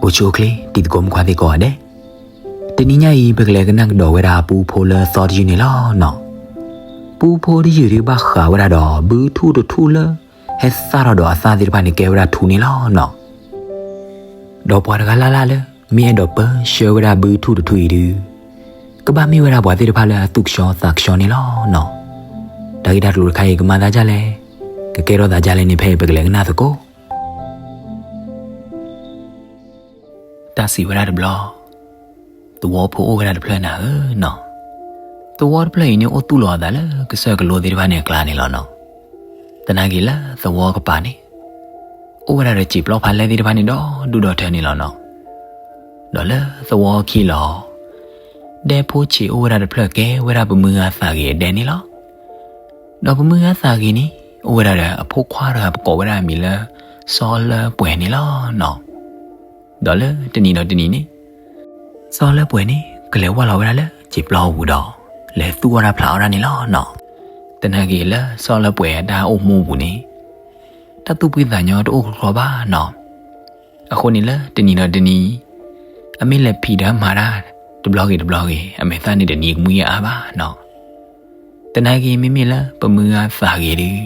အိၣ်ဆူၣ်အိၣ်ချ့ တံၤသကိးမုၣ်ခွါသ့ၣ်ကိးဂၤဒဲး, တနံၤညါအံၤ ပကလဲၤကနၣ်ကဒီးဝဲဒၣ်ပူဖိလၢသီတယုၢ်န့ၣ်လီၤနီၤ. ပူဖိတယုၢ်ဒုးဘၣ်ဃးဝဲဒၣ်ဒီး ဘုထူၣ်တထူၣ်လၢ ဟဲသၣ်ထီၣ်ဒီးအသၣ်သ့ၣ်တဖၣ်န့ၣ် ကဲဝဲဒၣ်ထူန့ၣ်လီၤနီၤ. ဒီးပှၤတဂၤလၢ်လၢ်လၢ မ့ၢ်အဲၣ်ဒိးပၢဆှၢဝဲဒၣ်ဘုထူၣ်တထူၣ်အံၤဒုး ကဘၣ်မ့ၢ်ဝဲဒၣ်ပှၤသ့ၣ်တဖၣ်လၢအသူၣ်ကဆှီသးကဆှီန့ၣ်လီၤနီၤ. တၢ်ဂ့ၢ်တၢ်ကျိၤတခါအံၤ ကမၤသးဒ်လဲၣ်, ကကဲထီၣ်သးဒ်လဲၣ်န့ၣ် ဖဲအံၤပကလဲၤကနၣ်သကိး တၢ်စံးဝဲဒၣ်တဘျီ, သဝီဖိအိၣ်ဝဲဒၣ်တဖျၢၣ်နၤဧၢနီၤ. သဝီတဖျၢၣ်အံၤန့ၣ် အိၣ်သူၣ်လီၤအသးလၢကစၢၢ်ကလိသ့ၣ်တဖၣ်န့ၣ်အကျါန့ၣ်လီၤနီၤ. သနာ်က့လၢသဝီကပၤန့ၣ် အိၣ်ဝဲဒၣ်ဒီးစံာ်ပျီဖးလဲၢ်သ့ၣ်တဖၣ်န့ၣ် ဒီဒူၣ်ဒီထၢန့ၣ်လီၤနီၤ. ဒီးလၢသဝီခံလီၤ ဒဲဖိဆံးအိၣ်ဝဲဒၣ်တဖျၢၣ် ကဲဝဲဒၣ်ပမုၢ်ဂၤသးဂ့ၤအဒဲန့ၣ်လီၤ. ဒီးပမုၢ်ဂၤသးဂ့ၤန့ၣ် အိၣ်ဝဲဒၣ်ဒီးအဖိခွါတဂၤ ပကိးဝဲဒၣ်အမံၤလၢ စီၤလၢပှဲၤန့ၣ်လီၤနီၤ. ဒီးလၢတနံၤဒီးတနံၤန့ၣ် စီၤလၢပှဲၤန့ၣ် ကလဲၤဝၢ်လီၤဝဲဒၣ်လၢစံာ်ပျီပူၤဒီး လဲၤသူၣ်အီၣ်တၢ်ဖျးအီၣ်တၢ်န့ၣ်လီၤနီၤ. သနာ်က့လၢစီၤလၢပှဲၤအတၢ်အိၣ်မူအပူၤန့ၣ် တၢ်သူၣ်ဖှံသးညီတအိၣ်ကီကီဘၣ်နီၤ. အဃိန့ၣ်လၢတနံၤဒီးတနံၤ အမ့ၢ်လဲၤဖံးတၢ်မၤတၢ်တဘျီဂ့ၤတဘျီဂ့ၤ အမဲာ်သၣ်န့ၣ်တနံၤကမှံအါဘၣ်နီၤ. သနာ်က့မ့မ့ၢ်လၢပမုၢ်ဂၤသးဂ့ၤဒီး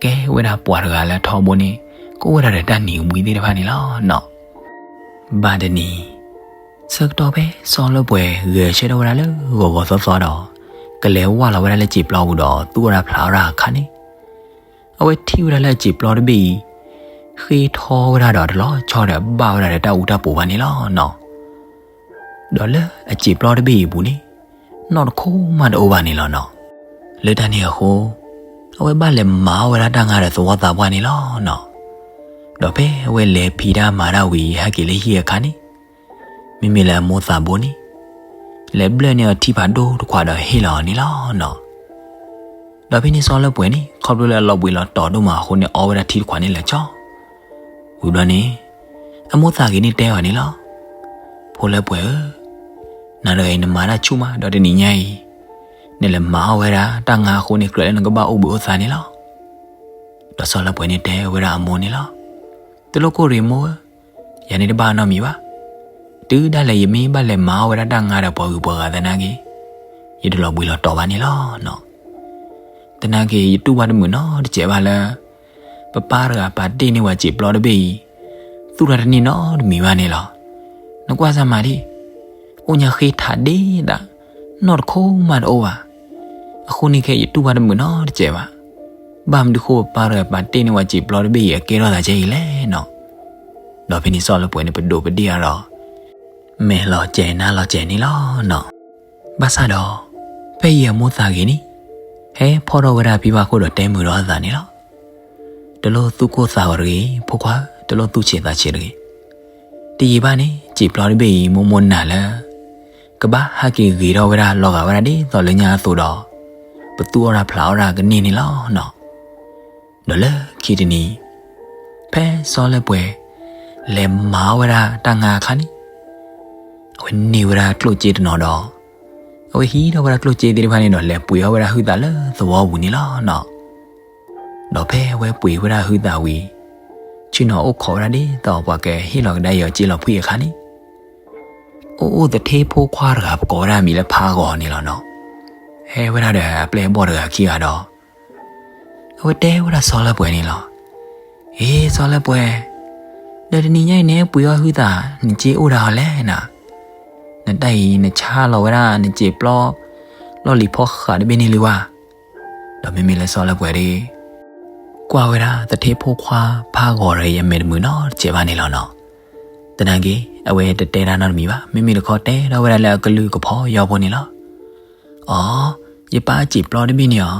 ကဲဝဲဒၣ်ပှၤတဂၤလၢထီဘိန့ၣ် ကအိၣ်ဝဲဒၣ်ဒီးတၢ်နံၤကမှံသ့ၣ်တဖၣ်န့ၣ်လီၤနီၤ. ဘၣ်တနံၤ ဆၢကတီၢ်ဖဲစီၤလၢပှဲၤဂဲၤဆၢထၢၣ်ဝဲဒၣ်လၢဂီၤဂီၤသီသီဒီး ကလဲၤဝၢ်လီၤဝဲဒၣ်လၢစံာ်ပျီပူၤဒီး သူၣ်အီၣ်တၢ်ဖျးအီၣ်တၢ်အခါန့ၣ် အဝဲထံၣ်ဝဲဒၣ်လၢအစံာ်ပျီတဘ့ၣ်အံၤ ဃ့ထီဝဲဒၣ်ဒီးတလီၤဆီဒီးဘၣ်ဝဲဒၣ်ဒီးတၢ်အူတၢ်ပူၤဘၣ်န့ၣ်လီၤနီၤ. ဒီးလၢအစံာ်ပျီတဘ့ၣ်အံၤအပူၤန့ၣ် နီၣ်တခိၣ်မးတအိၣ်ဘၣ်န့ၣ်လီၤနီၤ. လၢတၢ်န့ၣ်အဃိ အဝဲဘၣ်လဲၤမၤအီၣ်ဝဲဒၣ်တၢ်ငါဒီးသဝီသးပှၢ်န့ၣ်လီၤနီၤ. ဒီးဖဲအဝဲလဲၤဖံးတၢ်မၤတၢ်ဝံၤ ဟဲက့ၤလၢဟံၣ်အခါန့ၣ် မ့မ့ၢ်လၢအမိၢ်သးဘိန့ၣ် လဲၤဘျၢၣ်န့ၢ်အီၤထံဖးဒိၣ်တခွးဒီးဟ့ၣ်လီၤအီၤန့ၣ်လီၤနီၤ. ဒီးဖဲန့ၣ်စီၤလၢပှဲၤန့ၣ် ခီဖျိလၢအလီၤဘှံးလီၤတီၤဒိၣ်မးအဃိန့ၣ် အီဝဲဒၣ်ထံတခွးန့ၣ်လၢာ်ကၠီ ဝံၤဘျီန့ၣ် အမိၢ်သးဂ့ၤန့ၣ်တဲအီၤန့ၣ်လီၤ. ဖိလၢပှဲၤဧၢ, နၤတဂၤအံၤနမၤတၢ်ဆူၣ်မး ဒီးတနံၤညါအံၤ နလဲၤမၤအီၣ်ဝဲဒၣ်တၢ်ငါအဃိန့ၣ် ကြၢးလၢနကဘၣ်အိၣ်ဘှံးအိၣ်သါန့ၣ်လီၤ. ဒီးစီၤလၢပှဲၤန့ၣ်တဲဝဲဒၣ်အမိၢ်န့ၣ်လီၤ. တလိၣ်ကိၢ်ရံမိၢ်ဧၢ, ယၤန့ၣ်တဘၣ်နီတမံၤဘၣ်. တုၤဒၣ်လဲာ်ယမ့ၢ်ဘၣ်လဲၤမၤအီၣ်ဝဲဒၣ်တၢ်ငါဒီးပှၤဂုၤပှၤဂၤသနာ်က့ ယတလီၤဘှံးလီၤတီၤဘၣ်န့ၣ်လီၤနီၤ. သနာ်က့ယတူၢ်ဘၣ်တမုာ်နီတစဲးဘၣ်လၢ ပပၢ်တဂၤပာ်တ့ၢ်န့ၢ်ဝဲစံာ်ပျီတဘ့ၣ်အံၤ သူၣ်ထီၣ်တန့ၢ်နီတမံၤဘၣ်န့ၣ်လီၤ. နကွၢ်စၢ်မၤဒံး, အိၣ်ညါဃ့ထးဒ့သး နီၣ်တခိၣ်မးတအိၣ်ဘၣ်. အဃိန့ၣ်ခဲအံၤယတူၢ်ဘၣ်တမုာ်နီတစဲးဘၣ်. ဘၣ်မနုၤဃိပပၢ်တဂၤပာ်တ့ၢ်န့ၢ်ဝဲစံာ်ပျီတဘ့ၣ်အံၤ အကဲထီၣ်သးကဲအံၤလဲၣ်နီၤ. ဒီးဖဲန့ၣ်စီၤလၢပှဲၤန့ၣ်ပဒိးပဒ့ၣ်အီၤဒီး မဲာ်လီၤစဲၤနါလီၤစဲၤန့ၣ်လီၤနီၤ. ဘၣ်ဆၣ်ဒီး ဖဲအံၤအမိၢ်သးဂ့ၤန့ၣ် ဟဲဖီၣ်ထီၣ်ဝဲဒၣ်ဖံဘၣ်ခိၣ်ဒီးတဲမုာ်ဒီးအသးန့ၣ်လီၤ. တလိၣ်သူၣ်ကိၢ်သးဂီၤတဂ့ၤ ဖိခွါဧၢ, တလိၣ်သူၣ်ဆံးသးဆံးတဂ့ၤ. တယံာ်ဘၣ်န့ၣ် စံာ်ပျီတဘ့ၣ်အံၤ မိၢ်မိၢ်နၤလၢ ကဘၣ်ဟဲက့ၤဂ့ၤထီၣ်ဝဲဒၣ်လီၤဂာ်ဝဲဒၣ်ဒ်သိးလၢညါအသိးဒီး ပသူၣ်အီၣ်တၢ်ဖျးအီၣ်တၢ်ကန့ၢ်န့ၣ်လီၤနီၤ. ဒီးလၢခံတနံၤ ဖဲစီၤလၢပှဲၤ လဲၤမၤအီၣ်ဝဲဒၣ်တၢ်ငါအခါန့ၣ် အဝဲန့ၢ်ဝဲဒၣ်ကျိၣ်စ့တနီၤဒီး အဝဲဟံးထီၣ်ဝဲဒၣ်ကျိၣ်စ့သ့ၣ်တဖၣ်န့ၣ်ဒီး လဲၤပှ့ၤအီၣ်ဝဲဒၣ်ဟုသးလၢသဝီပူၤန့ၣ်လီၤနီၤ. ဒီးဖဲအဝဲပှ့ၤဝဲဒၣ်ဟုသးဝံၤ ဆ့ၣ်နီၤအိၣ်ခိးဝဲဒၣ်ဒ်သိးပှၤကဟ့ၣ်လီၤကဒါအီၤစ့လီၤဖှံအခါန့ၣ် အိၣ်အိၣ်သထ့ဖိခွါတဂၤ ပကိးဝဲဒၣ်အမံၤလၢဖးဂီၤန့ၣ်လီၤနီၤ. ဟဲဝဲဒၣ်ဒီးအပျဲၢ်အဘီၣ်တဂၤခံဂၤဒီး အဝဲတဲဝဲဒၣ်စီၤလၢပှဲၤန့ၣ်လီၤ. အ့ စီၤလၢပှဲၤ, ဒီးတနံၤညါအံၤနဟဲပှ့ၤအီၣ်ဟုသး နစ့အိၣ်ဒၣ်အီၤလဲၣ်နၤ. နတၢ်အံၤနဆါလီၤဝဲဒၣ်နစံာ်ပျီ လီၢ်လံၤဖီဃးတဘ့ၣ်န့ၣ်လံဝဲ. ဒီးမ့မ့ၢ်လၢစီၤလၢပှဲၤဒီး ကွၢ်ဝဲဒၣ်သထ့ဖိခွါဖးဂီၤတဂၤအံၤအမဲာ်တမုာ်နီတစဲးဘၣ်န့ၣ်လီၤနီၤ. သနာ်က့ အဝဲတတဲတၢ်နီတမံၤဘၣ်. မ့မ့ၢ်တခီတဲထီၣ်ဝဲဒၣ်လၢအကလုၢ်ကဖီယီဖိန့ၣ်လီၤ. အီ, ယပၢ်စံာ်ပျီတဘ့ၣ်န့ၣ်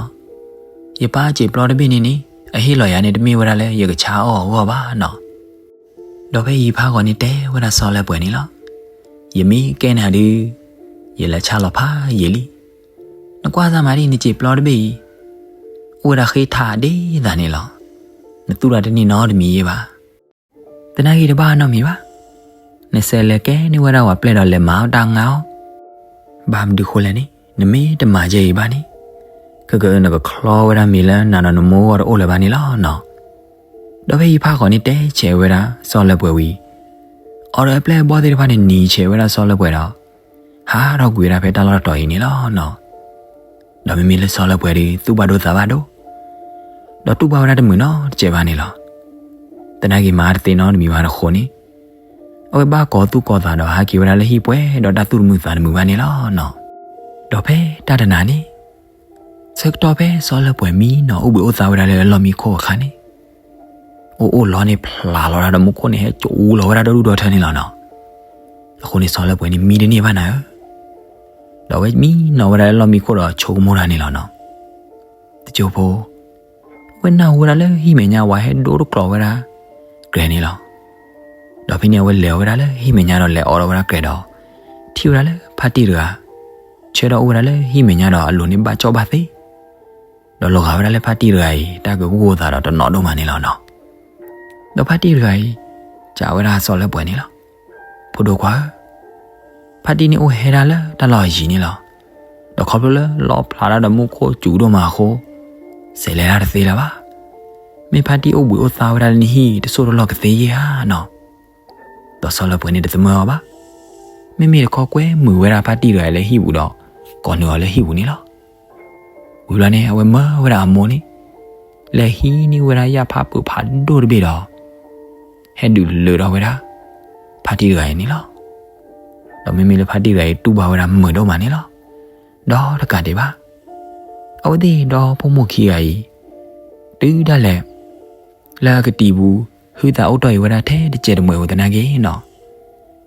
အီၤ, ယပၢ်စံာ်ပျီတဘ့ၣ်န့ၣ်န့ၣ် အဟ့ၣ်လီၤယၤန့ၣ် တမ့ၢ်ဝဲဒၣ်လၢယကဆါအီၣ်အဂီၢ်ဘၣ်နီၤ. ဒီးဖဲအံၤဖးဂီၤန့ၣ်တဲဝဲဒၣ်စီၤလၢပှဲၤန့ၣ်လီၤ. ယမ့ၢ်ကဲနၤဒုး ယလဲၤဆါလီၤဖးယံာ်လံ. နကွၢ်စၢ်မၤဒ်နစံာ်ပျီတဘ့ၣ်အံၤ အိၣ်ဝဲဒၣ်ဃ့ထးဒ်သိးန့ၣ်လီၤ. နသူၣ်ထီၣ်တန့ၢ်နီတမံၤယဲဘၣ်. သနာ်က့တဘၣ်နီတမံၤဘၣ်. နဆဲးလဲၤကဲန့ၢ်ဝဲဒၣ်ပှၤပျဲၢ်ဒီးလဲၤမၤအီၣ်တၢ်ငါအီၤ. ဘၣ်မနုၤဃိလဲၣ်န့ၣ် နမ့ၢ်တမၤယဲအံၤဘၣ်န့ၣ် ခဲကနကချီဝဲဒၣ်မ့ၤလၢနၤဒီးနမိၢ်အဂီၢ်တအိၣ်လၢၤဘၣ်န့ၣ်လီၤနီၤ. ဒီးဖဲအံၤဖးဂီၤန့ၣ်တဲဆဲးဝဲဒၣ်စီၤလၢပှဲၤဝံၤ, အီၤဒီးအပျဲၢ်အဘီၣ်သ့ၣ်တဖၣ်န့ၣ် နံၤဆဲးဝဲဒၣ်စီၤလၢပှဲၤဒီး ဟးထီၣ်ကွံာ်ဝဲဒၣ်ဖဲတၢ်လီၢ်တတီၤအံၤန့ၣ်လီၤနီၤ. ဒီးမ့မ့ၢ်လၢစီၤလၢပှဲၤဒီး သူၣ်ဘၣ်ဒိသးဘၣ်ဒိ ဒီးတူၢ်ဘၣ်ဝဲဒၣ်တမုာ်နီတစဲးဘၣ်န့ၣ်လီၤ. သနာ်က့မၤတသ့နီတမံၤဘၣ်အဃိန့ၣ် အဝဲဘၣ်ကိးသူၣ်ကိးသးဒီးဟးက့ၤဝဲဒၣ်လၢဟံၣ်ပှဲၤဒီးတၢ်သူၣ်တမုာ်သးတမုာ်ဘၣ်န့ၣ်လီၤနီၤ. ဒီးဖဲတၢ်တနၤန့ၣ် ဆၢကတီၢ်ဖဲစီၤလၢပှဲၤမံနီၤအိၣ်ဘှံးအိၣ်သါဝဲဒၣ်လၢအလီၢ်မံခိၣ်အခါန့ၣ် အိၣ်အိၣ်လီၤန့ၣ်ဖျးလီၤဒၣ်ဒီးမူခိၣ်န့ၣ် ဟဲကၠိလီၤဝဲဒၣ်ဒီဒူၣ်ဒီထၢန့ၣ်လီၤနီၤ. အဃိန့ၣ်စီၤလၢပှဲၤန့ၣ်မံတန့ၢ်ဘၣ်နၤဧၢ, ဒီးအဝဲမံနီၤဝဲဒၣ်လၢလီၢ်မံခိၣ်ဒီးဆိကမိၣ်တၢ်န့ၣ်လီၤနီၤ. တစိၢ်ဖိ အဝဲနၢ်ဟူဝဲဒၣ်လၢဟံၣ်မဲာ်ညါဝဲဟဲဒိတကျိၤဝဲဒၣ် ကြဲးန့ၣ်လီၤ. ဒီးဖဲန့ၣ်အဝဲလဲၤဝဲဒၣ်လၢဟံၣ်မဲာ်ညါဒီးလဲၤအိးထီၣ်ဝဲဒၣ်ကြဲးဒီး ထံၣ်ဝဲဒၣ်လၢဖါတံၢ်တဂၤ ဆၢထီၣ်အိၣ်ဝဲဒၣ်လၢဟံၣ်မဲာ်ညါဒီးအလိၤန့ၣ်ဘၣ်ကၠီၣ်ဘၣ်သ့ ဒီးလီၤဂာ်ဝဲဒၣ်လၢဖါတံၢ်တဂၤအံၤ တၢ်ကဂိၢ်သးဒီးတနီၤဒိၣ်မးန့ၣ်လီၤနီၤ. ဒီးဖါတံၢ်တဂၤအံၤ စံးဝဲဒၣ်စီၤလၢပှဲၤန့ၣ်လီၤ. ဖိဒိၣ်ခွါဧၢ, ဖါတံၢ်န့ၣ်အိၣ်ဟဲဒၣ်လၢတၢ်လီၢ်အယံၤန့ၣ်လီၤ. ဒီးခီဖျိလၢလီဖျးဒၣ်ဒီးမူခိၣ်စူၤဒိၣ်မးအဃိ စဲးလဲၤတၢ်တသ့လၢၤဘၣ်. မ့ၢ်ဖါတံၢ်အိၣ်ဘှံးအိၣ်သါဝဲဒၣ်လၢနဟံၣ်တစိၢ်တလီၢ်ကသ့ယဲဧါနီၤ. ဒီးစီၤလၢပှဲၤန့ၣ်တသမၢအီၤဘၣ်. မ့မ့ၢ်တခီကွဲမုာ်ဝဲဒၣ်ဖါတံၢ်တဂၤအံၤလၢဟံၣ်ပူၤဒီး ကိးနုာ်အီၤလၢဟံၣ်ပူၤန့ၣ်လီၤ. ဝံၤဘျီန့ၣ် အဝဲမၢဝဲဒၣ်အမိၢ်န့ၣ် လဲၤဟံးန့ၢ်ဝဲဒၣ်ယၣ်ဖးပၢၢ်ဖးဒိၣ်တဘ့ၣ်ဒီး ဟဲဒုးလၢာ်ထီၣ်ဝဲဒၣ် ဖါတံၢ်တဂၤအံၤန့ၣ်လီၤ. ဒီးမ့မ့ၢ်လၢဖါတံၢ်တဂၤအံၤ တူၢ်ဘၣ်ဝဲဒၣ်မုာ်ဒိၣ်မးန့ၣ်လီၤ. ဒီးတကးဒံးဘၣ် အဝဲသ့ၣ်ဒီဖိမိၢ်ခံဂၤအံၤ တုၤဒၣ်လဲာ် လၢအကတံၤပူၤ ဟုသးအိၣ်တီၢ်အံၤဝဲဒၣ်ထဲတစဲးတမှဲးဧိၤသနာ်က့နီၤ,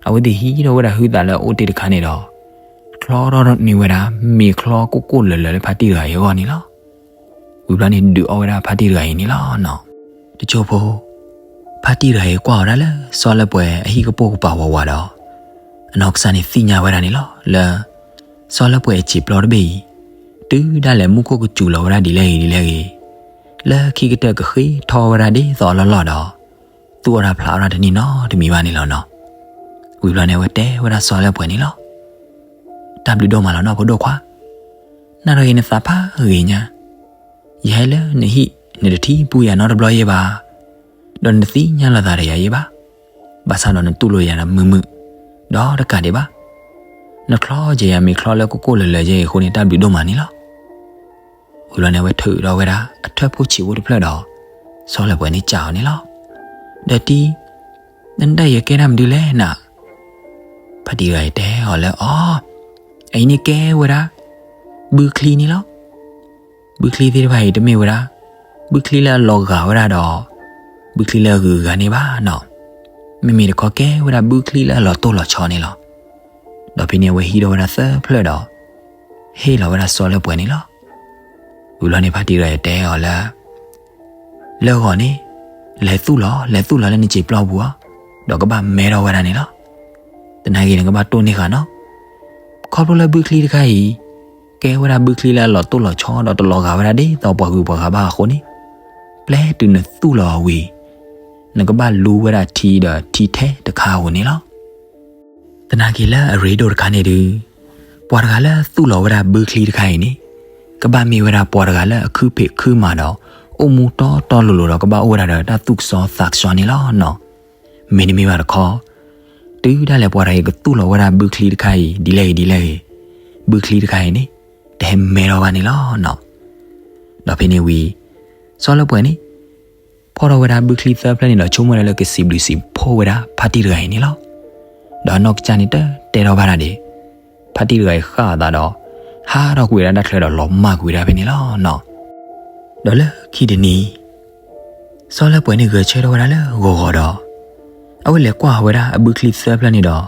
အဝဲသ့ၣ်ဟံးထီၣ်ဝဲဒၣ်ဟုသးလၢအအိၣ်တ့ၢ်တခါန့ၣ်ဒီး ချီထီၣ်န့ၢ်ဝဲဒၣ် မ့ၤချီကိၢ်ကိၢ်လၢၤလၢၤလၢဖါတံၢ်တဂၤအံၤအဂီၢ်န့ၣ်လီၤ. ဝံၤဘျီန့ၣ်ဒုးအီၣ်ဝဲဒၣ်ဖါတံၢ်တဂၤအံၤန့ၣ်လီၤနီၤ. တစိၢ်ဖိ ဖါတံၢ်တဂၤအံၤကွၢ်အီၤဒၣ်လၢစီၤလၢပှဲၤအဟံၣ်ကပိာ်ကပၤဝးဝးဒီး အနီၢ်ကစၢ်န့ၣ်သ့ၣ်ညါဝဲဒၣ်န့ၣ်လီၤ လၢ စီၤလၢပှဲၤအစံာ်ပျီတဘ့ၣ်အံၤ တုၤဒၣ်လဲာ်မူခိၣ်ကစူၤလီၤဝဲဒၣ်ဒ်လဲၣ်ဂ့ၤဒ်လဲၣ်ဂ့ၤ, လၢခံကတၢၢ်ကဃ့ထီၣ်ဝဲဒၣ်ဒ်သိးအလီၢ်လီၢ်ဒီး သူၣ်အီၣ်တၢ်ဖျးအီၣ်တၢ်တန့ၢ်နီတမံၤဘၣ်န့ၣ်လီၤနီၤ. ဝံၤဘျီန့ၣ် အဝဲတဲဝဲဒၣ်စီၤလၢပှဲၤန့ၣ်လီၤ. တၢ်ဘျုးဒိၣ်မးလီၤနီၤဖိဒိၣ်ခွါ, နၢ်ဒီးယၤနသးဖးဂ့ၤညါ, ယဟဲလၢနဟံၣ် နတထံၣ်ပူယၤနီတဘျီယဲဘၣ်, ဒီးနတသ့ၣ်ညါလိာ်သးဒီးယၤယဲဘၣ်, ဘၣ်ဆၣ်ဒီးနတူၢ်လိာ်ယၤဒီးမုာ်မုာ်, ဒီးတကးဒံးဘၣ် နချီက့ၤယၤမ့ၤချီလၢကိၢ်ကိၢ်လၢၤလၢၤယဲအံၤအဃိန့ၣ် တၢ်ဘျုးဒိၣ်မးန့ၣ်လီၤ. ဝံၤဘျီန့ၣ် အဝဲထုးဒီးဝဲဒၣ်အထၢၣ်ဖိဆံးဖိတဖျၢၣ်ဒီး စီၤလၢပှဲၤန့ၣ်စံးအီၤန့ၣ်လီၤ. ဒီးတံၤ နဒၣ်ယဲကဲတၢ်မနုၤလဲၣ်နၤ. ဖါတံၢ်တဂၤအံၤတဲအီၤလၢအီၤ, အအံၤန့ၣ်ကဲဝဲဒၣ် ဘုချံန့ၣ်လီၤ. ဘုချံသ့ၣ်တဖၣ်အံၤတမ့ၢ်ဝဲဒၣ် ဘုချံလၢအလီၤဂာ်ဝဲဒၣ်ဒီး ဘုချံလၢအဂုၤအဂၤန့ၣ်ဘၣ်နီၤ. မ့မ့ၢ်တခီကဲဝဲဒၣ်ဘုချံလၢအလီၤတိၢ်လီၤဆီန့ၣ်လီၤ. ဒီးဖဲန့ၣ်အဝဲဟံးထီၣ်ဝဲဒၣ်သၢဖျၢၣ်ဒီး ဟ့ၣ်လီၤဝဲဒၣ်စီၤလၢပှဲၤန့ၣ်လီၤ. ဝံၤဘျီန့ၣ် ဖါတံၢ်တဂၤအံၤတဲအီၤလၢ လၢဂီၤန့ၣ် လဲၤသူၣ်လီၤ လဲၤသူၣ်လီၤလၢနစံာ်ပျီပူၤဧါ, ဒီးကဘၣ်မဲထီၣ်ဝဲဒၣ်န့ၣ်လီၤ. သနာ်က့နကဘၣ်တိၢ်န့ၢ်ဃာ်နီၤ. ခီဖျိလၢဘုချံတခါအံၤ ကဲဝဲဒၣ်ဘုချံလၢအလီၤတိၢ်လီၤဆီဒီးတလီၤဂာ်ဝဲဒၣ်ဒ်သိးပှၤဂုၤပှၤဂၤဘၣ်အဃိန့ၣ်, ပျဲတုၤနသူၣ်လီၤအဝံၤ နကဘၣ်လူဝဲဒၣ်ထံဒီးထံထဲတခါဧိၤန့ၣ်လီၤ. သနာ်က့လၢအရ့ဒိၣ်တခါန့ၣ်ဒုး ပှၤတဂၤလၢသူၣ်လီၤဝဲဒၣ်ဘုချံတခါအံၤန့ၣ် ကဘၣ်မ့ၢ်ဝဲဒၣ်ပှၤတဂၤလၢအခုဖံးခုမၤဒီး အိၣ်မူတီတီလိၤလိၤဒီးကဘၣ်အိၣ်ဝဲဒၣ်ဒီးတၢ်သူၣ်ကစီသးကစီန့ၣ်လီၤနီၤ. မ့တမ့ၢ်ဘၣ်တခီ တုၤဒၣ်လဲာ်ပှၤတဂၤအံၤကသူၣ်လီၤဝဲဒၣ်ဘုချံတခါအံၤ ဒ်လဲၣ်ဂ့ၤဒ်လဲၣ်ဂ့ၤ, ဘုချံတခါအံၤန့ၣ် တဟဲမဲထီၣ်ဘၣ်န့ၣ်လီၤနီၤ. ဒီးဖဲန့ၣ်ဝံၤ စီၤလၢပှဲၤန့ၣ် ဖီၣ်ထီၣ်ဝဲဒၣ်ဘုချံသၢဖျၢၣ်န့ၣ်ဒီး ဆိကမိၣ်ဝဲဒၣ်လၢကစံးဘျုးစံးဖှိၣ်ဝဲဒၣ်ဖါတံၢ်တဂၤအံၤန့ၣ်လီၤ. ဒီးအနီၢ်ကစၢ်န့ၣ်တတဲထီၣ်ဘၣ်ဒၣ်ဒံး, ဖါတံၢ်တဂၤအံၤဃၣ်အသးဒီး ဟးထီၣ်ကွံာ်ဝဲဒၣ်တၢ်ချၢဒီးလီၤမၢ်ကွံာ်ဝဲဒၣ်ဖဲန့ၣ်လီၤနီၤ. ဒီးလၢခံတနံၤ စီၤလၢပှဲၤန့ၣ်ဂဲၤဆၢထၢၣ်ဝဲဒၣ်လၢဂီၤဂီၤဒီး အဝဲလဲၤကွၢ်ဝဲဒၣ်အဘုချံသၢဖျၢၣ်န့ၣ်ဒီး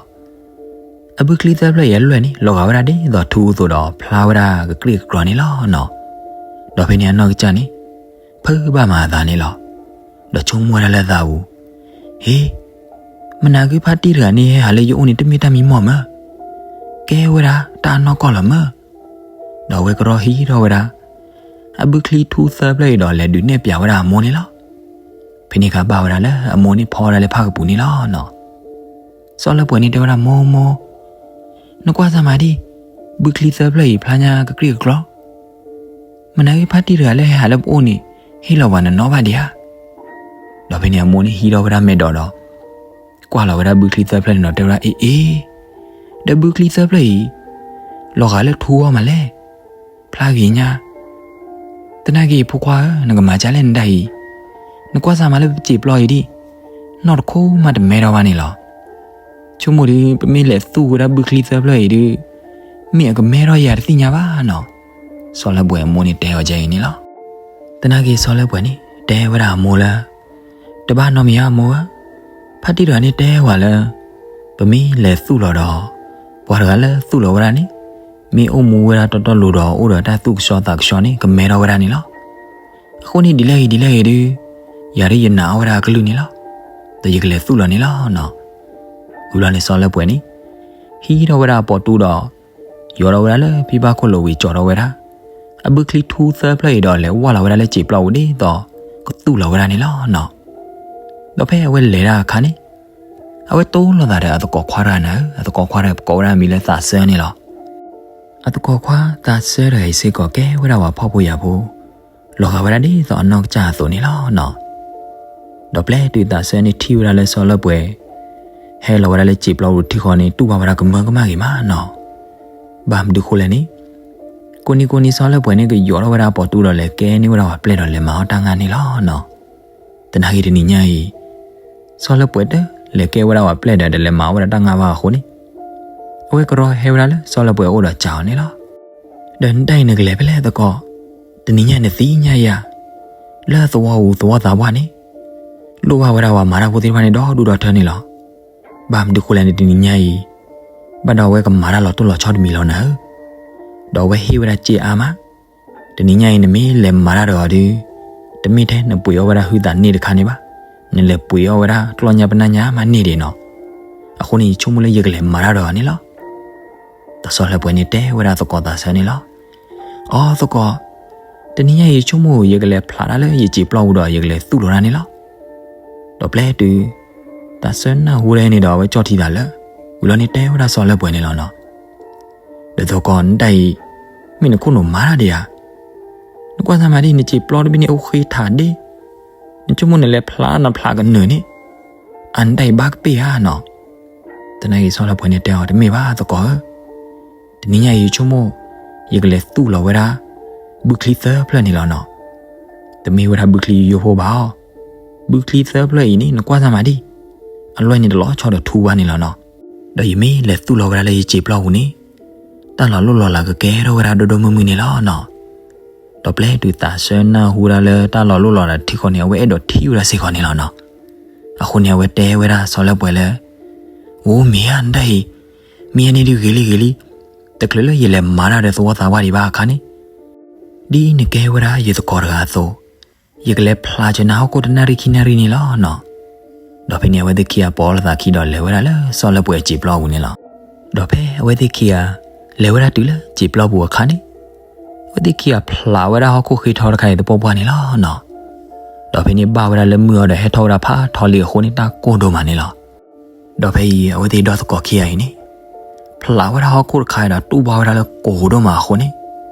အဘုချံသၢဖျၢၣ်အံၤအလွဲၢ်န့ၣ် လီၤဂာ်ဝဲဒၣ်ဒ်သိးထူအသိးဒီး ဖျါဝဲဒၣ်ကကြ့ၢ်ကကျီၤန့ၣ်လီၤနီၤ. ဒီးဖဲန့ၣ်အနီၢ်ကစၢ်န့ၣ် ဖုးဘၣ်မၤအသးန့ၣ်လီၤ. ဒီးဆိကမိၣ်ဝဲဒၣ်လၢအသးပူၤ, ဟ့, မနၤဂ့ၤဖါတံၢ်တဂၤန့ၣ်ဟဲဟးလၢယအိၣ်န့ၣ် တမ့ၢ်တၢ်မံမီၢ်မၢ်, ကဲဝဲဒၣ်တၢ်အနီၢ်ကီၢ်လီၤမၢ်. ဒီးအဝဲကရီဟံးထီၣ်ဝဲဒၣ် အဘုချံထူသၢဖျၢၣ်အံၤဒီး လဲၤဒုးနဲၣ်ပျးဝဲဒၣ်အမိၢ်န့ၣ်လီၤ. ဖဲန့ၣ်အခါဘၣ်ဝဲဒၣ်လၢအမိၢ်န့ၣ်ဖီဝဲဒၣ်လၢဖၣ်ကပူၤန့ၣ်လီၤနီၤ. စီၤလၢပှဲၤန့ၣ်တဲဝဲဒၣ် မိၢ်မိၢ်, နကွၢ်စၢ်မၤဒံး, ဘုချံသၢဖျၢၣ်အံၤဖျါညါကကြ့ၢ်ကကျီၤ, မနၤဂ့ၤဖါတံၢ်တဂၤလၢဟဲဟးလၢပအိၣ်န့ၣ် ဟ့ၣ်လီၤပှၤနနီၢ်ဘၣ်ဒံးဧါ. ဒီးဖဲန့ၣ်အမိၢ်န့ၣ်ဟံးထီၣ်ဝဲဒၣ်မဲာ်ဒိးဒီး ကွၢ်လီၤဝဲဒၣ်ဘုချံသၢဖျၢၣ်န့ၣ်ဒီး တဲဝဲဒၣ် အ့ၣ်အ့ၣ်, ဒီးဘုချံသၢဖျၢၣ်အံၤ လီၤဂာ်လၢထူအီၤမးလဲၣ်, ဖျါဂ့ၤညါ. သနာ်က့ဖိခွါဧၢ, နကမၤဒ်လဲၣ်နဒၣ်အံၤ, နကွၢ်စၢ်မးလၢပစံာ်ပျီအံၤဒံး, နီၢ်တခိၣ်မးတမဲထီၣ်ဘၣ်န့ၣ်လီၤ. ဆိကမိၣ်ဒီး ပမ့ၢ်လဲၤသူၣ်ဝဲဒၣ်ဘုချံသၢဖျၢၣ်အံၤဒီး မ့ၢ်အကမဲထီၣ်ယၤတသ့ၣ်ညါဘၣ်နီၤ. စီၤလၢပှဲၤအမိၢ်န့ၣ်တဲအီၤဒ်အံၤန့ၣ်လီၤ. သနာ်က့စီၤလၢပှဲၤန့ၣ် တဲဝဲဒၣ်အမိၢ်လၢ တဘၣ်နီတမံၤဧါအမိၢ်ဧၢ, ဖါတံၢ်တဂၤန့ၣ်တဲဝဲလၢ ပမ့ၢ်လဲၤသူၣ်လီၤဒီး ပှၤတဂၤလၢသူၣ်လီၤဝဲဒၣ်န့ၣ် မ့ၢ်အိၣ်မူဝဲဒၣ်တီတီလိၤလိၤဒီး အိၣ်ဒီးတၢ်သူၣ်ကဆှီသးကဆှီန့ၣ် ကမဲထီၣ်ဝဲဒၣ်န့ၣ်လီၤ. အဃိန့ၣ်ဒ်လဲၣ်ဂ့ၤဒ်လဲၣ်ဂ့ၤဒီး ယၤဒ်ယနာ်အီၤဝဲဒၣ်အကလုၢ်န့ၣ်လီၤ. ဒီးယကလဲၤသူၣ်လီၤန့ၣ်လီၤနီၤ. ဝံၤလီၤန့ၣ်စီၤလၢပှဲၤန့ၣ် ဟံးထီၣ်ဝဲဒၣ်အပိာ်တူဒီး ယိးထီၣ်ဝဲဒၣ်လၢဖံဘၣ်ခိၣ်လိာ်ဝံၤ ကၠီထီၣ်ဝဲဒၣ် အဘုချံထူသၢဖျၢၣ်အံၤဒီး လဲၤဝၢ်လီၤဝဲဒၣ်လၢစံာ်ပျီပူၤဒ်သိး ကသူၣ်လီၤဝဲဒၣ်န့ၣ်လီၤနီၤ. ဒီးဖဲအဝဲလဲၤတၢ်အခါန့ၣ် အဝဲတိၢ်လိာ်သးဒီးအသကိးခွါတဂၤန့ၣ်ဧၢ, အသကိးခွါတဂၤကိးဝဲဒၣ်အမံၤလၢသးစၢန့ၣ်လီၤ. အသကိးခွါသးစၢတဂၤအံၤစ့ၢ်ကီး ကဲဝဲဒၣ်ပှၤဖှီၣ်ဖိယာ်ဖိ လီၤဂာ်ဝဲဒၣ်ဒ်သိးအနီၢ်ကစၢ်အသိးန့ၣ်လီၤနီၤ. ဒီးပျဲတုၤသးစၢန့ၣ်ထံၣ်ဝဲဒၣ်လၢစီၤလၢပှဲၤ ဟဲလီၤဝဲဒၣ်လၢစံာ်ပျီပူၤထံဃီန့ၣ် တူၢ်ဘၣ်ဝဲဒၣ်ကမၢကမၣ်ဂ့ၤမးနီၤ. ဘၣ်မနုၤဃိလဲၣ်န့ၣ် ကိးနံၤကိးနံၤစီၤလၢပှဲၤန့ၣ် ကယိးထီၣ်ဝဲဒၣ်အပိာ်တူဒီး လဲၤကဲန့ၢ်ဝဲဒၣ်ပှၤပျဲၢ်ဒီး လဲၤမၤအီၣ်တၢ်ငါန့ၣ်လီၤနီၤ. သနာ်က့တနံၤညါအံၤ စီၤလၢပှဲၤတ လဲၤကဲဝဲဒၣ်ပှၤပျဲၢ်ဒီး တလဲၤမၤအီၣ်ဝဲဒၣ်တၢ်ငါဘၣ်အဃိန့ၣ် အဝဲကရီဟဲဝဲဒၣ်လၢစီၤလၢပှဲၤအအိၣ်ဒီးစံးအီၤန့ၣ်လီၤ. ဒီးနတၢ်အံၤနကလဲၤဖဲလဲၣ်သကိး, တနံၤညါအံၤနသ့ၣ်ညါယၤ လၢသဝီပူၤသဝီသးပှၢ်န့ၣ် လိၣ်ဘၣ်ဝဲဒၣ်ပှၤမၤတၢ်ဖိသ့ၣ်တဖၣ်န့ၣ် ဒီဒူၣ်ဒီထၢန့ၣ်လီၤ. ဘၣ်မနုၤဃိလဲၣ်န့ၣ် တနံၤညါအံၤ ဘၣ်ဒီးအဝဲကမၤတၢ်လီၤတိၢ်လီၤဆီတမံၤလီၤနၤဧၢ, ဒီးအဝဲဟ့ၣ်ဝဲဒၣ်စ့အါမး, တနံၤညါအံၤနမ့ၢ်လဲၤမၤတၢ်ဒီးအီၤဒီး တမ့ၢ်ထဲနပှ့ၤအီၣ်ဝဲဒၣ်ဟုသးန့ၣ်တခါန့ၣ်ဘၣ်, နလဲၤပှ့ၤအီၣ်ဝဲဒၣ်ကျီၢ်ညၣ်ပနၢ်ညၣ်မးန့ၢ်ဒံးနီၤ. အဃိန့ၣ် ယဆိကမိၣ်လၢယကလဲၤမၤတၢ်ဒီးအီၤန့ၣ်လီၤ. ဒီးစီၤလၢပှဲၤန့ၣ်တဲဝဲဒၣ်သကိးသးစၢန့ၣ်လီၤ. အိ သကိး, တနံၤညါအံၤ ယဆိကမိၣ်ယကလဲၤဖျးတၢ်လၢယစံာ်ပျီပူၤဒီး ယကလဲၤသူၣ်လီၤတၢ်န့ၣ်လီၤ. ဒီးပျဲတုၤ သးစၢနၢ်ဟူဒ်န့ၣ်ဒီး အဝဲကၠီၣ်ထံသးလၢာ်, ဝံၤလီၤန့ၣ်တဲဝဲဒၣ်စီၤလၢပှဲၤန့ၣ်လီၤနီၤ. ဒီးသကိး နတၢ်အံၤ မ့ၢ်နခိၣ်နူာ်မၤတၢ်ဒံးဧါ, နကွၢ်စၢ်မးဒ် နစံာ်ပျီတဘ့ၣ်န့ၣ် အိၣ်ဃ့ထးဒ့, နဆိကမိၣ်နလဲၤဖျးနဖျးကနၢၤန့ၣ်, အနတၢ်အံၤဘၣ်ကပ့ၢ်ဧါနီၤ. သနာ်က့စီၤလၢပှဲၤန့ၣ်တဲအီၤ တမ့ၢ်ဘၣ်သကိးဧၢ, တနံၤညါအံၤယဆိကမိၣ် ယကလဲၤသူၣ်လီၤဝဲဒၣ် ဘုချံသၢဖျၢၣ်န့ၣ်လီၤနီၤ. တမ့ၢ်ဝဲဒၣ်ဘုချံယိယိဖိဘၣ်အီၤ, ဘုချံသၢဖျၢၣ်အံၤန့ၣ် နကွၢ်စၢ်မးဒ် အလွဲၢ်န့ၣ်တလီၤဆီဒီးထူဘၣ်န့ၣ်လီၤနီၤ. ဒီးယမ့ၢ်လဲၤသူၣ်လီၤဝဲဒၣ်လၢယစံာ်ပျီပူၤန့ၣ် တၢ်လီၤလိၣ်လီၤလးကကဲထီၣ်ဝဲဒၣ်ဒိၣ်ဒိၣ်မုၢ်မုၢ်န့ၣ်လီၤနီၤ. ဒီးပျဲတုၤသးစၢနၢ်ဟူဒၣ်လၢတၢ်လီၤလိၣ်လီၤလးထံဃီန့ၣ် အဝဲအဲၣ်ဒိးထံၣ်ဝဲဒၣ်စ့ၢ်ကီးန့ၣ်လီၤနီၤ. အဃိန့ၣ်အဝဲတဲဝဲဒၣ်စီၤလၢပှဲၤလၢ အိ မ့ၢ်ဧါ နတၢ်အံၤ, မ့ၢ်ဧါန့ၣ်ဒုးဂ့ၤလံဂ့ၤလံ, တချုးလၢယလဲၤမၤတၢ်ဒီးသဝီသးပှၢ်ဒံးဘၣ်အခါန့ၣ်, ဒ်နကဲဝဲဒၣ်ယသကိးတဂၤအသိး, ယကလဲၤဖျးစၢၤနၤဟီၣ်ခိၣ်တနၣ်ရံၣ်ခံနၣ်ရံၣ်န့ၣ်လီၤနီၤ. ဒီးဖဲန့ၣ်အဝဲသ့ၣ်ခံဂၤပိာ်လိာ်သးခံဒီးလဲၤဝဲဒၣ်လၢစီၤလၢပှဲၤအစံာ်ပျီပူၤန့ၣ်လီၤ. ဒီးဖဲအဝဲသ့ၣ်ခံဂၤ လဲၤဝဲဒၣ်တုၤလၢစံာ်ပျီပူၤအခါန့ၣ်, အဝဲသ့ၣ်ခံဂၤဖျးဝဲဒၣ်ဟီၣ်ခိၣ်ဃ့ထီတခါအံၤသပှၢ်ပှၢ်န့ၣ်လီၤနီၤ. ဒီးဖဲန့ၣ်ဘၣ်ဝဲဒၣ်လၢမုၢ်အီၤဒီးဟဲထီၣ်ဝဲဒၣ်ဖးထီလံအဃိန့ၣ် တၢ်ကိၢ်ဒိၣ်မးန့ၣ်လီၤ. ဒီးဖဲအံၤအဝဲသ့ၣ်ဒီသကိးခံဂၤအံၤန့ၣ် ဖျးဝဲဒၣ်ဟီၣ်ခိၣ်တခါအံၤဒီးတူၢ်ဘၣ်ဝဲဒၣ်လၢကိၢ်ဒိၣ်မးအဃိန့ၣ်,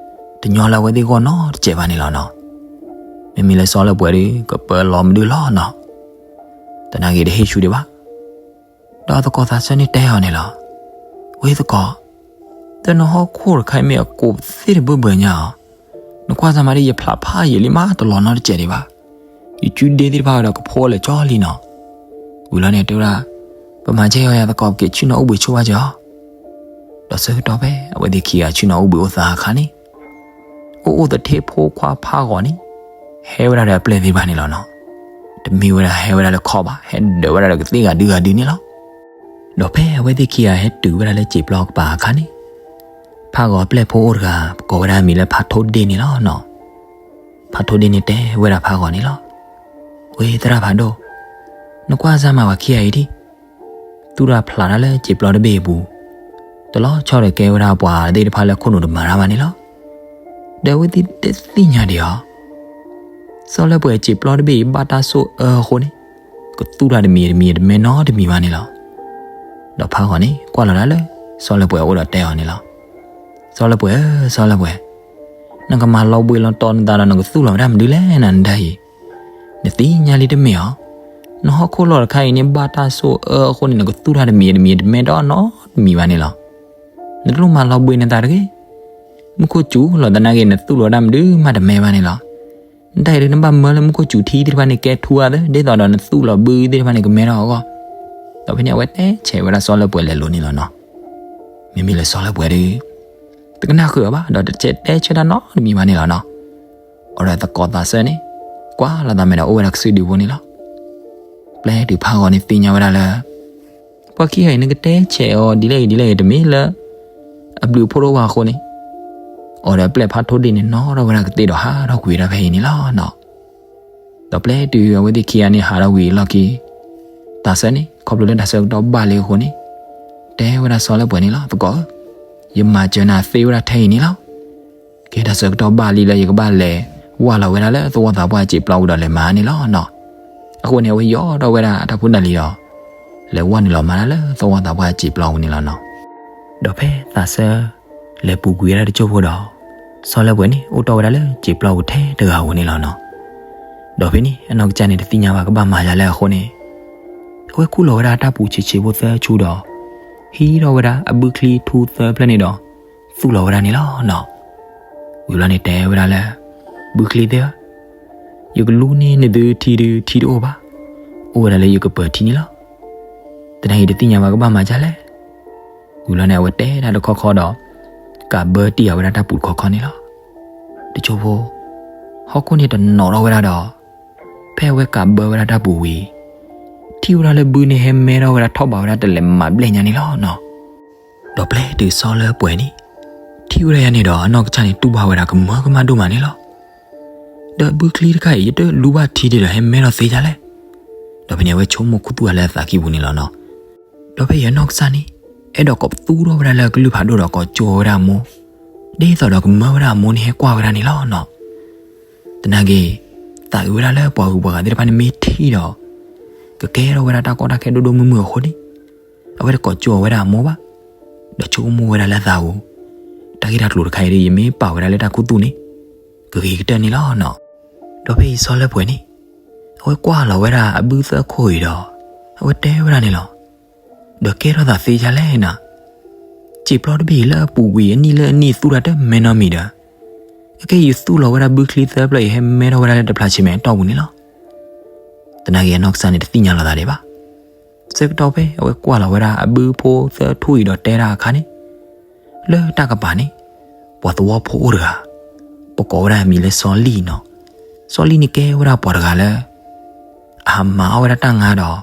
တညီလၢအဝဲသ့ၣ်ဂီၢ်နီတစဲးဘၣ်န့ၣ်လီၤနီၤ. မ့မ့ၢ်လၢစီၤလၢပှဲၤဒီး ကပၢလီၤမဒုလီၤနီၤ. တနာ်က့ၤတဟ့ၣ်ဆူဒံးဘၣ်. ဒီးသကိးသးစၢန့ၣ်တဲအီၤန့ၣ်လီၤ. ဝဲသကိး, တၢ်နဟီၣ်ခိၣ်တခါအံၤမ့ၢ်အကိၢ်သ့ၣ်တဘၢဘၢညါအီၤ, နကွၢ်စၢ်မးဒ်ယဖျးဖးယံာ်လံမးတလီၤနီတစဲးဒံးဘၣ်. ယစုဒ့သ့ၣ်တဖၣ်ဝဲဒီးကဖိလၢာ်ကၠီလံနီၤ. ဝံၤလီၤန့ၣ်တဲဝဲဒၣ်, ပမၤကဲအီၤယၤသကိး ပက့ၤဆ့ၣ်နီၤအိၣ်ဘှံးဆိဘၣ်က့ၤအီၤ. ဒီးဆၢကတီၢ်ဖဲအဝဲသ့ၣ်ခံဂၤဆ့ၣ်နီၤအိၣ်ဘှံးအိၣ်သါအခါန့ၣ်, အိၣ်အိၣ်သထ့ဖိခွါဖးဂီၤန့ၣ် ဟဲဝဲဒၣ်ဒီးအပျဲၢ်သ့ၣ်တဖၣ်န့ၣ်လီၤနီၤ. တမ့ၢ်ဝဲဒၣ်ဟဲဝဲဒၣ်လၢခီၣ်ဘၣ်, ဟဲဒၢးဝဲဒၣ်ဒီးကသ့ၣ်ဂၤဒုဂၤဒုန့ၣ်လီၤ. ဒီးဖဲအဝဲသ့ၣ်ခံဂၤဟဲတုၤဝဲဒၣ်လၢစံာ်ပျီကပၤအခါန့ၣ်, ဖးဂီၤအပျဲၢ်ဖိအိၣ်တဂၤ ကိးဝဲဒၣ်အမံၤလၢဖးထိၣ်ဒ့ၣ်န့ၣ်လီၤနီၤ. ဖးထိၣ်ဒ့ၣ်န့ၣ်တဲဝဲဒၣ်ဖးဂီၤန့ၣ်လီၤ. ဝဲသရၣ်ဖးဒိၣ်, နကွၢ်စၢ်မးပှၤခံဂၤအံၤဒံး, သူၣ်တၢ်ဖျးတၢ်လၢစံာ်ပျီတဘ့ၣ်အပူၤ, တလီၤဆီဒီးကဲဝဲဒၣ်ပှၤသ့ၣ်တဖၣ်လၢခိၣ်နူာ်တမၤတၢ်ဘၣ်န့ၣ်လီၤ. ဒီးအဝဲသ့ၣ်တသ့ၣ်ညါဒံးအီၤ, စီၤလၢပှဲၤစံာ်ပျီတဘ့ၣ်အံၤဘၣ်တၢ်ဆိၣ်အၢအဃိန့ၣ်, ကသူၣ်တၢ်တမံၤတမံၤတမဲနီတမံၤဘၣ်န့ၣ်လီၤ. ဒီးဖးဂီၤန့ၣ် ကွၢ်လီၤဒၣ်လၢ စီၤလၢပှဲၤအအိၣ်ဒီးတဲအီၤန့ၣ်လီၤ. စီၤလၢပှဲၤဧၢ စီၤလၢပှဲၤ, နကမၤလီၤဘှံးလီၤတီၤနသးဒီးနကသူၣ်လီၤဝဲဒၣ်မနုၤလဲၣ်နၤနတၢ်အံၤ, နသ့ၣ်ညါလံတမ့ၢ်အီၤ, န နဟီၣ်ခိၣ်လီၢ်တခါအံၤန့ၣ် ဘၣ်တၢ်ဆိၣ်အၢအဃိန့ၣ် နကသူၣ်တၢ်တမံၤတမံၤ တမဲထီၣ်နီတမံၤဘၣ်န့ၣ်လီၤ. နတလိၣ်မၤလီၤဘှံးနသးတဂ့ၤ. မူခိၣ်စူၤလီၤသနာ်က့ နသူၣ်လီၤတၢ်မနုၤမးတမဲဘၣ်န့ၣ်လီၤ. နတၢ်အံၤဒ်နဘၣ်မၢလၢမူခိၣ်စူၤထံသ့ၣ်တဖၣ်န့ၣ် ကဲထူအါသၢ ဒ်သိးဒီးနသူၣ်လီၤဘုသ့ၣ်တဖၣ်န့ၣ် ကမဲထီၣ်အဂီၢ်. ဒီးဖဲန့ၣ် အဝဲတဲဆဲးဝဲဒၣ်စီၤလၢပှဲၤလဲၤလိၤန့ၣ်လီၤနီၤ. မ့မ့ၢ်လၢစီၤလၢပှဲၤဒီး တကနၣ်ဃုာ်အီၤဘၣ် ဒီးတတဲဆၢတၢ်နီတမံၤဘၣ်န့ၣ်လီၤနီၤ. အဃိဒီးသကိးသးစၢ်န့ၣ် ကွၢ်လီၤသးမဲာ်ဒီးအိၣ်ဝဲဒၣ်ကစုဒုဖိန့ၣ်လီၤ. ပျဲတုၤဖးဂီၤန့ၣ်သ့ၣ်ညါဝဲဒၣ်လၢ ပှၤခံဂၤအံၤ နကတဲဆဲးအီၤဒ်လဲၣ်ဂ့ၤဒ်လဲၣ်ဂ့ၤ တမ့ၢ်လၢအဘျုးအဖှိၣ်တအိၣ်ဘၣ်အဃိန့ၣ်, အဃိဒီးပျဲၢ်ဖးထိၣ်ဒ့ၣ်န့ၣ် နီၣ်ထီၣ်ဝဲဒၣ်ကသ့ၣ်ဒီးဟးထီၣ်ကွံာ်ဝဲဒၣ်ဖဲအံၤန့ၣ်လီၤနီၤ. ဒီးပျဲတုၤအဝဲသ့ၣ်ခံဂၤန့ၣ် ဟးထီၣ်ကွံာ်အလီၢ်ခံ သးစၢ်န့ၣ် ခီဖျိလၢတၢ်ဆၢကတီၢ်ဘၣ်လံအဃိန့ၣ် တဲဝဲဒၣ်စီၤလၢပှဲၤန့ၣ်လီၤ, သကိးဧၢ, ယမၤစၢၤနၤသ့ဝဲဒၣ်ထဲအံၤန့ၣ်လီၤ. ကဲတၢ်ဆၢကတီၢ်ဘၣ်လံလၢယကဘၣ်လဲၤဝၢ်လီၤဝဲဒၣ်လၢသဝီသးပှၢ်စံာ်ပျီပူၤဒီးလဲၤမၤန့ၣ်လီၤနီၤ. အဃိန့ၣ် အဝဲယီၤထီၣ်ဝဲဒၣ်အတၢ်ဖိတၢ်လံၤဒီး လဲၤဝၢ်နုာ်လီၤမၤတၢ်လၢသဝီသးပှၢ်စံာ်ပျီပူၤန့ၣ်လီၤနီၤ. ဒီးဖဲသးစၢ်လဲၤပူၤကွံာ်ဝဲဒၣ်တစိၢ်ဖိဒီး စီၤလၢပှဲၤန့ၣ် အိၣ်တီၢ်ဝဲဒၣ်လၢစံာ်ပျီပူၤထဲတဂၤဧိၤန့ၣ်လီၤနီၤ. ဒီးဖဲန့ၣ် အနီၢ်ကစၢ်န့ၣ် တသ့ၣ်ညါဘၣ်ကဘၣ်မၤယၤလဲၣ်အဃိန့ၣ် အဝဲခူၣ်လီၤဝဲဒၣ်တၢ်ပူၤဆံးဆံးဖိသၢဆူဒီး ဟံးထီၣ်ဝဲဒၣ်အဘုချံထူသၢဖျၢၣ်န့ၣ်ဒီး သူၣ်လီၤဝဲဒၣ်န့ၣ်လီၤနီၤ. ဝံၤဘျီန့ၣ်တဲဝဲဒၣ်လၢ ဘုချံသ့ၣ်ဧၢ, ယကလူန့ၢ်နသုထံဒုးထံတအိၣ်ဘၣ်. အိၣ်ဝဲဒၣ်လၢယကပၢၤထံန့ၣ်လီၤ. သနာ်က့တသ့ၣ်ညါဘၣ်ကဘၣ်မၤဒ်လဲၣ်. ဝံၤဘျီန့ၣ် အဝဲတဲဒၣ်တခီခီဒီး ကးဘၢတံၢ်ဃာ်ဝဲဒၣ်တၢ်ပူၤတခီခီန့ၣ်လီၤ. တစိၢ်ဖိ ဟီၣ်ခိၣ်န့ၣ်တနီၤထီၣ်ဝဲဒၣ်ဒီး ဖဲအဝဲကးဘၢဝဲဒၣ်တၢ်ပူၤဝံၤ ထံၣ်ဝဲဒၣ်လၢဘုန့ၣ်ဟဲမဲထီၣ်ဝဲဒၣ်ထီၣ်ဘးဝဲဒၣ်တလဲၤမးဘျဲၣ်ညါန့ၣ်လီၤနီၤ. ဒီးပျဲတုၤစီၤလၢပှဲၤန့ၣ် ထံၣ်ဝဲဒၣ်ယၤန့ၣ်ဒီး အနီၢ်ကစၢ်န့ၣ်တူၢ်ဘၣ်ဝဲဒၣ်ကမၢကမၣ်ဒိၣ်မးန့ၣ်လီၤ. ဒီးဘုချံတခါအံၤ ယတလူဘၣ်ထံဒံးဒီးဟဲမဲထီၣ်သ့ဒ်လဲၣ်. ဒီးဖဲန့ၣ် အဝဲဆိကမိၣ်ခူသူၣ်အါလၢအသးကံၢ်ပူၤန့ၣ်လီၤနီၤ. ဒီးဖဲအံၤအနီၢ်ကစၢ်န့ၣ် အဲၣ်ဒိးကိးပသူထီၣ်ဝဲဒၣ်လၢကလုၢ်ဖးဒိၣ်ဒီးကိးကၠိဝဲဒၣ်အမိၢ် ဒ်သိးဒီးကမၢဝဲဒၣ်အမိၢ်န့ၣ်ဟဲကွၢ်ဝဲဒၣ်န့ၣ်လီၤနီၤ. သနာ်က့ သးအုးဝဲဒၣ်လၢပှၤဂုၤပှၤဂၤသ့ၣ်တဖၣ်န့ၣ်မ့ၢ်ထံၣ်ဒီး ကကဲထီၣ်ဝဲဒၣ်တၢ်ကီတၢ်ခဲဒိၣ်ဒိၣ်မုၢ်မုၢ်အဃိန့ၣ် အဝဲတကိးကၠိအီၤဝဲဒၣ်အမိၢ်ဘၣ်. ဒီးဆိကမိၣ်ဝဲဒၣ်လၢအသးဧိၤ, တၢ်ဂ့ၢ်တၢ်ကျိၤတခါအံၤဒီး ယမ့ၢ်ပာ်ဝဲဒၣ်လၢတၢ်ခူသူၣ်န့ၣ် ကဂ့ၤကတၢၢ်န့ၣ်လီၤနီၤ. ဒီးဖဲအံၤစီၤလၢပှဲၤန့ၣ် အဝဲကွၢ်လီၤဝဲဒၣ်အဘုသၢခိၣ်အံၤဒီး အဝဲတဲဝဲဒၣ်န့ၣ်လီၤ. ဒီးကဲထီၣ်သးသ့ဒ်လဲၣ်နၤ, စံာ်ပျီတဘ့ၣ်အံၤလၢအပူၤကွံာ်အနံၣ်လၢအနံၣ်သူၣ်တၢ်တမဲနီတမံၤဒီး အကဲယသူၣ်လီၤဝဲဒၣ်ဘုချံသၢဖျၢၣ်အံၤ ဟဲမဲထီၣ်ဝဲဒၣ်လၢတဖျးဆံမဲာ်အတီၢ်ပူၤန့ၣ်လီၤ. သနာ်က့အနီၢ်ကစၢ်န့ၣ်တသ့ၣ်ညါလီၤသးဒံးဘၣ်. ဆၢကတီၢ်ဖဲအဝဲကွၢ်လီၤဝဲဒၣ် အဘုဖိသၢထူၣ်အံၤဒီးတဲဒၣ်အခါန့ၣ် လၢတၢ်ကပၤန့ၣ် ပှၤသဝီဖိအိၣ်တဂၤ ပကိးဝဲဒၣ်အမံၤလၢစီၤလံၣ်နီၤ. စီၤလံၣ်န့ၣ်ကဲဝဲဒၣ်ပှၤတဂၤလၢ အဟးမၤအီၣ်ဝဲဒၣ်တၢ်ငါဒီး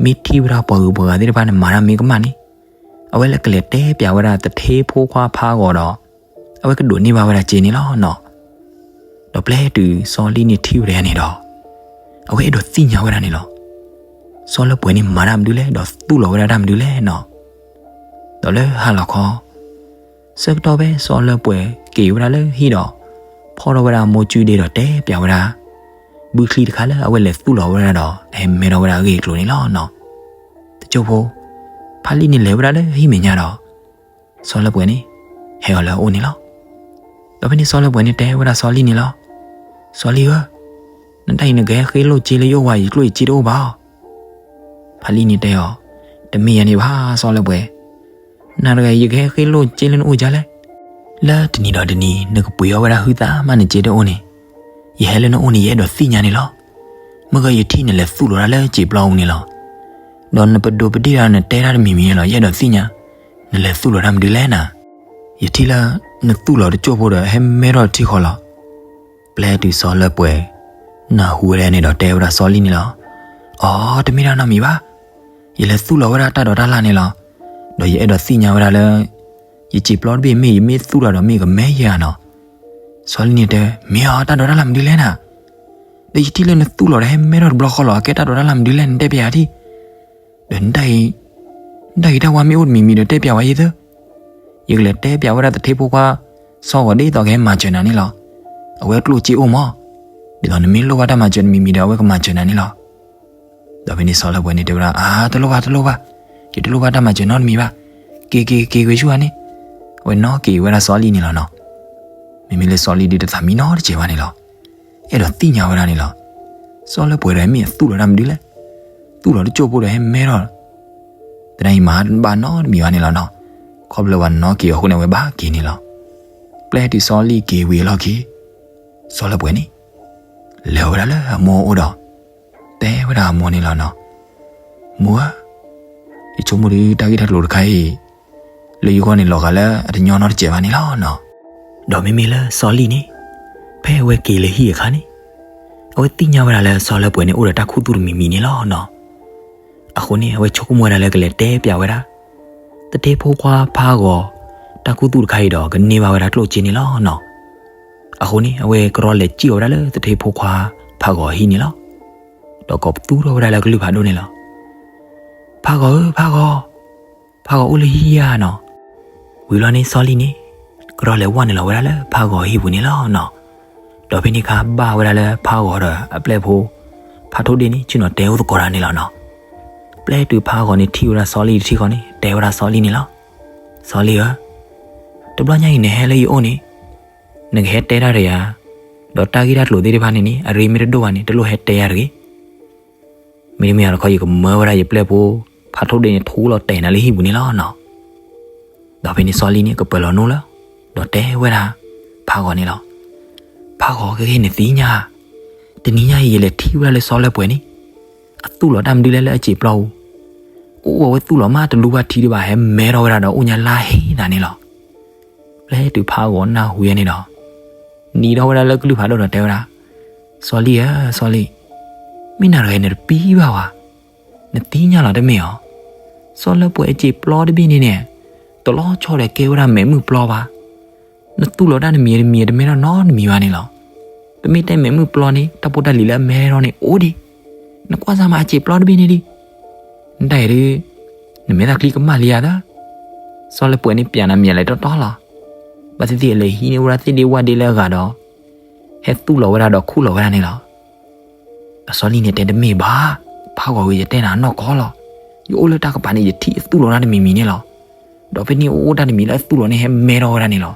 မ့ၢ်ထံၣ်ဝဲဒၣ်ပှၤဂုၤပှၤဂၤသ့ၣ်တဖၣ်န့ၣ် မၤတၢ်မ့ၢ်ကမၣ်န့ၣ် အဝဲလၢကလဲၤတဲပျးဝဲဒၣ်သထ့ဖိခွါဖးဂီၤဒီး အဝဲကဒိးန့ၢ်ဘၣ်ဝဲဒၣ်စ့န့ၣ်လီၤနီၤ. ဒီးပျဲတုၤစီၤလံၣ်န့ၣ်ထံၣ်ဝဲဒၣ်န့ၣ်ဒီး အဝဲအဲၣ်ဒိးသ့ၣ်ညါဝဲဒၣ်န့ၣ်လီၤ. စီၤလၢပှဲၤန့ၣ်မၤတၢ်မနုၤလဲၣ် ဒီးသူၣ်လီၤဝဲဒၣ်တၢ်မနုၤလဲၣ်နီၤ. ဒီးလၢဟါလီၤခီ ဆၢကတီၢ်ဖဲစီၤလၢပှဲၤက့ၤဝဲဒၣ်လၢဟံၣ်ဒီး ဖီၣ်ထီၣ်ဝဲဒၣ်မိၢ်ကုဒ့ဒီးတဲပျးဝဲဒၣ် ဘုချံတခါလၢအဝဲလဲၤသူၣ်လီၤဝဲဒၣ်ဒီး အဟဲမဲထီၣ်ဝဲဒၣ်အဂ့ၢ်အကျိၤန့ၣ်လီၤနီၤ. တစိၢ်ဖိ ဖးလံၣ်န့ၣ်လဲၤဝဲဒၣ်လၢဟံၣ်မဲာ်ညါဒီး စီၤလၢပှဲၤန့ၣ် ဟဲအီၤလၢအအိၣ်န့ၣ်လီၤ. ဒီးဖဲန့ၣ်စီၤလၢပှဲၤန့ၣ်တဲဝဲဒၣ်စီၤလံၣ်န့ၣ်လီၤ. စီၤလံၣ်ဧၢ, နတၢ်အံၤနကဟဲဃ့လိၢ်စ့လၢယအိၣ်ဝဲ ယကျိၣ်ယစ့တအိၣ်ဘၣ်အီၤ. ဖးလံၣ်န့ၣ်တဲအီၤ, တမ့ၢ်ယၤန့ၣ်ဘၣ်စီၤလၢပှဲၤ, နၤတဂၤအံၤ ယကဟဲဃ့လိၢ်စ့လၢနအိၣ်ဒ်လဲၣ်. လၢတနံၤဒီးတနံၤ နကပှ့ၤအီၣ်ဝဲဒၣ်ဟုသးမးနစ့တအိၣ်န့ၣ်, ယဟဲလၢနအိၣ်န့ၣ် ယအဲၣ်ဒိးသ့ၣ်ညါန့ၣ်လီၤ. မ့ၢ်ဂ့ၤယထံၣ်နလဲၤသူၣ်လီၤဒၣ်လၢစံာ်ပျီပူၤန့ၣ်လီၤ. ဒီးနပဒိးပဒ့ၣ်ဒီးနတဲတၢ်တမံၤမံၤန့ၣ်လီၤ ယအဲၣ်ဒိးသ့ၣ်ညါ, နလဲၤသူၣ်လီၤတၢ်မနုၤလဲၣ်နၤ. ယထံၣ်လၢ နသူၣ်လီၤတစိၢ်ဖိဒီးဟဲမဲထီၣ်ထံဃီလီၤ. ပျဲတုၤစီၤလၢပှဲၤ နၢ်ဟူဝဲဒၣ်န့ၣ်ဒီးတဲဝဲဒၣ်စီၤလံၣ်န့ၣ်လီၤ. အိ တမ့ၢ်တၢ်နီတမံၤဘၣ်. ယလဲၤသူၣ်လီၤဝဲဒၣ်တၢ်ဒိးတၢ်လၣ်န့ၣ်လီၤ. ဒီးယအဲၣ်ဒိးသ့ၣ်ညါဝဲဒၣ်လၢ ယစံာ်ပျီတဘ့ၣ်မ့ၢ်ယမ့ၢ်သူၣ်လီၤဒီးမ့ၢ်ကမဲယၤနီၤ. စီၤလံၣ်န့ၣ်တဲ, မ့ၢ်အီၤတၢ်ဒိးတၢ်လၣ်မနုၤလဲၣ်နၤ. ဒီးယထံၣ်လၢနသူၣ်လီၤဒီးဟဲမဲထီၣ်တဘျီဃီလီၤ အကဲတၢ်ဒိးတၢ်လၣ်မနုၤလဲၣ် နတဲပျးယၤထံၣ်. ဒီးနတၢ်ဂ့ၤတၢ်ဝါမ့ၢ်အိၣ်တမံၤမံၤဒီးတဲပျးဝဲယသၢ. ယကလဲၤတဲပျးဝဲဒၣ်သထ့ဖိခွါ စီၤဂီၤဒ်သိးကဟဲမၤစၢၤနၤန့ၣ်လီၤ. အဝဲကျိၣ်စ့အိၣ်မး, ဒ်သိးနမ့ၢ်လိၣ်ဘၣ်တၢ်မၤစၢၤတမံၤမံၤဒီး အဝဲကမၤစၢၤနၤန့ၣ်လီၤ. ဒီးဖဲန့ၣ်စီၤလၢပှဲၤန့ၣ်တဲဝဲဒၣ်, အါ တလိၣ်ဘၣ်တလိၣ်ဘၣ်, ယတလိၣ်ဘၣ်တၢ်မၤစၢၤနီတမံၤဘၣ်. က့ၤက့ၤက့ၤကွံာ်ဆူၣ်ဧါန့ၣ်. အဝဲနီၣ်က့ၤဝဲဒၣ်စီၤလံၣ်န့ၣ်လီၤနီၤ. မ့မ့ၢ်လၢစီၤလံၣ်ဒုးတသးမံနီတစဲးဘၣ်န့ၣ်လီၤ. အဲၣ်ဒိးသ့ၣ်ညါဝဲဒၣ်န့ၣ်လီၤ. စီၤလၢပှဲၤဒီးမ့ၢ်အသူၣ်လီၤတၢ်မနုၤလဲၣ်. သူၣ်လီၤတကၠိၢ်ဖိဒီးဟဲမဲထီၣ်, သနာ်က့မၤဘၣ်နီတမံၤဘၣ်န့ၣ်လီၤနီၤ. ခီဖျိဝဲနီၣ်က့ၤအဃိန့ၣ် အဝဲဘၣ်က့ၤန့ၣ်လီၤ. ပျဲတုၤစီလံၣ်က့ၤဝံၤအလီၢ်ခံ, စီၤလၢပှဲၤန့ၣ် လဲၤဝဲဒၣ်လၢအမိၢ်အိၣ်ဒီး တဲဝဲဒၣ်အမိၢ်န့ၣ်လီၤနီၤ. မိၢ်ဧၢ, ယဆိကမိၣ်ဒီးတၢ်ဂ့ၢ်တၢ်ကျိၤတခါအံၤ လၢယဂီၢ်န့ၣ်လီၤဂာ်လၢအတညီနီတစဲးဘၣ်န့ၣ်လီၤနီၤ. ဒီးမ့မ့ၢ်လၢစီလံၣ်န့ၣ် ဖဲအဝဲက့ၤလၢဟံၣ်အခါန့ၣ် အဝဲသ့ၣ်ညါဝဲဒၣ်လၢစီၤလၢပှဲၤန့ၣ်အိၣ်ဒီးတၢ်ခူသူၣ်တမံၤမံၤန့ၣ်လီၤနီၤ. အဃိန့ၣ် အဝဲဆိကမိၣ်ဝဲဒၣ်လၢကလဲၤတဲပျးဝဲဒၣ် သထ့ဖိခွါဖးဂီၤ တၢ်ခူသူၣ်တခါအံၤဒီး ကန့ၢ်ဘၣ်ဝဲဒၣ်ကျိၣ်စ့န့ၣ်လီၤနီၤ. အဃိန့ၣ် အဝဲကရီလဲၤစံၣ်အီၤဝဲဒၣ်လၢသထ့ဖိခွါဖးဂီၤအဟံၣ်န့ၣ်လီၤ. ဒီးကိးပသူထီၣ်ဝဲဒၣ်လၢကလုၢ်ဖးဒိၣ်န့ၣ်လီၤ. ဖးဂီၤဧၢ ဖးဂီၤ, ဖးဂီၤအိၣ်လၢဟံၣ်ဧါနီၤ. ဝံၤလီၤန့ၣ်စီလံၣ်န့ၣ် ကရီလဲၤဝဲနုာ်လီၤဝဲဒၣ်လၢဖးဂီၤအဟံၣ်ပူၤန့ၣ်လီၤနီၤ. ဒီးဖဲန့ၣ်အခါဘၣ်ဝဲဒၣ်လၢဖးဂီၤဒီးအပျဲၢ်ဖိ ဖးထိၣ်ဒ့ၣ်န့ၣ် ဆ့ၣ်နီၤတဲအိၣ်သကိးတၢ်န့ၣ်လီၤနီၤ. ပျဲတုၤဖးဂီၤန့ၣ်ထံၣ်ဝဲဒၣ်စီလံၣ်တထံၣ်ဃီန့ၣ် တဲဝဲဒၣ်စီလံၣ်န့ၣ်လီၤ. စီလံၣ်ဧၢ, တဘျီညါအံၤနဟဲလၢယအိၣ်န့ၣ် နကဟဲတဲတၢ်ဒီးယၤ, ဒီးတၢ်ဂ့ၢ်တၢ်ကျိၤသ့ၣ်တဖၣ်န့ၣ်န့ၣ် အရ့မ့ၢ်တဒိၣ်ဘၣ်န့ၣ် တလိၣ်ဟဲတဲယၤတဂ့ၤ. မ့တမ့ၢ်တခီ ယကမၢဝဲဒၣ်ယပျဲၢ်ဖိ ဖးထိၣ်ဒ့ၣ်န့ၣ် ထူလီၤတဲာ်နၤလၢဟံၣ်ပူၤန့ၣ်လီၤနီၤ. ဒီးဖဲန့ၣ်စီလံၣ်န့ၣ် ကပၢၤလီၤနူလၢ ဒီးတဲဝဲဒၣ်ဖးဂီၤန့ၣ်လီၤ. ဖးဂီၤက့ၤနသ့ၣ်ညါ, တနံၤညါအံၤယလဲၤထံၣ်ဝဲဒၣ်လၢစီၤလၢပှဲၤန့ၣ် အသူၣ်လီၤတၢ်မနုၤလဲၣ်လၢအစံာ်ပျီပူၤ, အိၣ်အဝဲသူၣ်လီၤမးတလူဘၣ်ထံဒံးဘၣ် ဟဲမဲထီၣ်ဝဲဒၣ်ဒီးအိၣ်ညါလါဟ့နၤန့ၣ်လီၤ. ပျဲတုၤဖးဂီၤနၢ်ဟူယဲန့ၣ်ဒီး နံၤထီၣ်ဝဲဒၣ်လၢကလုၢ်ဖးဒိၣ်ဒီးတဲဝဲဒၣ်, စီလံၣ်ဧၢ စီလံၣ်, မ့ၢ်နၤတဂၤနတပံဘၣ်ဝဲ, နသ့ၣ်ညါလီၤတမ့ၢ်ဧါ. စီၤလၢပှဲၤအစံာ်ပျီတဘ့ၣ်န့ၣ်န့ၣ် တလီၤဆီဒီးကဲဝဲဒၣ်မဲးမုၢ်ပျီဘၣ်. နသူၣ်လီၤတၢ်တမံၤတမံၤ တမဲထီၣ်နီတမံၤဘၣ်န့ၣ်လီၤ. ပမ့ၢ်တဲမဲးမုၢ်ပျီန့ၣ် တၢ်ဖိတၢ်လံၤလၢအမဲထီၣ်န့ၣ်အိၣ်ဒံး. နကွၢ်စၢ်မးအစံာ်ပျီတဘ့ၣ်န့ၣ်ဒံး. နတၢ်အံၤဒုး နမဲာ်သၣ်ချံကမၣ်လံဧါသၢ. စီၤလၢပှဲၤန့ၣ်ပျးနၤမ့ၢ်လဲၤတီတီလီၤ. ဘၣ်သ့ၣ်သ့ၣ်အလဲၤဟံးန့ၢ်ဝဲဒၣ်သ့ၣ်ဒ့ဝၣ်ဒ့လၢအဂၤဒီး ဟဲသူၣ်လီၤဝဲဒၣ်ဒီးခူၣ်လီၤဝဲဒၣ်န့ၣ်လီၤ. စီၤလံၣ်န့ၣ်တဲတမ့ၢ်ဘၣ်, ဖးဂီၤဧၢ ယတဲနၤနီၢ်ကီၢ်လီၤ. ယအိၣ်လၢတၢ်ကပၤန့ၣ် ယထံၣ်အသူၣ်လီၤတၢ်တမံၤမံၤန့ၣ်လီၤ. ဒီးဖဲန့ၣ်အိၣ်တၢ်တမံၤလၢအသူၣ်လီၤန့ၣ်ဟဲမဲထီၣ်ဝဲဒၣ်န့ၣ်လီၤ.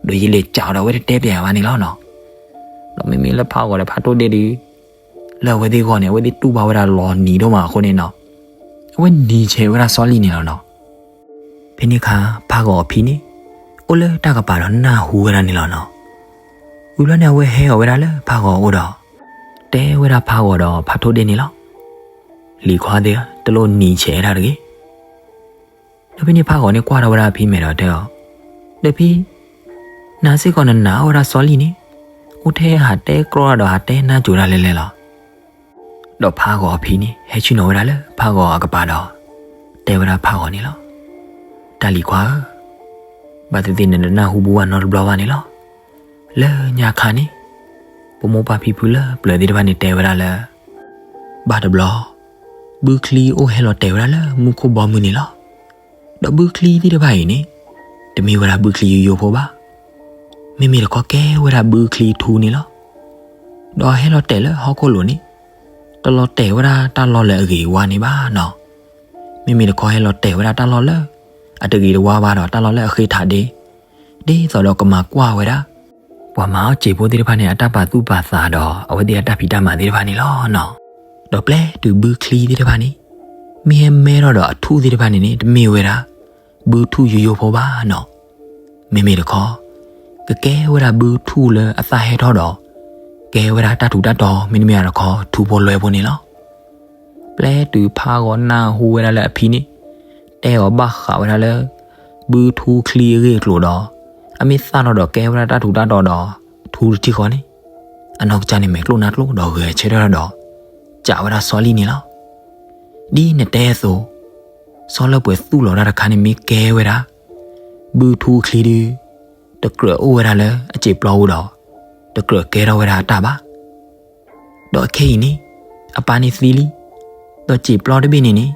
ဒီးယလဲၤစးဒီးအဝဲတတဲပျးယၤဘၣ်န့ၣ်လီၤနီၤ. ဒီးမ့မ့ၢ်လၢဖးဂီၤဒီးဖးထိၣ်ဒ့ၣ်ဒုး လၢအဝဲသ့ၣ်ဂီၢ်န့ၣ် အဝဲသ့ၣ်တူၢ်ဘၣ်ဝဲဒၣ်လီၤနံၤဒိၣ်မးအဃိန့ၣ်နီၤ, အဝဲနံၤဆဲးဝဲဒၣ်စီၤလံၣ်န့ၣ်လီၤနီၤ. ဖဲန့ၣ်အခါ ဖးဂီၤအဖံန့ၣ် အိၣ်လၢတၢ်ကပၤဒီးနၢ်ဟူဝဲဒၣ်န့ၣ်လီၤနီၤ. ဝံၤဘျီန့ၣ် အဝဲဟဲအီၤဝဲဒၣ်လၢဖးဂီၤအအိၣ်ဒီး တဲဝဲဒၣ်ဖးဂီၤဒီးဖးထိၣ်ဒ့ၣ်န့ၣ်လီၤ. လံၤခွါသ့ၣ်ဧၢ, တလိၣ်နံၤဆဲးဝဲဒၣ်တဂ့ၤ. ဒီးဖဲန့ၣ်ဖးဂီၤန့ၣ်ကွၢ်ထီၣ်ဝဲဒၣ်အဖံမဲာ်ဒီးတဲအီၤ, ဒီးဖံ, နၤစ့ၢ်ကီးနနာ်အီၣ်ဝဲဒၣ်စီၤလံၣ်န့ၣ်, အိၣ်ထဲဟးတဲကြီတၢ်ဒီးဟးတဲနါစိၤတၢ်လဲၣ်လဲၣ်လီၤ. ဒီးဖးဂီၤအဖံန့ၣ် ဟဲဆ့ၣ်နီၤဝဲဒၣ်လၢဖးဂီၤအကပၤဒီး တဲဝဲဒၣ်ဖးဂီၤန့ၣ်လီၤ. တၢ်လံၤခွါဧၢ, ဘၣ်သ့ၣ်သ့ၣ်နတနၢ်ဟူဘၣ်ဝဲနီတဘျီဘၣ်န့ၣ်လီၤ. လၢညါခါန့ၣ် ပမိၢ်ပၢ်ဖံဖုလၢပျၢၤသ့ၣ်တဖၣ်န့ၣ်တဲဝဲဒၣ်လၢ ဘၣ်တဘျီ ဘုချံအိၣ်ဟဲလီၤတဲာ်ဝဲဒၣ်လၢမူခိၣ်ဘီမုၢ်န့ၣ်လီၤ. ဒီးဘုချံသ့ၣ်တဖၣ်အံၤန့ၣ် တမ့ၢ်ဝဲဒၣ်ဘုချံယိယိဖိဘၣ်. မ့မ့ၢ်တခီကဲဝဲဒၣ်ဘုချံထူန့ၣ်လီၤ. ဒီးဟဲလီၤတဲာ်လၢဟီၣ်ခိၣ်လိၤန့ၣ် တလီၤတဲာ်ဝဲဒၣ်တၢ်လီၢ်လၢအဂ့ၤအဝါန့ၣ်ဘၣ်နီၤ. မ့မ့ၢ်တခီဟဲလီၤတဲာ်ဝဲဒၣ်တၢ်လီၢ်လၢ အတဂ့ၤတဝါဘၣ်ဒီးတၢ်လီၢ်လၢအဃ့ထးဒ့ ဒ်သိးဒီးကမၤကွၢ်ဝဲဒၣ် ပှၤမၤအီၣ်စံာ်ဖိသ့ၣ်တဖၣ်န့ၣ် အတၢ်ပာ်သူၣ်ပာ်သးဒီး အဝဲသ့ၣ်အတၢ်ဖံးတၢ်မၤသ့ၣ်တဖၣ်န့ၣ်လီၤနီၤ. ဒီးပျဲတုၤဘုချံသ့ၣ်တဖၣ်န့ၣ် မ့ၢ်ဟဲမဲထီၣ်ဒီးအထူၣ်သ့ၣ်တဖၣ်န့ၣ်န့ၣ် တမ့ၢ်ဝဲဒၣ် ဘုထူၣ်ယိယိဖိဘၣ်နီၤ. မ့မ့ၢ်တခီ ကကဲဝဲဒၣ်ဘုထူၣ်လၢအသၣ်ဟဲထီၣ်ဒီး ကဲဝဲဒၣ်တၢ်ထူးတၢ်တီၤ မ့တမ့ၢ်တခီ ထူဖိလွဲဖိန့ၣ်လီၤ. ပျဲတုၤဖးဂီၤနၢ်ဟူဝဲဒၣ်လၢအဖံန့ၣ် တဲအီၤဘၣ်ဃးဝဲဒၣ်လၢ ဘုထူချံအဂ့ၢ်အကျိၤဒီး အမ့ၢ်သၣ်ထီၣ်ဒီးကဲဝဲဒၣ်တၢ်ထူးတၢ်တီၤဒီး ထူတထံၣ်ဃီန့ၣ် အနီၢ်ကစၢ်န့ၣ်မဲာ်ကျိၣ်နါကျိၣ်ဒီးဂဲၤဆၢထၢၣ်ထီၣ်ဒီး စံးဝဲဒၣ်စီၤလံၣ်န့ၣ်လီၤ. ဒ်နတဲအသိး စီၤလၢပှဲၤသူၣ်လီၤတၢ်တခါန့ၣ်မ့ၢ်ကဲဝဲဒၣ် ဘုထူချံဒု တကြၢးအိၣ်ဝဲဒၣ်လၢအစံာ်ပျီပူၤဒီး တကြၢးကဲထီၣ်ဝဲဒၣ်အတၢ်ဘၣ်. ဒီးအခဲအံၤန့ၣ် အပၢ်န့ၣ်သံလံ, ဒီးစံာ်ပျီတဘ့ၣ်န့ၣ်န့ၣ်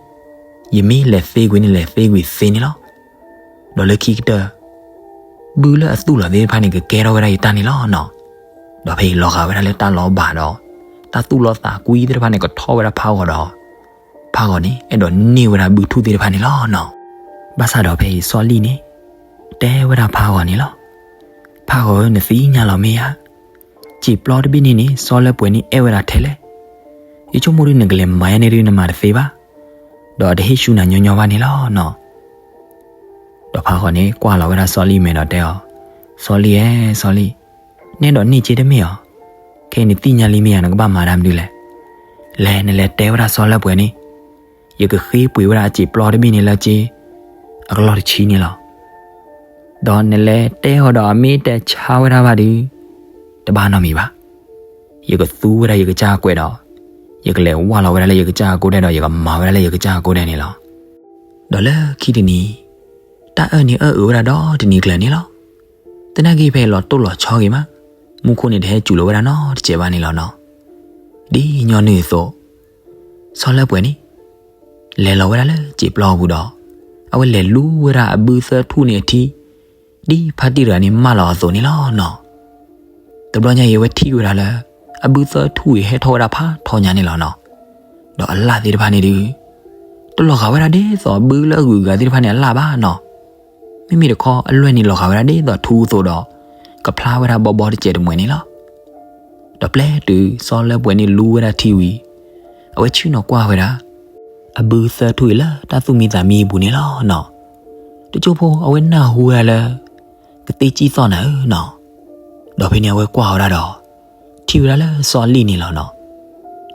ယမ့ၢ်လဲၤသ့ကွံာ်န့ၣ် လဲၤသ့ကွံာ်သ့န့ၣ်လီၤ. ဒီးလၢခံကတၢၢ် ဘုလၢအသူၣ်လီၤသ့ၣ်တဖၣ်န့ၣ် ကကဲထီၣ်ဝဲဒၣ်ယတၢ်န့ၣ်လီၤနီၤ. ဒီးဖဲအံၤလီၤဂာ်ဝဲဒၣ်လၢတၢ်လီၤဘၣ်ဒီး တၢ်သူၣ်လီသးကွံသ့ၣ်တဖၣ်န့ၣ် ကထီၣ်ဝဲဒၣ်ဖးဂီၤဒီး ဖးဂီၤန့ၣ် အဲၣ်ဒိးန့ၢ်ဝဲဒၣ်ဘုထူၣ်သ့ၣ်တဖၣ်န့ၣ်လီၤနီၤ. ဘၣ်ဆၣ်ဒီးဖဲအံၤစီၤလံၣ်န့ၣ် တဲဝဲဒၣ်ဖးဂီၤန့ၣ်လီၤ. ဖးဂီၤဧၢ နသ့ၣ်ညါလီၤမ့ၢ်ဧါ. စံာ်ပျီတဘ့ၣ်န့ၣ်န့ၣ် စီၤလၢပှဲၤန့ၣ်အဲၣ်ဝဲဒၣ်ထဲလဲၣ်. ယဆိကမိၣ်ဒုးနကလဲၤမၤယါန့ၣ်ဒုးနမၤတသ့ဘၣ်, ဒီးအတဟ့ၣ်ဆူၣ်နၤညီညီဘၣ်န့ၣ်လီၤနီၤ. ဒီးဖးဂီၤန့ၣ်ကွၢ်လီၤဝဲဒၣ်စီၤလံၣ်မဲာ်ဒီးတဲအီၤ, စီၤလံၣ်ဧၢ, စီၤလံၣ်, နဲဒိးန့ၢ်စ့တမ့ၢ်ဧါ. ခဲအံၤနသ့ၣ်ညါလံမ့ၢ်ဧါ, နကဘၣ်မၤတၢ်မနုၤလဲၣ်. လဲၤနလဲၤတဲဝဲဒၣ်စီၤလၢပှဲၤန့ၣ်, ယကဃ့ပှ့ၤဝဲဒၣ်အစံာ်ပျီတဘ့ၣ်န့ၣ်လၢစ့ အကလီၢ်တဆံန့ၣ်လီၤ. ဒီးနလဲၤတဲအီၤဒီးအမ့ၢ်တဆါဝဲဒၣ်ဘၣ်ဒုး, တဘၣ်နီတမံၤဘၣ်. ယကသူဝဲဒၣ်ယကစၢ်အကွဲးဒီး, ယကလဲၤဝၢ်လီၤဝဲဒၣ်လၢယကစၢ်အကိးဒဲးဒီး ယကမၤဝဲဒၣ်လၢယကစၢ်အကိးဒဲးန့ၣ်လီၤ. ဒီးလၢခံတနံၤ, တၢ်အၢၣ်န့ၣ်အၢၣ်အုးဝဲဒၣ်ဒီတနံၤကျၢၤန့ၣ်လီၤ. သနာ်က့ဖဲအံၤလီၤတိၢ်လီၤဆီဂ့ၤမး, မူခိၣ်န့ၣ်တဟဲစူၤလီၤဝဲဒၣ်နီတစဲးဘၣ်န့ၣ်လီၤနီၤ. ဒ်ညီနုၢ်အသိး, စီၤလၢပှဲၤန့ၣ် လဲၤလီၤဝဲဒၣ်လၢစံာ်ပျီပူၤဒီး, အဝဲလဲၤလူဝဲဒၣ်အဘုသၢထူၣ်န့ၣ်အထံ, ဒ်ဖါတံၢ်တဂၤန့ၣ်မၢလီၤအသိးန့ၣ်လီၤနီၤ. တဘျီညါအံၤအဝဲထံၣ်ဝဲဒၣ်လၢ အဘုသၢထူၣ်အံၤဟဲထီၣ်ဝဲဒၣ်ဖးထီညါန့ၣ်လီၤနီၤ. ဒီးအလၣ်သ့ၣ်တဖၣ်န့ၣ်ဒုး, တလီၤဂာ်ဝဲဒၣ်ဒ်သိးအဘုလၢအဂုၤအဂၤသ့ၣ်တဖၣ်န့ၣ်အလၣ်ဘၣ်နီၤ. မ့မ့ၢ်တခီအလွဲၢ်န့ၣ်လီၤဂာ်ဝဲဒၣ်ဒ်သိးထူအသိးဒီး, ကဖျါဝဲဒၣ်ဘီဘီတစဲးတမှဲၤန့ၣ်လီၤ. ဒီးပျဲတုၤစီၤလၢပှဲၤန့ၣ်လူဝဲဒၣ်ထံဝံၤ, အဝဲဆ့ၣ်နီၤကွၢ်ဝဲဒၣ် အဘုသၢထူၣ်အံၤလၢတၢ်သူၣ်မံသးမံအပူၤန့ၣ်လီၤနီၤ. တကၠိဖိအဝဲနၢ်ဟူဝဲဒၣ်လၢ ကသ့စံၣ်သီၣ်နၤဧၢနီၤ. ဒီးဖဲန့ၣ်အဝဲကွၢ်ဝဲဒၣ်ဒီး, ထံၣ်ဝဲဒၣ်လၢစီၤလံၣ်န့ၣ်လီၤနီၤ.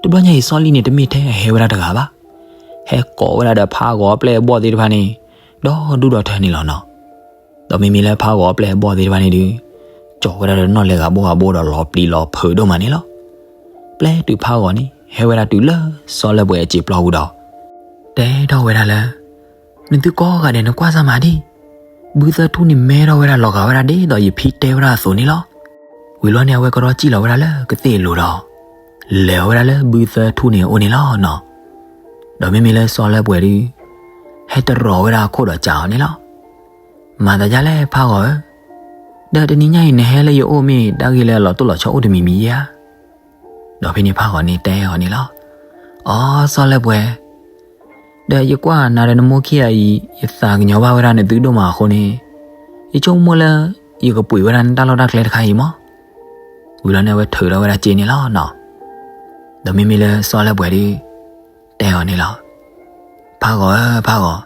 တဘျီညါအံၤစီၤလံၣ်န့ၣ်တမ့ၢ်ထဲအဟဲဝဲဒၣ်တဂၤဘၣ်. ဟဲကိးဝဲဒၣ်ဒီးဖးဂီၤအပျဲၢ်အဘီၣ်သ့ၣ်တဖၣ်န့ၣ်, ဒီဒူၣ်ဒီထၢန့ၣ်လီၤနီၤ. ဒီးမ့မ့ၢ်လၢဖးဂီၤအပျဲၢ်အဘီၣ်သ့ၣ်တဖၣ်န့ၣ်ဒုး, ကၠီၤဝဲဒၣ်ဒီးနီၣ်လဲၤဂၤဘိဂၤဘိဒီးလီၤပျံၤလီၤဖုးဒိၣ်မးန့ၣ်လီၤ. ပျဲတုၤဖးဂီၤန့ၣ် ဟဲဝဲဒၣ်တုၤလၢစီၤလၢပှဲၤအစံာ်ပျီပူၤဒီး, တဲထီၣ်ဝဲဒၣ်လၢ, နသုကိးဂၤဒဲးနကွၢ်စၢ်မးဒံး, ဘုသၢထူၣ်န့ၣ်မဲထီၣ်ဝဲဒၣ်လီၤဂာ်ဝဲဒၣ်ဒ်သိးယဖံတဲဝဲဒၣ်အသိးန့ၣ်လီၤ. ဝံၤဘျီန့ၣ်အဝဲကရီကံၣ်လီၤဝဲဒၣ်လၢကသ့ၣ်အလိၤဒီး, လဲၤဝဲဒၣ်လၢဘုသၢထူၣ်န့ၣ်အအိၣ်န့ၣ်လီၤနီၤ. ဒီးမ့မ့ၢ်လၢစီၤလၢပှဲၤဒုး, ဟဲတရီၤဝဲဒၣ်အခိၣ်ဒီးစံးအီၤန့ၣ်လီၤ. မၤသးဒ်လဲၣ်ဖးဂီၤဧၢ, ဒီးတနံၤညါအံၤနဟဲလၢယအိၣ်မ့ၢ်တၢ်ဂ့ၢ်လၢအလီၤတိၢ်လီၤဆီအိၣ်တမံၤမံၤဧါ. ဒီးဖဲန့ၣ်ဖးဂီၤန့ၣ်တဲအီၤန့ၣ်လီၤ. အိ စီၤလၢပှဲၤ, ဒီးယကွၢ်နၤဒီးနမိၢ်ခံဂၤအံၤ ယသးကညီၤဘၣ်ဝဲဒၣ်နသုဒိၣ်မးအဃိန့ၣ်, ယဆိကမိၣ်လၢ ယကပှ့ၤဝဲဒၣ်နတၢ်လီၢ်တၢ်ကျဲတခါအံၤမး. ဝံၤလီၤန့ၣ်အဝဲထုးထီၣ်ဝဲဒၣ်စ့န့ၣ်လီၤနီၤ. ဒီးမ့မ့ၢ်လၢစီၤလၢပှဲၤဒုး, တဲအီၤန့ၣ်လီၤ. ဖးဂီၤဧၢဖးဂီၤ,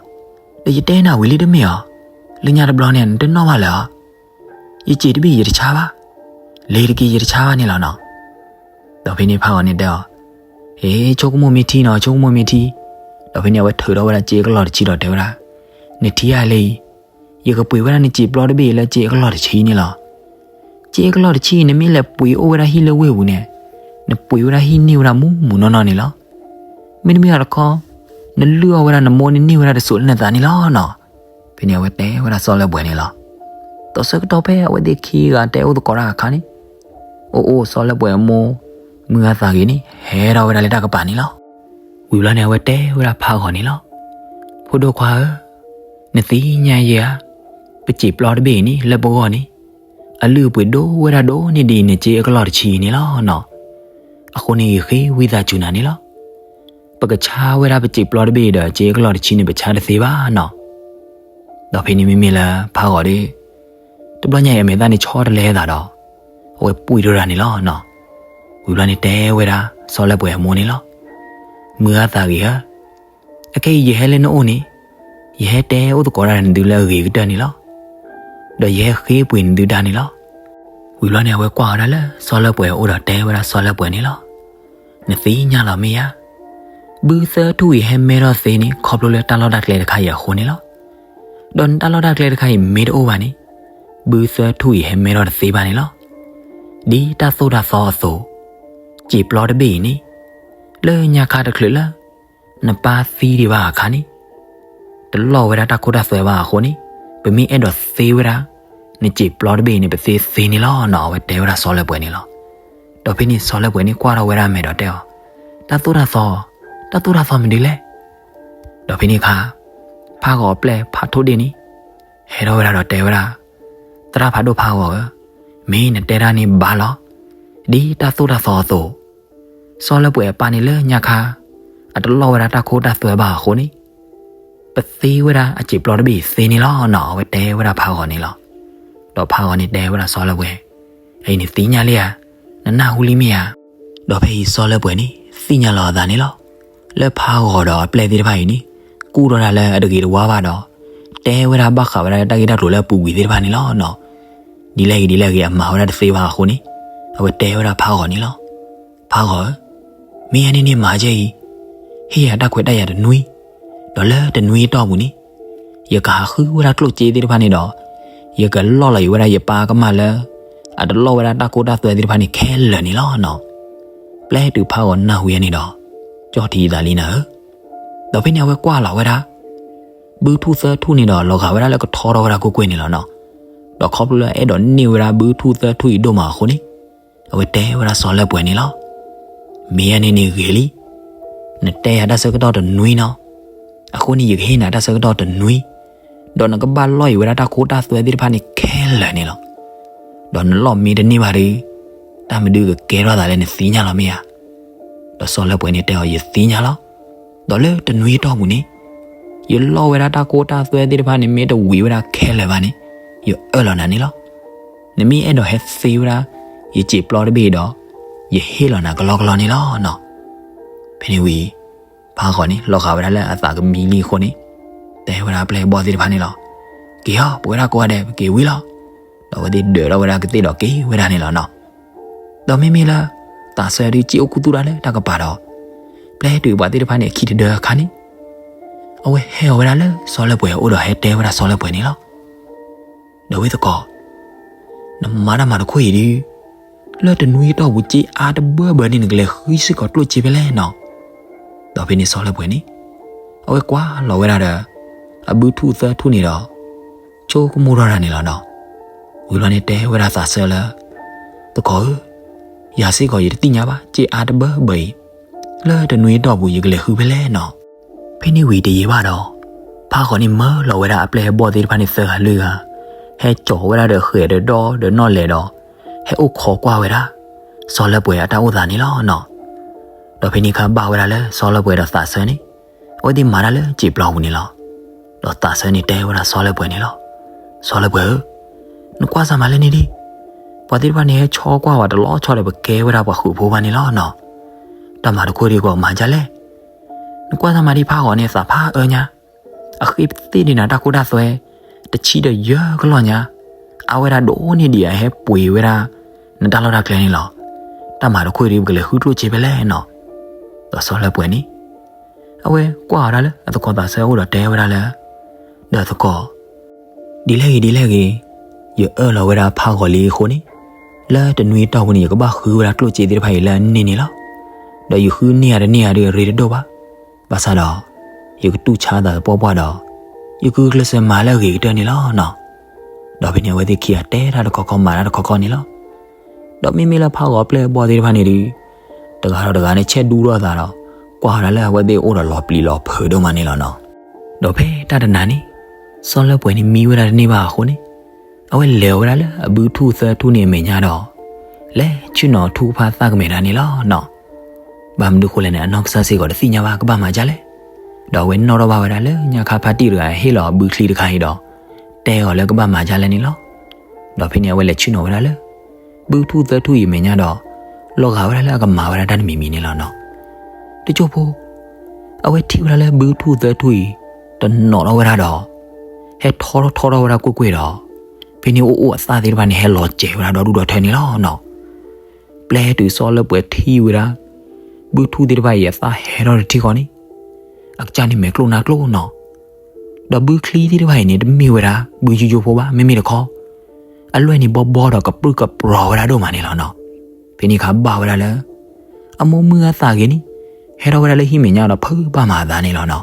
ဒီးယတဲနၤဝံၤလံတမ့ၢ်ဧါ, လၢညါတဘျီန့ၣ် နတနီၣ်ဘၣ်လၢၤဧါ. ယစံာ်တဘ့ၣ်ယတဆါဘၣ်, လ့ၤတက့ၢ်ယတဆါဘၣ်န့ၣ်လီၤနီၤ. ဒီးဖဲန့ၣ်ဖးဂီၤန့ၣ်တဲအီၤ, အ့ ဆိကမိၣ်မ့ၢ်ထံနီၤ ဆိကမိၣ်မ့ၢ်ထံ. ဒီးဖဲန့ၣ်အဝဲထုးထီၣ်ဝဲဒၣ်စ့အကလီၢ်တဆံဒီးတဲဝဲဒၣ်, နထံၣ်ဧါလၢအံၤ, ယကပှ့ၤဝဲဒၣ်နစံာ်ပျီတဘ့ၣ်အံၤလၢစ့အကလီၢ်တဆံန့ၣ်လီၤ. စ့အကလီၢ်တဆံအံၤ နမ့ၢ်လဲၤပှ့ၤအိၣ်ဝဲဒၣ်ဟံၣ်လၢဝ့ၢ်ပူၤန့ၣ်, နပှ့ၤဝဲဒၣ်ဟံၣ်န့ၢ်ဝဲဒၣ်မူးမူးနီၢ်နီၢ်န့ၣ်လီၤ. မ့တမ့ၢ်ဘၣ်တခီ, နလုၢ်အီၣ်ဝဲဒၣ်နမိၢ်န့ၣ်န့ၢ်ဝဲဒၣ်တစိၤလၢနသးန့ၣ်လီၤနီၤ. ဖဲန့ၣ်အဝဲတဲဝဲဒၣ်စီၤလၢပှဲၤန့ၣ်လီၤ. ဒီးဆၢကတီၢ်ဖဲအဝဲသ့ၣ်ခံဂၤတဲအိၣ်သကိးတၢ်အခါန့ၣ်, အိၣ်အိၣ်စီၤလၢပှဲၤအမိၢ်, မုၢ်ဂၤသးဂ့ၤန့ၣ် ဟဲထီၣ်ဝဲဒၣ်လၢတၢ်ကပၤန့ၣ်လီၤ. ဝံၤဘျီန့ၣ်အဝဲတဲဝဲဒၣ်ဖးဂီၤန့ၣ်လီၤ. ဖိဒိၣ်ခွါဧၢ, နသ့ၣ်ညါယဲဧါ, ပစံာ်ပျီတဘ့ၣ်အံၤန့ၣ် လၢပဂီၢ်န့ၣ်, အလုၢ်အပှ့ၤဒိၣ်ဝဲဒၣ်ဒိၣ်န့ၢ်ဒံးနစ့အကလီၢ်တဆံအံၤန့ၣ်လီၤနီၤ. အဃိန့ၣ် ယဃ့ဝံသးစူၤနၤန့ၣ်လီၤ. ပကဆါဝဲဒၣ်ပစံာ်ပျီတဘ့ၣ်အံၤဒီး စ့အကလီၢ်တဆံန့ၣ် ပဆါတသ့ဘၣ်နီၤ. ဒီးဖဲန့ၣ်မ့မ့ၢ်လၢဖးဂီၤဒီး, တဘျီညါအံၤအမဲာ်သၣ်န့ၣ်ဆီတလဲအသးဒီး, အဝဲပှံၢ်ထီၣ်တၢ်န့ၣ်လီၤနီၤ. ဝံၤဘျီန့ၣ်တဲဝဲဒၣ်စီၤလၢပှဲၤအမိၢ်န့ၣ်လီၤ. မုၢ်ဂၤသးဂ့ၤဧၢ, အခဲအံၤယဟဲလၢနအိၣ်န့ၣ်, ယဟဲတဲအိၣ်သကိးတၢ်ဒီးနသုလၢအဂ့ၤကတၢၢ်န့ၣ်လီၤ. ဒီးယဟဲဃ့ပှ့ၤနသုတၢ်န့ၣ်လီၤ. ဝံၤဘျီန့ၣ် အဝဲကွၢ်ဝဲဒၣ်လၢစီၤလၢပှဲၤအအိၣ်ဒီးတဲဝဲဒၣ်စီၤလၢပှဲၤန့ၣ်လီၤ. နသ့ၣ်ညါလီၤမ့ၢ်ဧါ. ဘုသၢထူၣ်အံၤဟဲမဲထီၣ်သ့န့ၣ် ခီဖျိလၢတၢ်လီၢ်တၢ်ကျဲတခါအံၤအဃိန့ၣ်လီၤ. ဒီးနတၢ်လီၢ်တၢ်ကျဲတခါအံၤမ့ၢ်တအိၣ်ဘၣ်န့ၣ်, ဘုသၢထူၣ်အံၤဟဲမဲထီၣ်တသ့ဘၣ်န့ၣ်လီၤ. ဒ်တၢ်သိၣ်တၢ်သီအသိး, စံာ်ပျီတဘ့ၣ်အံၤန့ၣ်, လၢညါခါတချုးလၢ နပၢ်သံဒံးဘၣ်အခါန့ၣ်, တလီၢ်ဝဲဒၣ်တၢ်ခိတၢ်သွဲဘၣ်အဃိန့ၣ်, ပမ့ၢ်အဲၣ်ဒိးသ့ဝဲဒၣ် နစံာ်ပျီတဘ့ၣ်အံၤန့ၣ် ပသ့သ့န့ၣ်လီၤနီၤ. အဝဲတဲဝဲဒၣ်စီၤလၢပှဲၤန့ၣ်လီၤ. ဒီးဖဲန့ၣ်စီၤလၢပှဲၤန့ၣ်ကွၢ်ထီၣ်ဝဲဒၣ်အမဲာ်ဒီးတဲအီၤ, တၢ်သိၣ်တၢ်သီ, တၢ်သိၣ်တၢ်သီမနုၤလဲၣ်. ဒီးဖဲန့ၣ်အခါ, ဖးဂီၤအပျဲၢ်ဖးထိၣ်ဒ့ၣ်န့ၣ်, ဟဲထီၣ်ဝဲဒၣ်ဒီးတဲဝဲဒၣ်, သရၣ်ဖးဒိၣ်ဖးဂီၤဧၢ, မ့ၢ်နတဲတၢ်န့ၣ်ဘၣ်လီၤ. ဒ်တၢ်သိၣ်တၢ်သီအသိး, စီၤလၢပှဲၤအပၢ်န့ၣ်လၢညါခါ, အတလီၢ်ဝဲဒၣ်တၢ်ခိတၢ်သွဲဘၣ်အဃိန့ၣ်, ပသ့ဝဲဒၣ်အစံာ်ပျီတဘ့ၣ်အံၤသ့န့ၣ်လီၤနီၤ. အဝဲတဲဝဲဒၣ်ဖးဂီၤန့ၣ်လီၤ. ဒီးဖးဂီၤန့ၣ်တဲဝဲဒၣ်စီၤလၢပှဲၤ, အံၤနသ့ၣ်ညါလံဧါ, နနၢ်ဟူလံမ့ၢ်ဧါ. ဒီးဖဲအံၤစီၤလၢပှဲၤန့ၣ် သ့ၣ်ညါလီၤအသးန့ၣ်လီၤ. လၢဖးဂီၤဒီးအပျဲၢ်သ့ၣ်တဖၣ်အံၤန့ၣ် ကူၣ်ထီၣ်တၢ်လၢအတဂ့ၤတဝါဘၣ်ဒီး တဲဝဲဒၣ်ဘၣ်ဃးဝဲဒၣ်လၢတၢ်ဂ့ၢ်တၢ်ကျိၤလၢအပူၤကွံာ်သ့ၣ်တဖၣ်န့ၣ်လီၤနီၤ. ဒ်လဲၣ်ဂ့ၤဒ်လဲၣ်ဂ့ၤ အမၤဝဲဒၣ်တသ့ဘၣ်အဃိန့ၣ် အဝဲတဲဝဲဒၣ်ဖးဂီၤန့ၣ်လီၤ. ဖးဂီၤဧၢ, မ့ၢ်အန့ၣ်န့ၣ်မၤကဲအံၤ, ဟ့ၣ်ယၤတၢ်ခွဲးတၢ်ယာ်တနွံ, ဒီးလၢတနွံအတီၢ်ပူၤန့ၣ် ယကဟးဃုဝဲဒၣ်ကျိၣ်စ့သ့ၣ်တဖၣ်န့ၣ်ဒီး ယကလီၢ်လီၤအံၤဝဲဒၣ်ယပၢ်ကမၣ်လၢ အတလီၢ်ဝဲဒၣ်တၢ်ကိၢ်တၢ်သွဲသ့ၣ်တဖၣ်န့ၣ်ခဲလၢာ်န့ၣ်လီၤနီၤ. ပျဲတုၤဖးဂီၤနၢ်ဟူယဲန့ၣ်ဒီး ကၠီၣ်ထံအသးလံနၤဧၢ. ဒီးဖဲန့ၣ်အဝဲကွၢ်လီၤဝဲဒၣ် ဘုထူၣ်သၢထူၣ်န့ၣ်ဒီး လီၤဂာ်ဝဲဒၣ်လၢကထီထီၣ်ဝဲဒၣ်ကွ့ၢ်ကွ့ၢ်န့ၣ်လီၤနီၤ. ဒီးခီဖျိလၢအဲၣ်ဒိးန့ၢ်ဝဲဒၣ်ဘုထူၣ်သၢထူၣ်အံၤဒိၣ်မးအဃိန့ၣ် အဝဲတဲဝဲဒၣ်စီၤလၢပှဲၤန့ၣ်လီၤ. မ့ၢ်အန့ၣ်န့ၣ်ဂ့ၤလံ. နတဲယၤတၢ်ဆၢကတီၢ်တနွံနီၤ. အဃိန့ၣ် ယကဟ့ၣ်နၤတၢ်ဆၢကတီၢ်တနွံ, ဒီးနကဘၣ်လီၢ်အံၤဝဲဒၣ်တၢ်ကိၢ်တၢ်သွဲသ့ၣ်တဖၣ်န့ၣ်ခဲလၢာ်န့ၣ်လီၤ. ဒီးနလီၢ်မ့ၢ်တန့ၢ်ဘၣ်ဒီး တၢ်မနုၤကကဲထီၣ်သးလဲၣ်နသ့ၣ်ညါလီၤမ့ၢ်ဧါ. ဒီးစီၤလၢပှဲၤန့ၣ်တဲအီၤ ယသ့ၣ်ညါလီၤ. ဒီးလၢတနွံအတီၢ်ပူၤန့ၣ် ယလီၢ်ဝဲဒၣ်တၢ်ကိၢ်တၢ်သွဲသ့ၣ်တဖၣ်န့ၣ် မ့ၢ်တဝံၤဝဲဒၣ်ခဲလၢာ်ဘၣ်န့ၣ် ယအၢၣ်လီၤနၤန့ၣ်လီၤ. နမ့ၢ်အဲၣ်ဒိးဟဲသ့ဝဲဒၣ် ယစံာ်ပျီတဘ့ၣ်ဒီး ယဟ့ၣ်လီၤနၤကလီကလီန့ၣ်လီၤနီၤ. ဖဲန့ၣ်ဝံၤ ဖးဂီၤန့ၣ် လီၤဂာ်ဝဲဒၣ်လၢအသးကမံလံအဃိန့ၣ် တဲဝဲဒၣ်ပျဲၢ်ဘီၣ်သ့ၣ်တဖၣ်န့ၣ်လီၤ. က့ၤအီၤ ပဝဲဒၣ်ကိးဂၤဒဲး ပက့ၤဝံၤလီၤ. ဒီးအဝဲသ့ၣ်ဒၢးထီၣ်ဝဲဒၣ်ကသ့ၣ်ဒီးက့ၤဝဲဒၣ်န့ၣ်လီၤနီၤ. ဒီးမ့မ့ၢ်လၢ သးစၢ်ဒုးစ့အိၣ်ခူသူၣ်တၢ်လၢတၢ်ကပၤဒီး ပျဲတုၤပှၤသ့ၣ်တဖၣ်န့ၣ် အခံတဒၢအခါန့ၣ် အဝဲဟဲအီၤဝဲဒၣ်လၢစီၤလၢပှဲၤအအိၣ်ဒီးဟဲတဲဝဲဒၣ်စီၤလၢပှဲၤန့ၣ်လီၤ. ဒီးဝဲသကိး နမၤတၢ်မၤတခိၣ်အံၤဒုး လၢတနွံအတီၢ်ပူၤ စ့အါတဘၢဘၢန့ၣ် နကလဲၤဃုစ့ၢ်ကီးကျိၣ်စ့ဖဲလဲၣ်နီၤ. ဒီးဖဲန့ၣ်စီၤလၢပှဲၤန့ၣ် အဝဲကွၢ်လီၤဝဲဒၣ်ဒီး အဘုထူၣ်သၢထူၣ်န့ၣ်ဒီး ဆိကမိၣ်ထီၣ်တၢ်န့ၣ်လီၤနီၤ. ဝံၤဘျီန့ၣ်တဲဝဲဒၣ်သးစၢလၢ သကိးဧၢ, ယၤစ့ၢ်ကီးယတသ့ၣ်ညါဘၣ် စ့အါတဘၢဘၢအံၤ လၢတနွံအတီၢ်ပူၤ ယကလဲၤဃုဖဲလဲၣ်နီၤ. ဖဲန့ၣ်ဝံၤတယံာ်ဘၣ်ဒီး ဖးဂီၤန့ၣ်မၢလီၤဝဲဒၣ်အပျဲၢ်အဘီၣ်သ့ၣ်တဖၣ်န့ၣ်သၢဂၤလွံၢ်ဂၤ, ဟဲစိာ်ဝဲဒၣ်ဒီးဃဲၤဒီးဒီဒီးနီၣ်လဲၤဒီး ဟဲအိၣ်ခိးကွၢ်ဝဲဒၣ် စီၤလၢပှဲၤအတၢ်အိၣ်သးန့ၣ်လီၤနီၤ. ဒီးဖဲန့ၣ်အခါဘၣ်ဝဲဒၣ်လၢစီၤလၢပှဲၤဒီးသးစၢန့ၣ် အဝဲသ့ၣ်မၤတၢ်လၢစံာ်ပျီပူၤန့ၣ်လီၤ. ဒီးသးစၢန့ၣ်တဲဝဲဒၣ်စီၤလၢပှဲၤန့ၣ်လီၤ. စီၤလၢပှဲၤဧၢ, နကွၢ်စၢ်မၤလၢန့ၣ်ဒံး, ပှၤသ့ၣ်တဖၣ်န့ၣ်ဟဲဆိကွၢ်ဝဲတလီၤဆီဒီး ပကဲဝဲဒၣ်ပှၤဃုာ်ဖိဘၣ်န့ၣ်လီၤနီၤ. တၢ်မၤတခိၣ်ဒံးကီးမၤဒ်လဲၣ်. နကွၢ်စၢ်မၤဒံးဖးဂီၤန့ၣ် သးဖးအၢညါ, အဃ့သ့ၣ်ဒံးနၤတၢ်ခိတၢ်သွဲ, တဆံဒီးယဲၢ်ကလီၢ်ညါ, အါဝဲဒၣ်ဒိၣ်န့ၢ်ဒံးအဟဲပှ့ၤဝဲဒၣ် နတၢ်လီၢ်တၢ်ကျဲန့ၣ်လီၤ. တၢ်မၤတခိၣ်ဒံး ပကလဲၤဃုကျိၣ်စ့ဖဲလဲၣ်နီၤ. ဒီးစီၤလၢပှဲၤန့ၣ် အဝဲကွၢ်အီၤဒၣ်လၢအသကိးသးစၢအအိၣ်ဒီးတဲဝဲဒၣ်လၢ ဒီးသကိး ဒ်လဲၣ်ဂ့ၤဒ်လဲၣ်ဂ့ၤ, ယအၢၣ်လီၤဝဲဒၣ်ဖးဂီၤလံအဃိန့ၣ်, လၢတနွံအတီၢ်ပူၤန့ၣ် ယကဘၣ်ဃုဝဲဒၣ်ကျိၣ်စ့သ့ၣ်တဖၣ်အံၤလၢအန့ၢ်န့ၣ်လီၤ. ဒီးယဃုန့ၢ်ဧါတန့ၢ်ဧါဒီးအရ့တဒိၣ်ဘၣ်. ဘၣ်ဆၣ်ဒီး ယကတူၢ်ဆါသးသပှၢ်ပှၢ်ဒီး ယကဂုာ်ကျဲးစၢးမၤလၢအဂ့ၤကတၢၢ်န့ၣ်လီၤနီၤ. ဒီးဖဲန့ၣ် အဝဲသ့ၣ်ခံဂၤတဲတၢ်တခီခီမၤတၢ်တခီခီန့ၣ်လီၤ. ဒီးမ့မ့ၢ်လၢဖးဂီၤပျဲၢ်အဘီၣ်သ့ၣ်တဖၣ်န့ၣ်ဒီး တဂၤဒီးတဂၤန့ၣ် ဆဲးဒူထီၣ်အသးဒီး ကွၢ်ဝဲဒၣ်လၢအဝဲသ့ၣ်အိၣ်ဒီးလီၤပျံၤလီၤဖုးဒိၣ်မးန့ၣ်လီၤနီၤ. ဒီးဖဲတၢ်တနၤန့ၣ် စီၤလၢပှဲၤန့ၣ်မံဝဲဒၣ်တန့ၢ်ဘၣ်အဃိန့ၣ် အဝဲလဲၤဝဲဒၣ်လၢအဘုထူၣ်သၢထူၣ်န့ၣ်အမဲာ်ညါဒီး လဲၤဆ့ၣ်နီၤထူကဖၣ်သၣ်ကမဲာ်ဒၣ်န့ၣ်လီၤနီၤ. ဘၣ်မနုၤဃိလဲၣ်န့ၣ် အနီၢ်ကစၢ်စ့ၢ်ကီးတသ့ၣ်ညါဘၣ် ကဘၣ်မၤဒ်လဲၣ်. ဒီးအဝဲနီၣ်ထီၣ်ဘၣ်ဝဲဒၣ်လၢညါခါဖါတံၢ်တဂၤဟ့ၣ်လီၤအဘုချံတခါအံၤဒီး တဲအီၤလၢကဘၣ်မၤဒ်လဲၣ်န့ၣ်လီၤ. ဒီးဖဲန့ၣ်အဝဲလဲၤဆ့ၣ်နီၤဝဲဒၣ်လၢ ဘုထူၣ်သၢထူၣ်အံၤအမဲာ်ညါဒီး လီၤဂာ်ဝဲဒၣ်လၢအကမၤဝဲဒၣ်တၢ်တမံၤမံၤန့ၣ်လီၤနီၤ. တစိၢ်ဖိ အဝဲထံၣ်ဝဲဒၣ်လၢဘုထူၣ်သၢထူၣ်အံၤ တနီၤထီၣ်ဝဲဒၣ်ဒီး ဟဲထီထီၣ်ထီထီၣ်ဝဲဒၣ်ကွ့ၢ်ကွ့ၢ်ဒီး ဖဲန့ၣ်အိၣ်အိၣ်အသၣ်သ့ၣ်တဖၣ်န့ၣ် ဟဲလီၤစဲၤဝဲဒၣ်ဒီဒူၣ်ဒီထၢန့ၣ်လီၤနီၤ. ပျဲတုၤစီၤလၢပှဲၤထံၣ်ဝဲဒၣ် ဘုထူၣ်သ့ၣ်တဖၣ်အံၤအသၣ်ဟဲထီၣ်တထံၣ်ဃီန့ၣ် အကစၢ်န့ၣ်မဲာ်ကျိၣ်နါကျိၣ်နီၤ. ဒီးဘုချံသ့ၣ်တဖၣ်အံၤန့ၣ် တမ့ၢ်ဝဲဒၣ် ဘုယိယိဖိဘၣ် မ့မ့ၢ်တခီ အလွဲၢ်န့ၣ်ဘီဘီဒီးကပြုၢ်ကပြီၤဝဲဒၣ်ဒိၣ်မးန့ၣ်လီၤနီၤ. ဖဲန့ၣ်အခါဘၣ်ဝဲဒၣ်လၢ အမိၢ်မုၢ်အသးဂ့ၤန့ၣ် ဟဲထီၣ်ဝဲဒၣ်လၢဟံၣ်မဲာ်ညါဒီးဖုးဘၣ်မၤအသးန့ၣ်လီၤနီၤ.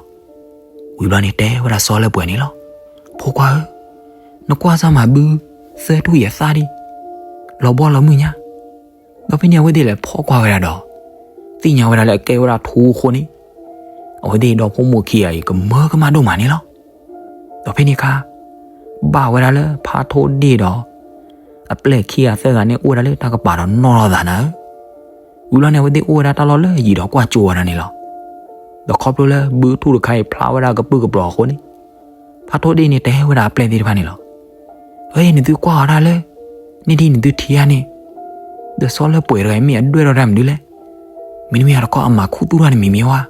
ဝံၤဘျီန့ၣ်တဲဝဲဒၣ်စီၤလၢပှဲၤန့ၣ်လီၤ. ဖိခွါဧၢ, နကွၢ်စၢ်မၤဘု သၢထူၣ်အံၤအသၣ်ဒံး လီၤဘီလီၤမုၢ်ညါ. ဒီးဖဲန့ၣ်အဝဲသ့ၣ်လဲၤဖီၣ်ကွၢ်ဝဲဒၣ်ဒီး သ့ၣ်ညါဝဲဒၣ်လၢအကဲဝဲဒၣ်ထူအဃိန့ၣ် အဝဲသ့ၣ်ဒီဖိမိၢ်ခံဂၤအံၤ ကမၢကမၣ်ဒိၣ်မးန့ၣ်လီၤ. ဒီးဖဲန့ၣ်အခါ ဘၣ်ဝဲဒၣ်လၢဖးထိၣ်ဒ့ၣ်ဒီး အပျဲၢ်ခံဂၤသၢဂၤန့ၣ် အိၣ်ဝဲဒၣ်လၢတၢ်ကပၤဒီးနီၣ်ထီၣ်သးနၤဧၢ. ဝံၤလီၤန့ၣ် အဝဲသ့ၣ်အိၣ်ဝဲဒၣ်တၢ်လီၢ်လၢယံၤဒီးကွၢ်ကၠိဝဲဒၣ်န့ၣ်လီၤ. ဒီးခီဖျိလၢဘုထူၣ်တခါအံၤဖျါဝဲဒၣ်ကပြုၢ်ကပြီၤအဃိန့ၣ် ဖးထိၣ်ဒ့ၣ်န့ၣ်တဲဝဲဒၣ်အပျဲၢ်သ့ၣ်တဖၣ်န့ၣ်လီၤ. အ့ နသုကွၢ်အီၤဒၣ်လၢ န့ၣ်ဒ်နသုထံၣ်ဧါန့ၣ်, ဒီးစီၤလၢပှဲၤတဂၤအံၤမ့ၢ်အဒွဲၣ်ထီၣ်တၢ်မနုၤလဲၣ်. မ့တမ့ၢ်အတခီအမၤခူသူၣ်တၢ်န့ၣ်မ့ၢ်မ့ၢ်ဝဲ.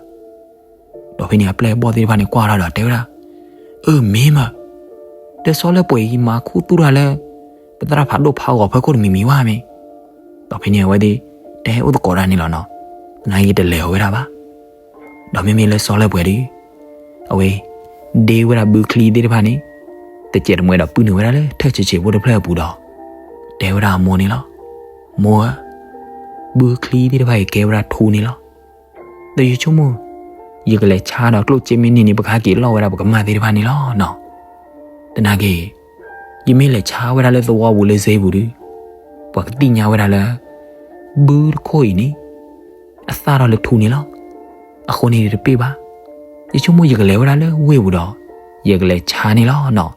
ဒီးဖဲန့ၣ်အပျဲၢ်အဘီၣ်သ့ၣ်တဖၣ်န့ၣ်ကွၢ်ထီၣ်ဒီးတဲဝဲဒၣ်, အၢ မ့ၢ်မး, ဒီးစီၤလၢပှဲၤအံၤမၤခူသူၣ်တၢ်လၢ ပသရၣ်ဖးဒိၣ်ဖးဂီၤဖီခိၣ်တမံၤမံၤဝဲမ့ၢ်. ဒီးဖဲန့ၣ်အဝဲသ့ၣ်တဲအိၣ်သကိးတၢ်န့ၣ်လီၤနီၤ, သနာ်က့တလဲၤအီၤဝဲဒၣ်ဘၣ်. ဒီးမ့မ့ၢ်လၢစီၤလၢပှဲၤဒီး အဝဲ ဒ့ဝဲဒၣ်ဘုချံသ့ၣ်တဖၣ်န့ၣ် တစဲးတမှဲဒီးပုၢ်နုာ်ဝဲဒၣ်လၢထၢၣ်ဆံးဆံးဖိတဖျၢၣ်အပူၤဒီး တဲဝဲဒၣ်အမိၢ်န့ၣ်လီၤ, မိၢ်ဧၢ, ဘုချံသ့ၣ်တဖၣ်အံၤကဲဝဲဒၣ်ထူန့ၣ်လီၤ. ဒီးယဆိကမိၣ် ယကလဲၤဆါဒီးကျိၣ်စ့မ့ၢ်န့ၢ်န့ၣ် ပကဟဲက့ၤလီၢ်ဝဲဒၣ်ပကမၢ်သ့ၣ်တဖၣ်န့ၣ်လီၤနီၤ. သနာ်က့ ယမ့ၢ်လဲၤဆါဝဲဒၣ်လၢသဝီပူၤလၢစ့ပူၤဒီး ပှၤကသ့ၣ်ညါဝဲဒၣ်လၢ ဘုတခိၣ်အံၤန့ၣ် အသၣ်ထီၣ်လၢထူန့ၣ်လီၤ. အဃိန့ၣ်တပ့ၢ်ဘၣ်. ယဆိကမိၣ်ယကလဲၤဝဲဒၣ်လၢဝ့ၢ်ပူၤဒီး ယကလဲၤဆါန့ၣ်လီၤနီၤ. ဒ်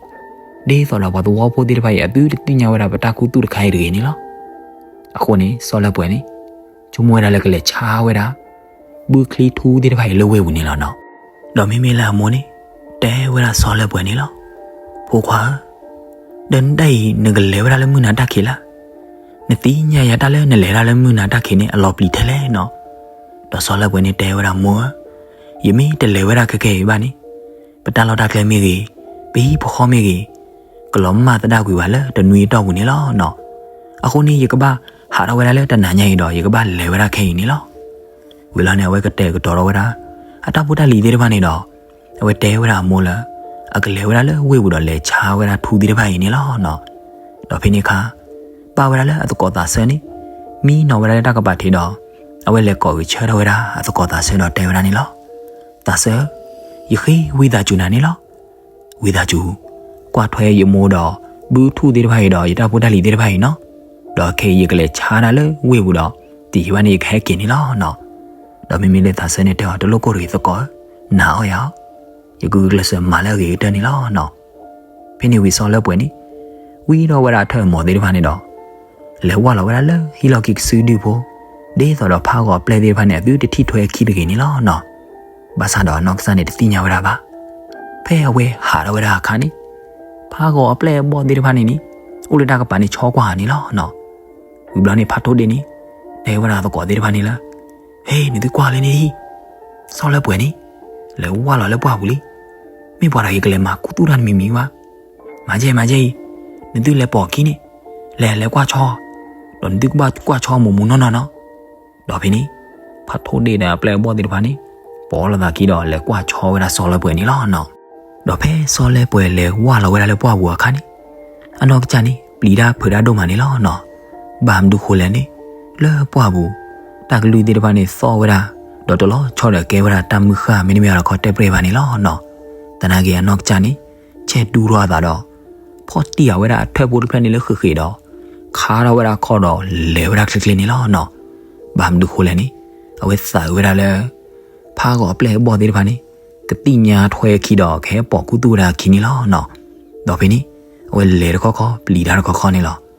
သိးဒီးပှၤသဝီဖိသ့ၣ်တဖၣ်အံၤ အသုတသ့ၣ်ညါဝဲဒၣ်ပတၢ်ခူသူၣ်တခါအံၤတဂ့ၤန့ၣ်လီၤ. အဃိန့ၣ် စီၤလၢပှဲၤန့ၣ် ဆိကမိၣ်ဝဲဒၣ်လၢကလဲၤဆါဝဲဒၣ် ဘုချံထူသ့ၣ်တဖၣ်အံၤလၢဝ့ၢ်ပူၤန့ၣ်လီၤနီၤ. ဒီးမ့မ့ၢ်လၢအမိၢ်န့ၣ် တဲဝဲဒၣ်စီၤလၢပှဲၤန့ၣ်လီၤ, ဖိခွါဧၢ, ဒီးနဒၣ်အံၤ နကလဲၤဝဲဒၣ်လၢမုၢ်နၤတၢ်ခံးလၢ်, နသ့ၣ်ညါယၤတၢ်လၢနလဲၤဒၣ်လၢမုၢ်နၤတၢ်ခံးန့ၣ် အလီၤပျံၤထဲလဲၣ်နီၤ. ဒီးစီၤလၢပှဲၤန့ၣ်တဲဝဲဒၣ်မိၢ်ဧၢ, ယမ့ၢ်တလဲၤဝဲဒၣ်ခဲကဲအံၤဘၣ်န့ၣ် ပတၢ်လီၢ်တၢ်ကျဲမ့ၢ်ဂ့ၤ, ပဟံၣ်ပဃီမ့ၢ်ဂ့ၤ, ကလီၤမၢ်သဒၣ်ကွံာ်ဝဲလၢတနွံအတီၢ်ပူၤန့ၣ်လီၤနီၤ. အဃိန့ၣ် ယကဘၣ်ဟးထီၣ်ဝဲဒၣ်လၢတနၤညါအံၤဒီး ယကဘၣ်လဲၤဝဲဒၣ်ခဲအံၤန့ၣ်လီၤ. ဝံၤလီၤန့ၣ် အဝဲကတဲာ်ကတီၤထီၣ်ဝဲဒၣ် အတၢ်ဖိတၢ်လံၤသ့ၣ်တဖၣ်န့ၣ်ဒီး အဝဲတဲဝဲဒၣ်အမိၢ်လၢ အကလဲၤဝဲဒၣ်လၢဝ့ၢ်ပူၤဒီးလဲၤဆါဝဲဒၣ်ထူသ့ၣ်တဖၣ်အံၤန့ၣ်လီၤနီၤ. ဒီးဖဲန့ၣ်အခါ ဘၣ်ဝဲဒၣ်လၢအသကိးသးစၢန့ၣ် မံနီၤဝဲဒၣ်လၢတၢ်ကပၤထံးဒီး အဝဲလဲၤကိးဂဲၤဆၢထၢၣ်ဝဲဒၣ်အသကိးသးစၢဒီးတဲဝဲဒၣ်န့ၣ်လီၤ, သးစၢဧၢ, ယဃ့ဝံသးစူၤနၤန့ၣ်လီၤ. ဝံသးစူၤ, ကွၢ်ထွဲယမိၢ်ဒီး ဘုထူသ့ၣ်တဖၣ်အံၤဒီး ယတၢ်ဖိတၢ်လံၤသ့ၣ်တဖၣ်အံၤနီၤ. ဒီးခဲအံၤယကလဲၤဆါဒၣ်လၢဝ့ၢ်ပူၤဒီး တယံာ်ဘၣ်န့ၣ် ယကဟဲက့ၤန့ၣ်လီၤနီၤ. ဒီးမ့မ့ၢ်လၢသးစၢန့ၣ်တဲအီၤ တလိၣ်ကိၢ်တဂ့ၤသကိးဧၢ, နာ်အီၤယၤ, ယကဂုာ်ကျဲးစၢးမၤလၢအဂ့ၤကတၢၢ်န့ၣ်လီၤနီၤ. ဖဲန့ၣ်ဝံၤစီၤလၢပှဲၤန့ၣ် ဝံထီၣ်ဝဲဒၣ်အထၢၣ်အမီၤသ့ၣ်တဖၣ်န့ၣ်ဒီး လဲၤဝၢ်လီၤဝဲဒၣ်လၢဟံၣ်လီၢ်ခံကစုဒုဖိ, ဒ်သိးဒီးဖးဂီၤအပျဲၢ်သ့ၣ်တဖၣ်န့ၣ် အသုတထံၣ်ထွဲအခံတဂ့ၤန့ၣ်လီၤနီၤ. ဘၣ်ဆၣ်ဒီးအနီၢ်ကစၢ်န့ၣ်တသ့ၣ်ညါဝဲဒၣ်ဘၣ်. ဖဲအဝဲဟးထီၣ်ဝဲဒၣ်အခါန့ၣ် ဖးဂီၤအပျဲၢ်အဘီၣ်သ့ၣ်တဖၣ်န့ၣ်န့ၣ် အိၣ်လၢတၢ်ကပၤန့ၣ်ဆီကွၢ်ဧါန့ၣ်လီၤနီၤ. ဝံၤဘျီန့ၣ်ဖးထိၣ်ဒ့ၣ်န့ၣ် တဲဝဲဒၣ်သကိးသ့ၣ်တဖၣ်န့ၣ်လၢ ဟ့ၣ် နသုကွၢ်လၢန့ၣ်ဟံၣ်, စီၤလၢပှဲၤန့ၣ် လဲၤဝၢ်လီၤလၢပှၢ်ပူၤလံ. မ့ၢ်ပှၤတဂၤကလဲၤမၤခူသူၣ်တၢ်တမံၤမံၤဘၣ်. မၤယဲ မၤယဲအံၤ, နသုလဲၤပိာ်အခံန့ၣ်, လဲၤ လဲၤကွၢ်ဆီ, ဒီးနသုကဘၣ်ကွၢ်ဆီမူးမူးနီၢ်နီၢ်နီၤ. ဒီးဖဲန့ၣ် ဖးထိၣ်ဒ့ၣ်ဒီးအပျဲၢ်အဘီၣ်သ့ၣ်တဖၣ်န့ၣ် ပိာ်လိာ်သးခံဒီးလဲၤကွၢ်ဆီဝဲဒၣ်စီၤလၢပှဲၤန့ၣ်လီၤနီၤ. ဒီးဖဲစီၤလၢပှဲၤလဲၤဝၢ်လီၤဝဲဒၣ်လၢပှၢ်ပူၤအခါန့ၣ် အနီၢ်ကစၢ်န့ၣ် ပျံၤတၢ်ဖုးတၢ်ဒိၣ်မးန့ၣ်လီၤနီၤ. ဘၣ်မနုၤဃိလဲၣ်န့ၣ် လၢပှၢ်ပူၤ တၢ်ကလုၢ်သ့ၣ်တဖၣ်န့ၣ်သီၣ်ဝဲဒၣ်, ဒီးတလီၤဆီဒီးကဲဝဲဒၣ်တၢ်မုၢ်ဃၢ် မ့တမ့ၢ်အီၤဒီးခီတဲပှဲၤဘၣ်န့ၣ်လီၤနီၤ. သနာ်က့အနီၢ်ကစၢ်န့ၣ် ဆဲးဒူထီၣ်အသးဒီး ဖီၣ်တံၢ်အဝဲဒၣ်အထၢၣ်ဖိတဖျၢၣ်န့ၣ်လၢဃ့ၢ်ဃ့ၢ်ဒီး ခါထီၣ်ဝဲဒၣ်ခီၣ်ဒီးလဲၤဝဲဒၣ်ချ့ချ့န့ၣ်လီၤနီၤ. ဘၣ်မနုၤဃိလဲၣ်န့ၣ် အဝဲသးဝဲဒၣ်လၢ ဖးဂီၤအပျဲၢ်အဘီၣ်သ့ၣ်တဖၣ်န့ၣ် ကသ့ၣ်ညါထွဲအခံဒီးကဟဲပိာ်ခူသူၣ်ဝဲဒၣ်အခံန့ၣ်လီၤနီၤ. ဒီးဖဲန့ၣ် အဝဲလဲၤတခီခီ ပျံၤတၢ်တခီခီန့ၣ်လီၤ.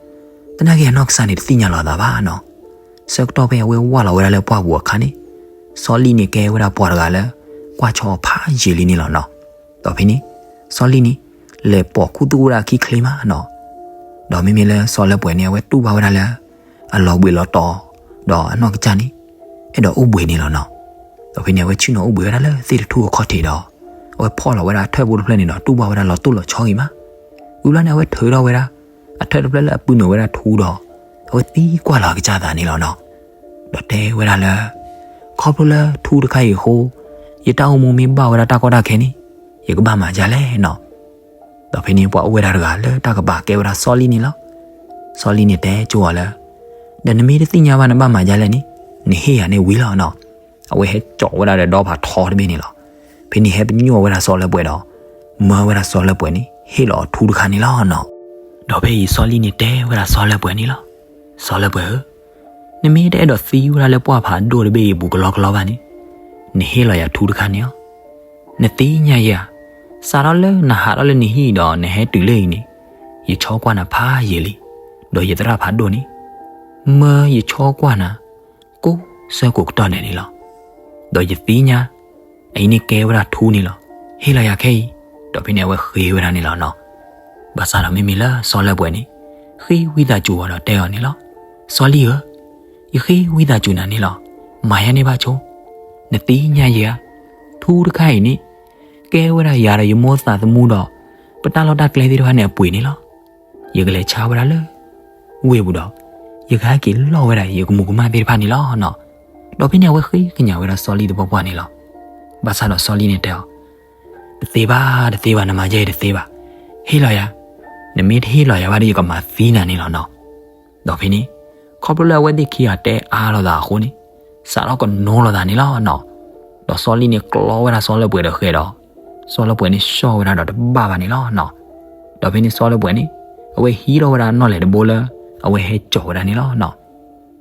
သနာ်က့အနီၢ်ကစၢ်န့ၣ် တသ့ၣ်ညါလီၤအသးဘၣ်နီၤ. ဆၢကတီၢ်ဖဲအဝဲဝၢ်လီၤဝဲဒၣ်လၢပှၢ်ပူၤအခါန့ၣ် စီၤလံၣ်န့ၣ်ကဲဝဲဒၣ်ပှၤတဂၤလၢ ကွၢ်ဆီအီၤဖးယံာ်လံန့ၣ်လီၤနီၤ. ဒီးဖဲန့ၣ် စီၤလံၣ်န့ၣ် လဲၤပိာ်ခူသူၣ်ဝဲဒၣ်အခံချ့မးနီၤ. ဒီးမ့မ့ၢ်လၢစီၤလၢပှဲၤန့ၣ် အဝဲတူၢ်ဘၣ်ဝဲဒၣ်လၢ အလီၤဘှံးလီၤတီၤ ဒီးအနီၢ်ကစၢ်န့ၣ် အဲၣ်ဒိးအိၣ်ဘှံးန့ၣ်လီၤနီၤ. ဒီးဖဲန့ၣ် အဝဲဆ့ၣ်နီၤအိၣ်ဘှံးဝဲဒၣ်လၢသ့ၣ်တထူၣ်အခီၣ်ထံးဒီး အဝဲဖီၣ်လီၤဝဲဒၣ်အထၢၣ်ဖိတဖျၢၣ်န့ၣ်ဒီး တူၢ်ဘၣ်ဝဲဒၣ်လီၤတိၢ်လီၤဆီဂ့ၤမး. ဝံၤဘျီန့ၣ် အဝဲထုးထီၣ်ဝဲဒၣ် အထၢၣ်တဖျၢၣ်လၢအပုၢ်နုာ်ဝဲဒၣ်ထူဒီး အဝဲသံကွၢ်လီၤအကစၢ်အသးန့ၣ်လီၤနီၤ. ဒီးတဲဝဲဒၣ်လၢ ခီဖျိလၢထူတခါအံၤအဃိ ယတၢ်အိၣ်မူမ့ၢ်ဘၣ်ဝဲဒၣ်တၢ်ကီတၢ်ခဲန့ၣ် ယကဘၣ်မၤဒ်လဲၣ်နီၤ. ဒီးဖဲန့ၣ် ပှၤအိၣ်ဝဲဒၣ်တဂၤလၢတၢ်ကပၤကဲဝဲဒၣ်စီၤလံၣ်န့ၣ်လီၤ. စီၤလံၣ်န့ၣ်တဲကၠိအီၤလၢ ဒီးနမ့ၢ်တသ့ၣ်ညါဘၣ်နဘၣ်မၤဒ်လဲၣ်န့ၣ် နဟ့ၣ်ယၤန့ၣ်ဝံၤလီၤနီၤ. အဝဲဟဲစိာ်ဝဲဒၣ်ဒီးဒီဖးထီတဘ့ၣ်န့ၣ်လီၤ. ဖဲန့ၣ်ဟဲပညိၣ်ဝဲဒၣ်စီၤလၢပှဲၤဒီး မၢဝဲဒၣ်စီၤလၢပှဲၤန့ၣ် ဟ့ၣ်လီၤအီၤထူတခါန့ၣ်လီၤနီၤ. ဒီးဖဲအံၤစီၤလံၣ်န့ၣ်တဲဝဲဒၣ်စီၤလၢပှဲၤန့ၣ်လီၤ. စီၤလၢပှဲၤဧၢ, နမ့ၢ်တအဲၣ်ဒိးသံဝဲဒၣ်လၢပှၢ်ဖးဒိၣ်တဘ့ၣ်အံၤအပူၤကလီကလီဘၣ်န့ၣ်, နဟ့ၣ်လီၤယၤထူတခါန့ၣ်လီၤ. နသ့ၣ်ညါယၤ, စးထီၣ်လၢနဟးထီၣ်လၢနဟံၣ်ဒီးနဟဲတုၤလၢအံၤန့ၣ်, ယဆီကွၢ်နၤဖးယံာ်လံ, ဒီးယသရၣ်ဖးဒိၣ်န့ၣ် မၢယဆီကွၢ်နၤ ကိးဆၢကိးကတီၢ်ဒဲးန့ၣ်လီၤ. ဒီးယသ့ၣ်ညါ အအံၤန့ၣ်ကဲဝဲဒၣ်ထူန့ၣ်လီၤ. ဟ့ၣ်လီၤယၤခဲအံၤ, ဒီးဖဲန့ၣ်အဝဲဃ့ဝဲဒၣ်န့ၣ်လီၤနီၤ. ဘၣ်ဆၣ်ဒီးမ့မ့ၢ်လၢစီၤလၢပှဲၤန့ၣ် ဃ့ဝံသးစူၤအီၤဒီးတဲအီၤန့ၣ်လီၤ. စီၤလံၣ်ဧၢ, ယဃ့ဝံသးစူၤနၤန့ၣ်လီၤ. မၤယါန့ၢ်ဘၣ်ဆိ, နသ့ၣ်ညါယဲဧါ, ထူတခါအံၤန့ၣ် ကဲဝဲဒၣ်ယၤဒီးယမိၢ်သးသမူဒီး ပတၢ်လီၢ်တၢ်ကျဲသ့ၣ်တဖၣ်န့ၣ်အပှ့ၤန့ၣ်လီၤ. ယကလဲၤဆါဝဲဒၣ်လၢ ဝ့ၢ်ပူၤဒီး ယကဟဲက့ၤလီၢ်ဝဲဒၣ်ယကမူၤကမၣ်သ့ၣ်တဖၣ်န့ၣ်လီၤနီၤ. ဒီးဖဲန့ၣ် အဝဲဃ့ကညးဝဲဒၣ်စီၤလံၢ်တပှၢ်ပှၢ်န့ၣ်လီၤ. ဘၣ်ဆၣ်ဒီးစီၤလံၢ်န့ၣ်တဲအီၤ, တသ့ဘၣ်, တသ့ဘၣ်, နမၤယဲအံၤတသ့ဘၣ်. ဟ့ၣ်လီၤယၤ, နမ့ၢ်တဟ့ၣ်လီၤယၤဘၣ်ဒီး ယကမၤသံနၤန့ၣ်လီၤနီၤ. ဒီးဖဲန့ၣ် ခီဖျိလၢအဝဲသ့ၣ်ခံဂၤတဲအါလိာ်သးအဃိန့ၣ် စးထီၣ်ကနိလိာ်သးန့ၣ်လီၤနီၤ. ဒီးစီၤလံၢ်န့ၣ်ကျီဝဲဒၣ်စီၤလၢပှဲၤဒီးဃဲၤဒီး စီၤလၢပှဲၤန့ၣ်ဆှီၣ်ဝဲဒၣ်ဒီးတဘၣ်ဘၣ်န့ၣ်လီၤနီၤ. ဒီးဖဲန့ၣ်စီၤလၢပှဲၤန့ၣ် အဝဲဟံးထီၣ်ဝဲဒၣ်နီၣ်လဲၣ်တဘိလၢ အဝဲဟဲကၠီၤဝဲဒၣ်န့ၣ်လီၤနီၤ.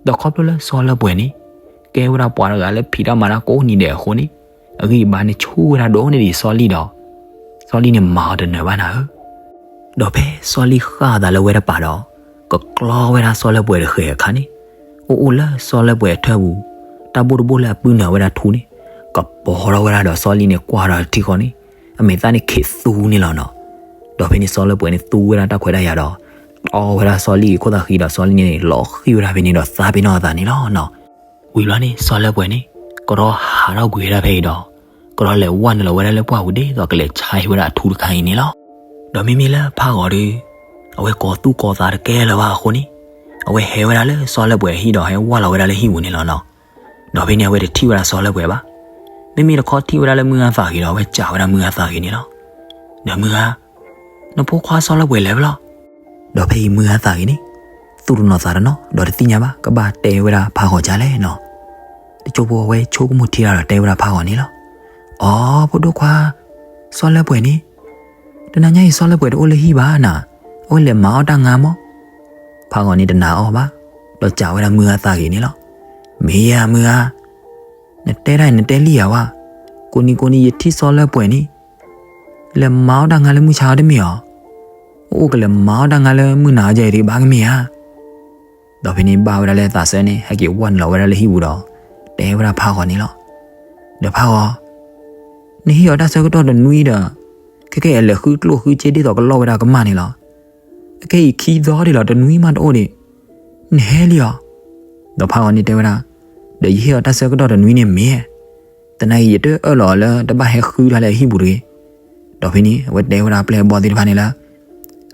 ဒီးခီဖျိလၢစီၤလၢပှဲၤန့ၣ် ကဲဝဲဒၣ်ပှၤတဂၤလၢဖံးတၢ်မၤတၢ်ကိးနံၤဒဲးအဃိန့ၣ် အဂံၢ်အဘါန့ၣ်ဆူၣ်ဝဲဒၣ်ဒိၣ်န့ၢ်ဒံးစီၤလံၢ်ဒီး စီၤလံၢ်န့ၣ်မၤအီၤတနၢၤဘၣ်နၤဧၢ. ဒီးဖဲစီၤလံၢ်ဃၣ်အသးလၢဝဲတပၤဒီး ကကျီဝဲဒၣ်စီၤလၢပှဲၤတဃဲၤအခါန့ၣ် အိၣ်အိၣ်လၢစီၤလၢပှဲၤအထၢၣ်ပူၤ တၢ်ဘိၣ်တဘိၣ်လၢအပုၢ်နၢၤဝဲဒၣ်ထူန့ၣ် ကပီၤထီၣ်ဝဲဒၣ်ဒီးစီၤလံၢ်န့ၣ်ကွၢ်ဒီးထံဃီန့ၣ် အမဲာ်သၣ်န့ၣ်ခံးသူန့ၣ်လီၤနီၤ. ဒီးဖဲန့ၣ်စီၤလၢပှဲၤန့ၣ်သူဝဲဒၣ်တၢ်ခွဲးတၢ်ယာ်ဒီး တီဝဲဒၣ်စီၤလံၢ်အခိၣ်သးဃံဒီးစီၤလံၢ်န့ၣ်လီၤဃံၤဝဲဒၣ်ဖဲန့ၣ်ဒီးသးပ့ၤနီၣ်အသးန့ၣ်လီၤနီၤ. ဝံၤဘျီန့ၣ် စီၤလၢပှဲၤန့ၣ် ကရီဟးထီၣ်ကွံာ်ဝဲဒၣ်ဖဲအံၤဒီး ကရီလဲၤဝဲနုာ်လီၤဝဲဒၣ်လၢပှၢ်ပူၤဒ်သိးကလဲၤဆါဟံးဝဲဒၣ်အထူတခါအံၤန့ၣ်လီၤ. ဒီးမ့မ့ၢ်လၢဖးဂီၤဒီး အဝဲကိးသူၣ်ကိးသးတကဲလၢၤဘၣ်အဃိန့ၣ် အဝဲဟဲဝဲဒၣ်လၢစီၤလၢပှဲၤအဟံၣ်ဒီးဟဲဝၢ်လီၤဝဲဒၣ်လၢဟံၣ်ပူၤန့ၣ်လီၤနီၤ. ဒီးဖဲန့ၣ်အဝဲတထံၣ်ဝဲဒၣ်စီၤလၢပှဲၤဘၣ်. မ့မ့ၢ်တခီထံၣ်ဝဲဒၣ်လၢမုၢ်ဂၤသးဂ့ၤဒီး အဝဲစံးဝဲဒၣ်မုၢ်ဂၤသးဂ့ၤန့ၣ်လီၤ. ဒီးမုၢ်ဂၤ, နဖိခွါစီၤလၢပှဲၤလဲၤဖဲလဲၣ်. ဒီးဖဲအံၤမုၢ်ဂၤသးဂ့ၤန့ၣ် သူၣ်တနီၤသးတနီၤ ဒီးတသ့ၣ်ညါဘၣ် ကဘၣ်တဲဝဲဒၣ်ဖးဂီၤဒ်လဲၣ်နီၤ. တစိၢ်ဖိအဝဲဆိကမိၣ်ထံတၢ်ဒီးတဲဝဲဒၣ်ဖးဂီၤန့ၣ်လီၤ. အိ ဖိဒိၣ်ခွါ, စီၤလၢပှဲၤန့ၣ် တနၤညါအံၤစီၤလၢပှဲၤတအိၣ်လၢဟံၣ်ဘၣ်နၤ, အဝဲလဲၤမၤအီၣ်တၢ်ငါမး. ဖးဂီၤန့ၣ်တနာ်အီၤဘၣ်, ဒီးစံးဝဲဒၣ်မုၢ်ဂၤသးဂ့ၤန့ၣ်လီၤ. မ့ၢ်ဧါမုၢ်ဂၤ, နတဲတၢ်အံၤနတဲလံဧါဝဲ, ကိးနံၤကိးနံၤယထံၣ်စီၤလၢပှဲၤန့ၣ် လဲၤမၤအီၣ်တၢ်ငါလၢမုၢ်ဆါအီၤတမ့ၢ်ဧါ. အိၣ်ကလဲၤမၤအီၣ်တၢ်ငါလၢမုၢ်နၤအီၤယဲအံၤတဘၣ်ကမ့ၢ်ဧါ. ဒီးဖဲန့ၣ်ဘၣ်ဝဲဒၣ်လၢသးစၢန့ၣ် ဟဲက့ၤဝၢ်နုာ်လီၤဝဲဒၣ်လၢဟံၣ်ပူၤဒီး တဲဝဲဒၣ်ဖးဂီၤန့ၣ်လီၤ. ဒီးဖးဂီၤ, နဟ့ၣ်အီၤတၢ်ဆၢကတီၢ်တနွံဒီး ခဲကနံၣ်အံၤအလဲၤဃုကျိၣ်ဃုစ့ဒ်သိးကလီၢ်ဝဲဒၣ်ကမၣ်န့ၣ်လီၤ. အခဲအံၤခံသီဒံးလီၤ တနွံမးတအိၣ်ဒံး, နဟဲလံဧါ. ဒီးဖးဂီၤန့ၣ်တဲဝဲဒၣ်, ဒီးယဟ့ၣ်အီၤတၢ်ဆၢကတီၢ်တနွံန့ၣ်မ့ၢ်, သနာ်က့ယတအၢၣ်လီၤအီၤလၢတဘၣ်ဟဲဃုတၢ်လၢအဟံၣ်ပူၤတဂ့ၤ. ဒီးဖဲန့ၣ် အဝဲတဲဝဲဒၣ်ပျဲၢ်အဘီၣ်သ့ၣ်တဖၣ်န့ၣ်လၢ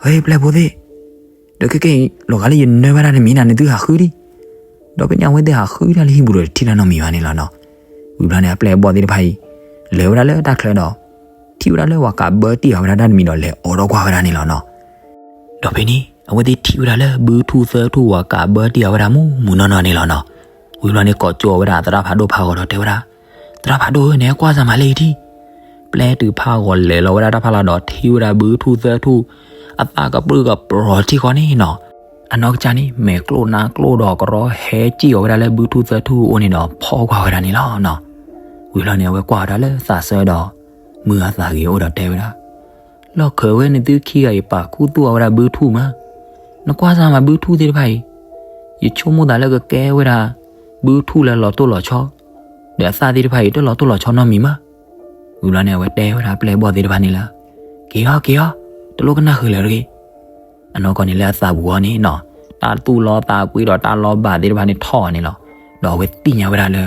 ဟ့ ပျဲၢ်ဖိသ့ၣ်, ဒီးခဲကနံၣ်အံၤ လီၤဂာ်လၢယနၢဘၣ်တၢ်တမံၤနၤ နသုဟးဃုဒံး. ဒီးဖဲန့ၣ် အဝဲသ့ၣ်ဟးဃုတၢ်လၢဟံၣ်ပူၤဒီးတထံၣ်တၢ်နီတမံၤဘၣ်န့ၣ်လီၤနီၤ. ဝံၤဘျီန့ၣ် အပျဲၢ်အဘီၣ်သ့ၣ်တဖၣ်အံၤ လဲၤဝဲဒၣ်လၢတၢ်ချၢဒီး ထံၣ်ဝဲဒၣ်လၢပှၤကးဘၢတံၢ်ဃာ်ဝဲဒၣ်တၢ်တမံၤဒီး လဲၤအိးထီၣ်ကွၢ်ဝဲဒၣ်န့ၣ်လီၤနီၤ. ဒီးဖဲန့ၣ် အဝဲသ့ၣ်ထံၣ်ဝဲဒၣ်လၢဘုထူၣ်သၢထူၣ် ပှၤကးဘၢတံၢ်ဃာ်ဝဲဒၣ်မူးမူးနီၢ်နီၢ်န့ၣ်လီၤနီၤ. ဝံၤဘျီန့ၣ် ကိးကၠိဝဲဒၣ်သရၣ်ဖးဒိၣ်ဖးဂီၤဒီးတဲဝဲဒၣ်, သရၣ်ဖးဒိၣ်ဧၢ, နဟဲကွၢ်စၢ်မးလၢအံၤထံၣ်. ပျဲတုၤဖးဂီၤလဲၤလီၤဝဲဒၣ်တၢ်ဖးလီၤဒီး ထံၣ်ဝဲဒၣ်ဘုထူၣ်သၢထူၣ် အသၣ်ကပြုၢ်ကပြီၤထံၣ်ဃီန့ၣ်နီၤ. အနီၢ်ကစၢ်န့ၣ် မဲာ်ကျိၣ်နါကျိၣ်ဒီး ကရီဟဲစံၣ်အီၤဝဲဒၣ်လၢဘုထူၣ်သၢထူၣ်အအိၣ်န့ၣ်ဒီး ဖီၣ်ကွၢ်ဝဲဒၣ်န့ၣ်လီၤနီၤ. ဝံၤဘျီန့ၣ် အဝဲကွၢ်ဝဲဒၣ်လၢသးစၢဒီး မုၢ်ဂၤသးဂ့ၤအိၣ်ဒီးတဲဝဲဒၣ်, လီၢ်ခၢးဝဲနသုခံဂၤအံၤ ပာ်ခူသူၣ်အီၤဝဲဒၣ်ဘုထူၣ်မး. နကွၢ်စၢ်မးဘုထူၣ်သ့ၣ်တဖၣ်အံၤ, ယဆိကမိၣ်သးလၢကကဲဝဲဒၣ် ဘုထူၣ်လၢလီၤတိၢ်လီၤဆီ, ဒီးအသၣ်သ့ၣ်တဖၣ်အံၤ တလီၤတိၢ်လီၤဆီနီတမံၤမး. ဝံၤဘျီန့ၣ် အဝဲတဲဝဲဒၣ်ပျဲၢ်ဘီၣ်သ့ၣ်တဖၣ်န့ၣ်လၢ က့ၤအီၤ က့ၤအီၤ, တလိၣ်ကနၣ်ဃုာ်လၢၤတဂ့ၤ. အနီၢ်ကီၢ်န့ၣ်လၢအသးပူၤအီၤန့ၣ်နီၤ, တၢ်သူၣ်လီသးကွံဒီးတၢ်လီဘၣ်သ့ၣ်တဖၣ်န့ၣ်ထီၣ်အီၤန့ၣ်လီၤ. ဒီးအဝဲသ့ၣ်ညါဝဲဒၣ်လၢ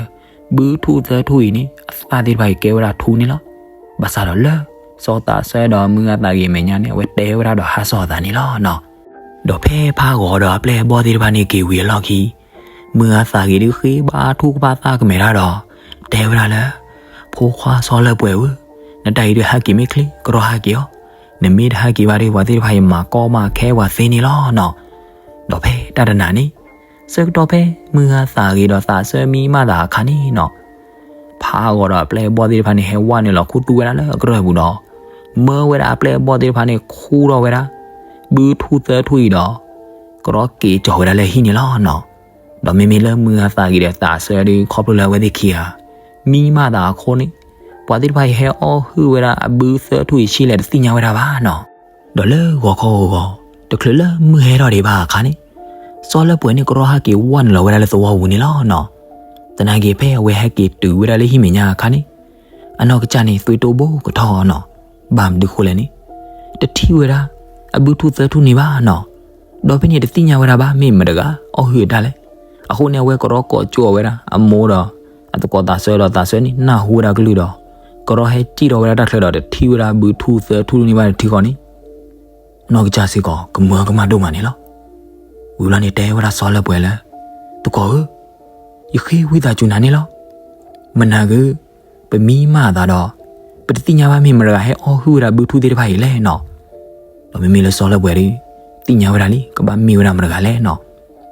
ဘုထူၣ်သၢထူၣ်အံၤန့ၣ် အသၣ်သ့ၣ်တဖၣ်အံၤကဲဝဲဒၣ်ထူန့ၣ်လီၤ. ဘၣ်ဆၣ်ဒီးလၢ စီၤသးစၢဒီးမုၢ်ဂၤသးဂ့ၤအမဲာ်ညါန့ၣ် အဝဲတဲဝဲဒၣ်ဒီးဟးစီၣ်အသးန့ၣ်လီၤနီၤ. ဒီးဖဲဖးဂီၤဒီးအပျဲၢ်အဘီၣ်သ့ၣ်တဖၣ်န့ၣ်က့ၤဝံၤအလီၢ်ခံ မုၢ်ဂၤသးဂ့ၤဒုးဃ့ဘါထုကဖၣ်သၣ်ကမဲာ်တၢ်ဒီး တဲဝဲဒၣ်လၢ ဖိခွါစီၤလၢပှဲၤဧၢ, နတၢ်အံၤဒုးဟဲက့ၤမ့ၢ်ချ့ ကရီဟဲက့ၤအီၤ, နမ့ၢ်တဟဲက့ၤဘၣ်ဒီး ပှၤသ့ၣ်တဖၣ်အံၤမၤကီမၤခဲပှၤသ့န့ၣ်လီၤနီၤ. ဒီးဖဲတၢ်တနၤန့ၣ် ဆၢကတီၢ်ဖဲမုၢ်ဂၤသးဂ့ၤဒီးသးစၢမံမၢ်သးအခါန့ၣ်နီၤ ဖးဂီၤဒီးအပျဲၢ်အဘီၣ်သ့ၣ်တဖၣ်န့ၣ် ဟဲဝဲနုာ်လီၤခူသူၣ်ဝဲဒၣ်လၢအကရၢၢ်ပူၤဒီး မၢဝဲဒၣ်အပျဲၢ်အဘီၣ်သ့ၣ်တဖၣ်န့ၣ် ခူထီၣ်ဝဲဒၣ် ဘုထူၣ်သၢထူၣ်အံၤဒီး ကရီက့ၤကၠီၤဝဲဒၣ်လၢဟံၣ်န့ၣ်လီၤနီၤ. ဒီးမ့မ့ၢ်လၢမုၢ်ဂၤသးဂ့ၤဒီးသးစၢဒီး ခီဖျိလၢအဝဲသ့ၣ်ခံဂၤ မံမၢ်သးအဃိန့ၣ် ပှၤသ့ၣ်တဖၣ်အံၤဟဲအီၣ်ဟုၣ်ဝဲဒၣ်အဘုသၢထူၣ်အံၤဆံးလဲၣ်တသ့ၣ်ညါဝဲဒၣ်ဘၣ်နီၤ. ဒီးလၢဂီၤခီဂီၤဂီၤ တချုးလၢမုၢ်ဟဲထီၣ်ဒံးဘၣ်အခါန့ၣ် စီၤလၢပှဲၤန့ၣ် ကရီဟဲက့ၤဝဲနုာ်လီၤဝဲဒၣ်လၢသဝီပူၤန့ၣ်လီၤနီၤ. သနာ်က့ဖဲအဝဲဟဲက့ၤတုၤဝဲဒၣ်လၢဟံၣ်မဲာ်ညါအခါန့ၣ် အနီၢ်ကစၢ်န့ၣ် သွေးတိုးဘိကထီၣ်နီၤ. ဘၣ်မနုၤဃိလဲၣ်န့ၣ် တထံၣ်ဝဲဒၣ် အဘုထူၣ်သၢထူၣ်န့ၣ်ဘၣ်နီၤ. ဒီးဖဲန့ၣ်တသ့ၣ်ညါဝဲဒၣ်ဘၣ် မ့ၢ်မတၤတဂၤအီၣ်ဟုၣ်အတၢ်လဲၣ်. အဃိန့ၣ် အဝဲကရီကိးကၠိအီၤဝဲဒၣ် အမိၢ်ဒီး အသကိးသးစၢဒီးသးစၢန့ၣ် နၢ်ဟူဝဲဒၣ်ကလုၢ်ဒီး ကရီဟဲစံၣ်ထီၣ်ဝဲဒၣ်တၢ်ချၢဒီး တထံၣ်ဝဲဒၣ်ဘုထူၣ်သၢထူၣ်န့ၢ်ဘၣ်တထံဃီန့ၣ် နီၢ်ကစၢ်စ့ၢ်ကီး ကမၢကမၣ်ဒိၣ်မးန့ၣ်လီၤ. ဝံၤဘျီန့ၣ်တဲဝဲဒၣ်စီၤလၢပှဲၤလၢ သကိးဧၢ, ယဃ့ဝံသးစူၤနၤန့ၣ်လီၤ. မနၤဂ့ၤ, ပမံမၢ်အသးဒီး ပတသ့ၣ်ညါဘၣ်မ့ၢ်မတၤဂၤဟဲအီၣ်ဟုၣ်ဝဲဒၣ်ဘုထူၣ်သ့ၣ်တဖၣ်အံၤလဲၣ်နီၤ. ဒီးမ့မ့ၢ်လၢစီၤလၢပှဲၤဒီး သ့ၣ်ညါဝဲဒၣ်လံ ကဘၣ်မ့ၢ်ဝဲဒၣ်မတၤဂၤလဲၣ်နီၤ.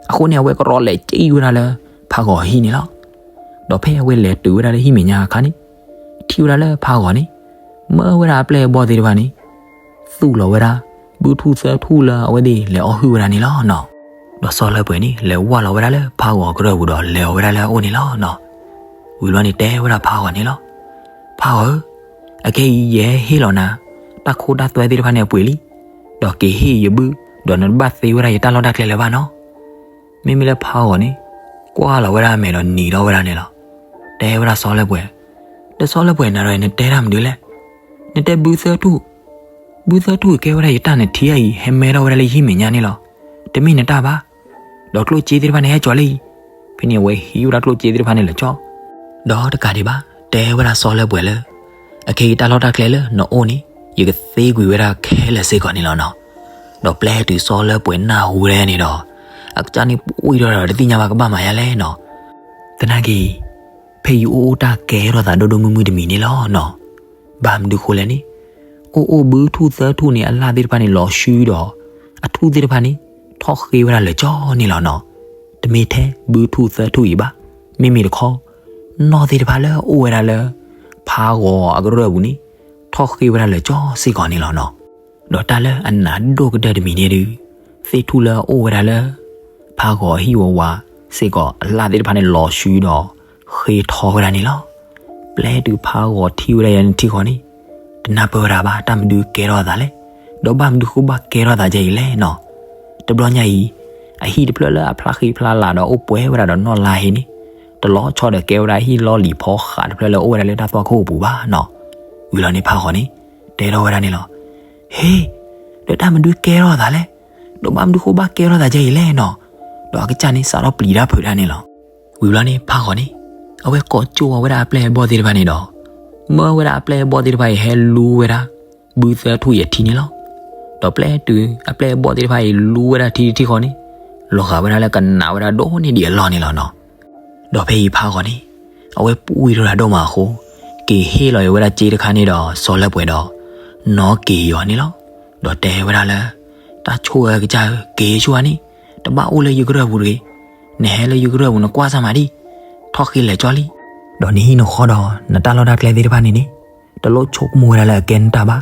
အဃိန့ၣ် အဝဲကရီလဲၤစံၣ်ဝဲဒၣ်လၢ ဖးဂီၤအဟံၣ်န့ၣ်လီၤ. ဒီးဖဲအဝဲလဲၤတုၤဝဲဒၣ်လၢဟံၣ်မဲာ်ညါအခါန့ၣ် ထံၣ်ဝဲဒၣ်လၢဖးဂီၤန့ၣ် မၢဝဲဒၣ်အပျဲၢ်အဘီၣ်သ့ၣ်တဖၣ်န့ၣ် သူၣ်လီၤဝဲဒၣ် ဘုထူၣ်သၢထူၣ်လၢအဝဲသ့ၣ်လဲၤအီၣ်ဟုၣ်ဝဲဒၣ်န့ၣ်လီၤနီၤ. ဒီးစီၤလၢပှဲၤန့ၣ် လဲၤဝၢ်လီၤဝဲဒၣ်လၢဖးဂီၤကရၢၢ်ပူၤဒီးလဲၤအီၤဝဲဒၣ်လၢအအိၣ်န့ၣ်လီၤနီၤ. ဝံၤဘျီန့ၣ်တဲဝဲဒၣ်ဖးဂီၤန့ၣ်လီၤ. ဖးဂီၤဧၢ, အခဲအံၤ ယဟဲဟ့ၣ်လီၤနၤ တၢ်ခိတၢ်သွဲသ့ၣ်တဖၣ်န့ၣ်အပှ့ၤလံ, ဒီးက့ၤဟ့ၣ်ယဘု, ဒီးနတဘၣ်သ့ဝဲဒၣ်ယတၢ်လီၢ်တၢ်ကျဲလၢၤဘၣ်နီၤ. မ့မ့ၢ်လၢဖးဂီၤန့ၣ် ကွၢ်လီၤဝဲဒၣ်အမဲာ်ဒီးနံၤထီၣ်ဝဲဒၣ်န့ၣ်လီၤ. တဲဝဲဒၣ်စီၤလၢပှဲၤ, ဒီးစီၤလၢပှဲၤ နၤဒီးနတဲတၢ်မနုၤလဲၣ်. နတဲဘုသၢထူၣ်, ဘုသၢထူၣ်ကဲဝဲဒၣ်ယတၢ်နထံအံၤ ဟဲမဲထီၣ်ဝဲဒၣ်လၢယဟံၣ်မဲာ်ညါန့ၣ်လီၤ. တမ့ၢ်နတၢ်ဘၣ်. ဒီးကျိၣ်စ့သ့ၣ်တဖၣ်န့ၣ်ဟဲကၠီၤလၢအံၤ. ဖဲန့ၣ်အဝဲဟံးဝဲဒၣ်ကျိၣ်စ့သ့ၣ်တဖၣ်န့ၣ်လၢာ်ကၠီ ဒီးတကးဒံးဘၣ် တဲဝဲဒၣ်စီၤလၢပှဲၤလၢ အခဲအံၤတၢ်လီၢ်တၢ်ကျဲလၢနအိၣ်န့ၣ် ယကသ့ကွံာ်ဝဲဒၣ်ခဲလၢာ်စ့ၢ်ကီးန့ၣ်လီၤနီၤ. ဒီးပျဲတုၤစီၤလၢပှဲၤနၢ်ဟူဝဲဒၣ်န့ၣ်ဒီး အကစၢ်န့ၣ်ပှံၢ်ထီၣ်ဒီးတသ့ၣ်ညါဘၣ်ကဘၣ်မၤယါလဲၣ်နီၤ. သနာ်က့ ဖဲယအိၣ်အိၣ်တၢ်ကဲထီၣ်သးဒိၣ်ဒိၣ်မုၢ်မုၢ်တမံၤန့ၣ်လီၤနီၤ. ဘၣ်မနုၤဃိလဲၣ်န့ၣ် အိၣ်အိၣ်ဘုထူၣ်သၢထူၣ်န့ၣ် အလၣ်သ့ၣ်တဖၣ်န့ၣ်လီၤဆှုဒီး အထူၣ်သ့ၣ်တဖၣ်န့ၣ် ထီၣ်ဃ့ဝဲဒၣ်လၢာ်ကၠီန့ၣ်လီၤနီၤ. တမ့ၢ်ထဲဘုထူၣ်သၢထူၣ်အံၤဘၣ်, မ့မ့ၢ်တခီ နီၢ်သ့ၣ်တဖၣ်လၢအအိၣ်ဝဲဒၣ်လၢ ဖးဂီၤအကရၢၢ်ပူၤန့ၣ် ထီၣ်ဃ့ဝဲဒၣ်လၢာ်ကၠီစ့ၢ်ကီးန့ၣ်လီၤနီၤ. ဒီးတၢ်လၢအနးဒိၣ်ကတၢၢ်တမံၤန့ၣ်ဒီး သ့ၣ်ထူၣ်လၢအအိၣ်ဝဲဒၣ်လၢ ဖးဂီၤအဟံၣ်ဝးဝးစ့ၢ်ကီး အလၣ်သ့ၣ်တဖၣ်န့ၣ်လီၤဆှုဒီး ဃ့ထီဝဲဒၣ်န့ၣ်လီၤ. ပျဲတုၤဖးဂီၤထံၣ်ဝဲဒၣ်ယၤန့ၣ်ထံဃီန့ၣ် တနၢ်ပၢၢ်ဝဲဒၣ်ဘၣ် တၢ်မနုၤကဲထီၣ်အသးလဲၣ်, ဒီးဘၣ်မနုၤဃိဘၣ်ကဲထီၣ်အသးဒ်အံၤလဲၣ်နီၤ. တဘျီညါအံၤ အဟံၣ်တဖျၢၣ်လၢအဖျါဃံဖျါလၤဒီးအိၣ်ပှဲၤဝဲဒၣ်ဒီးနီၢ်လါဟ့န့ၣ် တလီၤဆီဒီးကဲဝဲဒၣ်ဟံၣ်လီၢ်လံၤဖီဃးတဖျၢၣ်လၢအိၣ်ဝဲဒၣ်လၢတၢ်သွၣ်ခိၣ်အပူၤဘၣ်နီၤ. ဝံၤလီၤန့ၣ်ဖးဂီၤန့ၣ် တဲထီၣ်ဝဲဒၣ်န့ၣ်လီၤ. ဟ့, ဒီးတၢ်မနုၤကဲထီၣ်အသးလဲၣ်, ဒီးဘၣ်မနုၤဃိဘၣ်ကဲထီၣ်အသးဒ်အံၤလဲၣ်နီၤ. ဒီးအကစၢ်န့ၣ်စးထီၣ်ပျံၤတၢ်ဖုးတၢ်န့ၣ်လီၤ. ဝံၤဘျီန့ၣ်ဖးဂီၤန့ၣ် အဝဲကိးကၠိဝဲဒၣ်အပျဲၢ်အဘီၣ်သ့ၣ်တဖၣ်န့ၣ်ဒီး မၢဝဲဒၣ်အပျဲၢ်အဘီၣ်သ့ၣ်တဖၣ်အံၤဟဲလူဝဲဒၣ် ဘုသၢထူၣ်အံၤအထံန့ၣ်လီၤ. ဒီးပျဲတုၤအပျဲၢ်အဘီၣ်သ့ၣ်တဖၣ်အံၤလူဝဲဒၣ်ထံတထံဃီန့ၣ် လီၤဂာ်ဝဲဒၣ်လၢကနးဝဲဒၣ်ဒိၣ်န့ၢ်ဒံးအလီၢ်န့ၣ်လီၤနီၤ. ဒီးဖဲအံၤဖးဂီၤန့ၣ် အဝဲပှံၢ်ထီၣ်တၢ်ဒိၣ်မးအဃိ က့ၤဟ့ၣ်လီၤအီၤဝဲဒၣ်စ့တခါန့ၣ်ဒီးစီၤလၢပှဲၤဒီး နီၣ်က့ၤအီၤန့ၣ်လီၤ. ဒီးတဲဝဲဒၣ်လၢ တၢ်ဆိၣ်ဧၢကစၢ်ဧၢ က့ၤဆိဧါန့ၣ်, တဘၣ်အိၣ်လၢယကရၢၢ်ပူၤတဂ့ၤ. နဟဲလၢယကရၢၢ်ပူၤနကွၢ်စၢ်မးဒံး, ထီၣ်ဃ့လဲၤကၠီလံ. ဒီးနဟံၣ်နဃီဒီးနတၢ်လီၢ်တၢ်ကျဲသ့ၣ်တဖၣ်န့ၣ်န့ၣ် တလိၣ်ဆိကမိၣ်ဝဲဒၣ်လၢအကဲနတၢ်ဘၣ်.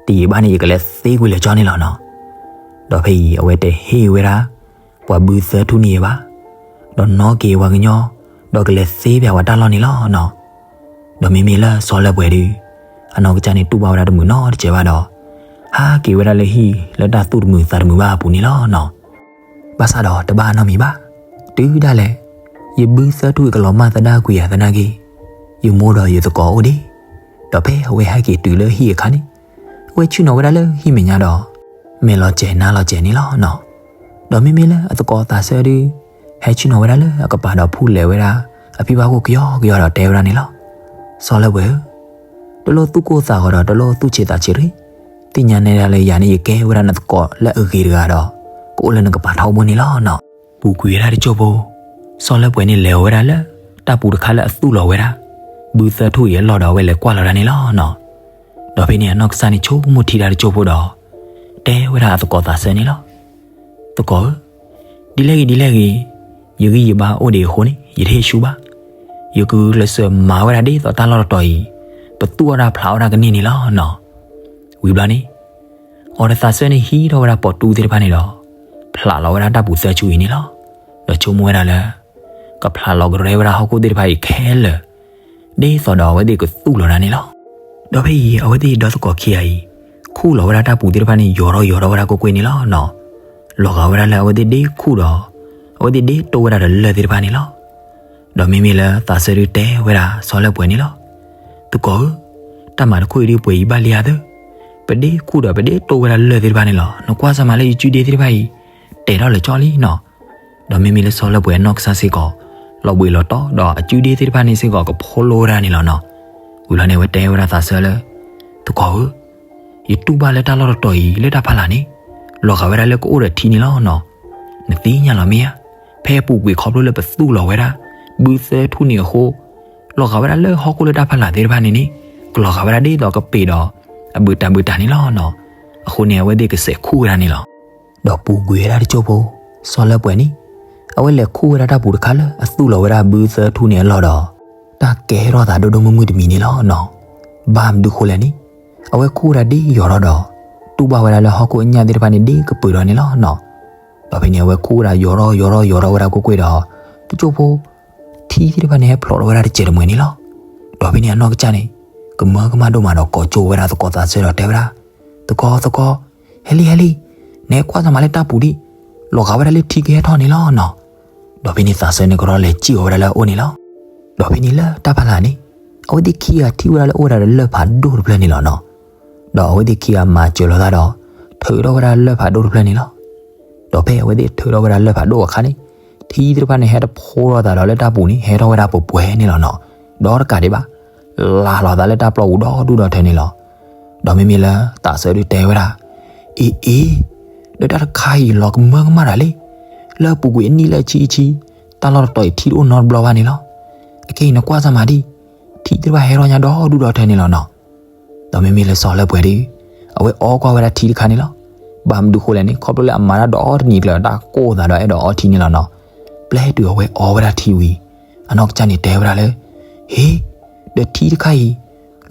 တယံာ်ဘၣ်န့ၣ် ယကလဲၤသ့ကွံာ်လဲၤကၠီန့ၣ်လီၤနီၤ. ဒီးဖဲအံၤအဝဲတဟ့ၣ်ဝဲဒၣ် ပှၤဘုသၢထူၣ်န့ၣ်ဘၣ်, ဒီးနီၣ်က့ၤပှၤကညီ ဒီးကလဲၤသ့ပှၤတၢ်လီၢ်န့ၣ်လီၤနီၤ. ဒီးမ့မ့ၢ်လၢစီၤလၢပှဲၤဒီး အနီၢ်ကစၢ်န့ၣ်တူၢ်ဘၣ်ဝဲဒၣ်တမုာ်နီတစဲးဘၣ်ဒီး ဟးက့ၤဝဲဒၣ်လၢဟံၣ်လၢတၢ်သူၣ်တမုာ်သးတမုာ်ဘၣ်အပူၤန့ၣ်လီၤနီၤ. ဘၣ်ဆၣ်ဒီးတဘၣ်နီတမံၤဘၣ်. တုၤဒၣ်လဲာ် ယဘုသၢထူၣ်အံၤကလီၤမၢ်သဒၣ်ကွံာ်ယၤသနာ်က့ ယမိၢ်ဒီးယသကိးအိၣ်ဒံး. ဒီးဖဲအဝဲဟဲက့ၤတုၤလၢဟံၣ်အခါန့ၣ် အဝဲဆ့ၣ်နီၤဝဲဒၣ်လၢဟံၣ်မဲာ်ညါဒီး မဲာ်လီၤစဲၤနါလီၤစဲၤန့ၣ်လီၤနီၤ. ဒီးမ့မ့ၢ်လၢအသကိးသးစၢဒီး ဟဲဆ့ၣ်နီၤဝဲဒၣ်လၢအကပၤဒီးဖူးလဲၤဝဲဒၣ် အဖံဘၣ်ခိၣ်ကယီကယီဒီးတဲဝဲဒၣ်န့ၣ်လီၤ. စီၤလၢပှဲၤဧၢ, တလိၣ်သူၣ်ကိၢ်သးဂီၤဒီး တလိၣ်သူၣ်ဆံးသးဆံးတဂ့ၤ. သ့ၣ်ညါနဲဒၣ်လၢယၤန့ၣ် ယကဲဝဲဒၣ်နသကိးလၢအဂ့ၤတဂၤဒီး ကအိၣ်လၢနကပၤထီဘိန့ၣ်လီၤနီၤ. ပူၤကွံာ်ဝဲဒၣ်တစိၢ်ဖိ စီၤလၢပှဲၤန့ၣ်လဲၤဝဲဒၣ်လၢ တၢ်ပူၤတခါလၢအသူၣ်လီၤဝဲဒၣ် ဘုသၢထူၣ်အံၤအလီၢ်ဒီး အဝဲလဲၤကွၢ်လီၤဒၣ်န့ၣ်လီၤနီၤ. ဒီးဖဲန့ၣ်အနီၢ်ကစၢ်န့ၣ် ဆိကမိၣ်ထံတၢ်တစိၢ်ဖိဒီး တဲဝဲဒၣ်အသကိးသးစၢန့ၣ်လီၤ. သကိးဧၢ, ဒ်လဲၣ်ဂ့ၤဒ်လဲၣ်ဂ့ၤ, ယဂံၢ်ယဘါအိၣ်ဒံးအဃိန့ၣ် ယတဟ့ၣ်ဆူဘၣ်. ယကဂုာ်ကျဲးစၢးမၤဝဲဒၣ်ဒ်သိးတၢ်လီၢ်တတီၤအံၤ ပသူၣ်အီၣ်တၢ်ဖျးအီၣ်တၢ်ကန့ၢ်န့ၣ်လီၤနီၤ. ဝံၤဘျီန့ၣ် အီၤဒီးသးစၢန့ၣ်ဟံးထီၣ်ဝဲဒၣ်ပိာ်တူၢ်သ့ၣ်တဖၣ်န့ၣ်ဒီး ဖျးလီၤဝဲဒၣ်တၢ်ပူၤသၢဆူအံၤန့ၣ်လီၤ. ဒီးဆိကမိၣ်ဝဲဒၣ်လၢ ကဖျးလီၤကရဲဝဲဒၣ်ဟီၣ်ခိၣ်သ့ၣ်တဖၣ်အံၤခဲလၢာ် ဒ်သိးဒီးအဝဲသ့ၣ်ကသူၣ်လီၤဒၣ်န့ၣ်လီၤ. ဒီးဖဲအံၤ အဝဲသ့ၣ်ဒီသကိးခံဂၤအံၤ ခူၣ်လီၤဝဲဒၣ်တၢ်ပူၤသ့ၣ်တဖၣ်န့ၣ် ယိာ်ထီၣ်ယိာ်ထီၣ်ဝဲဒၣ်ကွ့ၢ်ကွ့ၢ်န့ၣ်လီၤနီၤ. လီၤဂာ်ဝဲဒၣ်လၢအဝဲသ့ၣ်ဒ့ခူၣ်ဒီး အဝဲသ့ၣ်ဒ့တိၢ်ဝဲဒၣ်ဒီးလၢၢ်သ့ၣ်တဖၣ်န့ၣ်လီၤ. ဒီးမ့မ့ၢ်လၢသးစၢဒုးတဲဝဲဒၣ်စီၤလၢပှဲၤန့ၣ်လီၤ. သကိးဧၢ, တၢ်မၤတခိၣ်အံၤဒုးပှဲၤအံၤဘၣ်လံဧါသၢ, ပဒ့ခူၣ်ဒီးပဒ့တိၢ်ဝဲဒၣ်လၢၢ်သ့ၣ်တဖၣ်န့ၣ်လီၤ. နကွၢ်စၢ်မးလၢယစုဒ့သ့ၣ်တဖၣ်အံၤ တဲာ်ထီၣ်လၢာ်ကၠီလံနီၤ. ဒီးမ့မ့ၢ်လၢစီၤလၢပှဲၤအနီၢ်ကစၢ်စ့ၢ်ကီး လီၤဘှံးလီၤတီၤဒီးအစုဒ့သ့ၣ်တဖၣ်န့ၣ်စ့ၢ်ကီးကဖိလိဝဲဒၣ်န့ၣ်လီၤနီၤ. ဝံၤလီၤန့ၣ် အဝဲတဲဝဲဒၣ်သးစၢၤလၢ သကိးဧၢ, ယတူၢ်ဘၣ်လၢတၢ်လီၢ်တတီၤအံၤလၢတၢ်ဖီလာ်န့ၣ် လီၤဂာ်ဝဲဒၣ်လၢကအိၣ်ဒီးထံန့ၣ်လီၤနီၤ. နသ့ၣ်ညါလီၤမ့ၢ်ဧါ, ဖဲအပူၤကွံာ်ခီဖျိလၢပသူၣ်လီၤဝဲဒၣ် ဘုသၢထူၣ်န့ၣ်အဃိ လီၤဂာ်ဝဲဒၣ်လၢဟီၣ်ခိၣ်လၢတၢ်ဖီလာ်သ့ၣ်တဖၣ်န့ၣ်န့ၣ် ကလီၤဂာ်ဝဲဒၣ်ဒ်သိးကပ့ၤဒီး အဘုးတၢ်ဘုးတၢ်န့ၣ်လီၤနီၤ. အဃိန့ၣ် အဝဲသ့ၣ်ကစဲးခူၣ်ဝဲဒၣ်န့ၣ်လီၤ. ဒီးပူၤကွံာ်ဝဲဒၣ်တစိၢ်ဖိ စီၤလၢပှဲၤန့ၣ် အဝဲလဲၤခူၣ်ဝဲဒၣ်တၢ်ပူၤတခါလၢအသူၣ်လီၤဝဲဒၣ်ဘုသၢထူၣ်န့ၣ်အလီၢ်ဒီး တၢ်ကဲထီၣ်သးဒိၣ်ဒိၣ်မုၢ်မုၢ်တမံၤန့ၣ်လီၤနီၤ. ဘၣ်မနုၤဃိလဲၣ်န့ၣ် အဝဲခူၣ်ဝဲဒၣ်ဒ်ယီၤထီၣ်ဒီး တူၢ်ဘၣ်ဝဲဒၣ်လၢဟီၣ်ခိၣ်အညၣ်သ့ၣ်တဖၣ်န့ၣ်ဒ်ကပၢၤဒီးန့ၣ်လီၤနီၤ. ဒီးဖဲန့ၣ် အဝဲခူၣ်ဝဲဒၣ်ယီၤထီၣ်ယီၤထီၣ်ယီၤထီၣ်ဝဲဒၣ်ကွ့ၢ်ကွ့ၢ်ဒီး တစိၢ်ဖိ ထံသ့ၣ်တဖၣ်န့ၣ် ဟဲဖျိးထီၣ်ဝဲဒၣ်တစဲးတမှဲၤန့ၣ်လီၤ. ဒီးဖဲန့ၣ်အနီၢ်ကစၢ်န့ၣ် ကမၢကမၣ်ဒိၣ်မးဒီးကိးကၠိဝဲဒၣ်သကိးသးစၢၤဒီးတဲဝဲဒၣ်, သကိး သကိး, ဟဲလံ ဟဲလံ, နဟဲကွၢ်စၢ်မးလၢတၢ်ပူၤဒံး, လီၤဂာ်ဝဲဒၣ်လၢထံကဟဲထီၣ်န့ၣ်လီၤနီၤ. ဒီးဖဲန့ၣ်သးစၢၤန့ၣ် ကရီလဲၤစံၣ်အီၤဝဲဒၣ်လၢအအိၣ်န့ၣ်လီၤ. ဒီးဖဲန့ၣ်လၢတၢ်ဖီလာ်န့ၣ် အဝဲသ့ၣ်ခံဂၤထံၣ်ဝဲဒၣ်လၢအိၣ်ဝဲဒၣ်ဒီးလၢၢ်ဖးဒိၣ်တဖျၢၣ်န့ၣ်လီၤနီၤ. ဒီးအဝဲသ့ၣ်ခံဂၤမၤစၢၤလိာ်သးဒီး ထုးထီၣ်ဝဲဒၣ်လၢၢ်ဖးဒိၣ်တဖျၢၣ်န့ၣ်လီၤ. ဒီးဖဲအဝဲသ့ၣ်ထုးထီၣ်ဝဲဒၣ်လၢၢ်ဖးဒိၣ်အခါန့ၣ် ထံသ့ၣ်တဖၣ်န့ၣ် ဟဲတဖိထီၣ်သးဒီးလၢတၢ်ပူၤန့ၣ် ဟဲထီၣ်ဝဲဒၣ်ပှဲၤပှဲၤန့ၣ်လီၤနီၤ. ဒီးတကးဒံးဘၣ် လၢ်လီၤသးလၢတၢ်ပျီပူၤဒီဒူၣ်ဒီထၢန့ၣ်လီၤ. ဒီးမ့မ့ၢ်လၢသးစၢၤဒုးတဲဝဲဒၣ်, အ့ အ့, ဒီးတၢ်တခါအံၤလီၤကမၢကမၣ်တၢ်လံ. လၢအပူၤကွံာ်အနံၣ်လၢအဆံအဆံ, တၢ်လီၢ်တတီၤအံၤထံတအိၣ်နီတဘျီဘၣ်န့ၣ်လီၤ. အခဲအံၤနကွၢ်စၢ်မးဒံး, ထံသ့ၣ်တဖၣ်ဟဲထီၣ်ညါဒီဒူၣ်ဒီထၢန့ၣ်လီၤနီၤ. ဒီးမ့မ့ၢ်လၢစီၤလၢပှဲၤဒုး အဝဲအီကွၢ်ဝဲဒၣ်ထံတခါန့ၣ်လီၤ. ဘၣ်မနုၤဃိလဲၣ်န့ၣ် ခီဖျိလၢအမၤတၢ်ဒီတနံၤကျၢၤ တၢ်ကိၢ်သးဒီးအဲၣ်ဒိးအီထံန့ၣ်လီၤနီၤ. ပျဲတုၤအဝဲအီဝဲဒၣ်ထံဝံၤ အနီၢ်ကစၢ်န့ၣ်တဲဝဲဒၣ်လၢ, ဟ့, ဒီးထံတခါအံၤ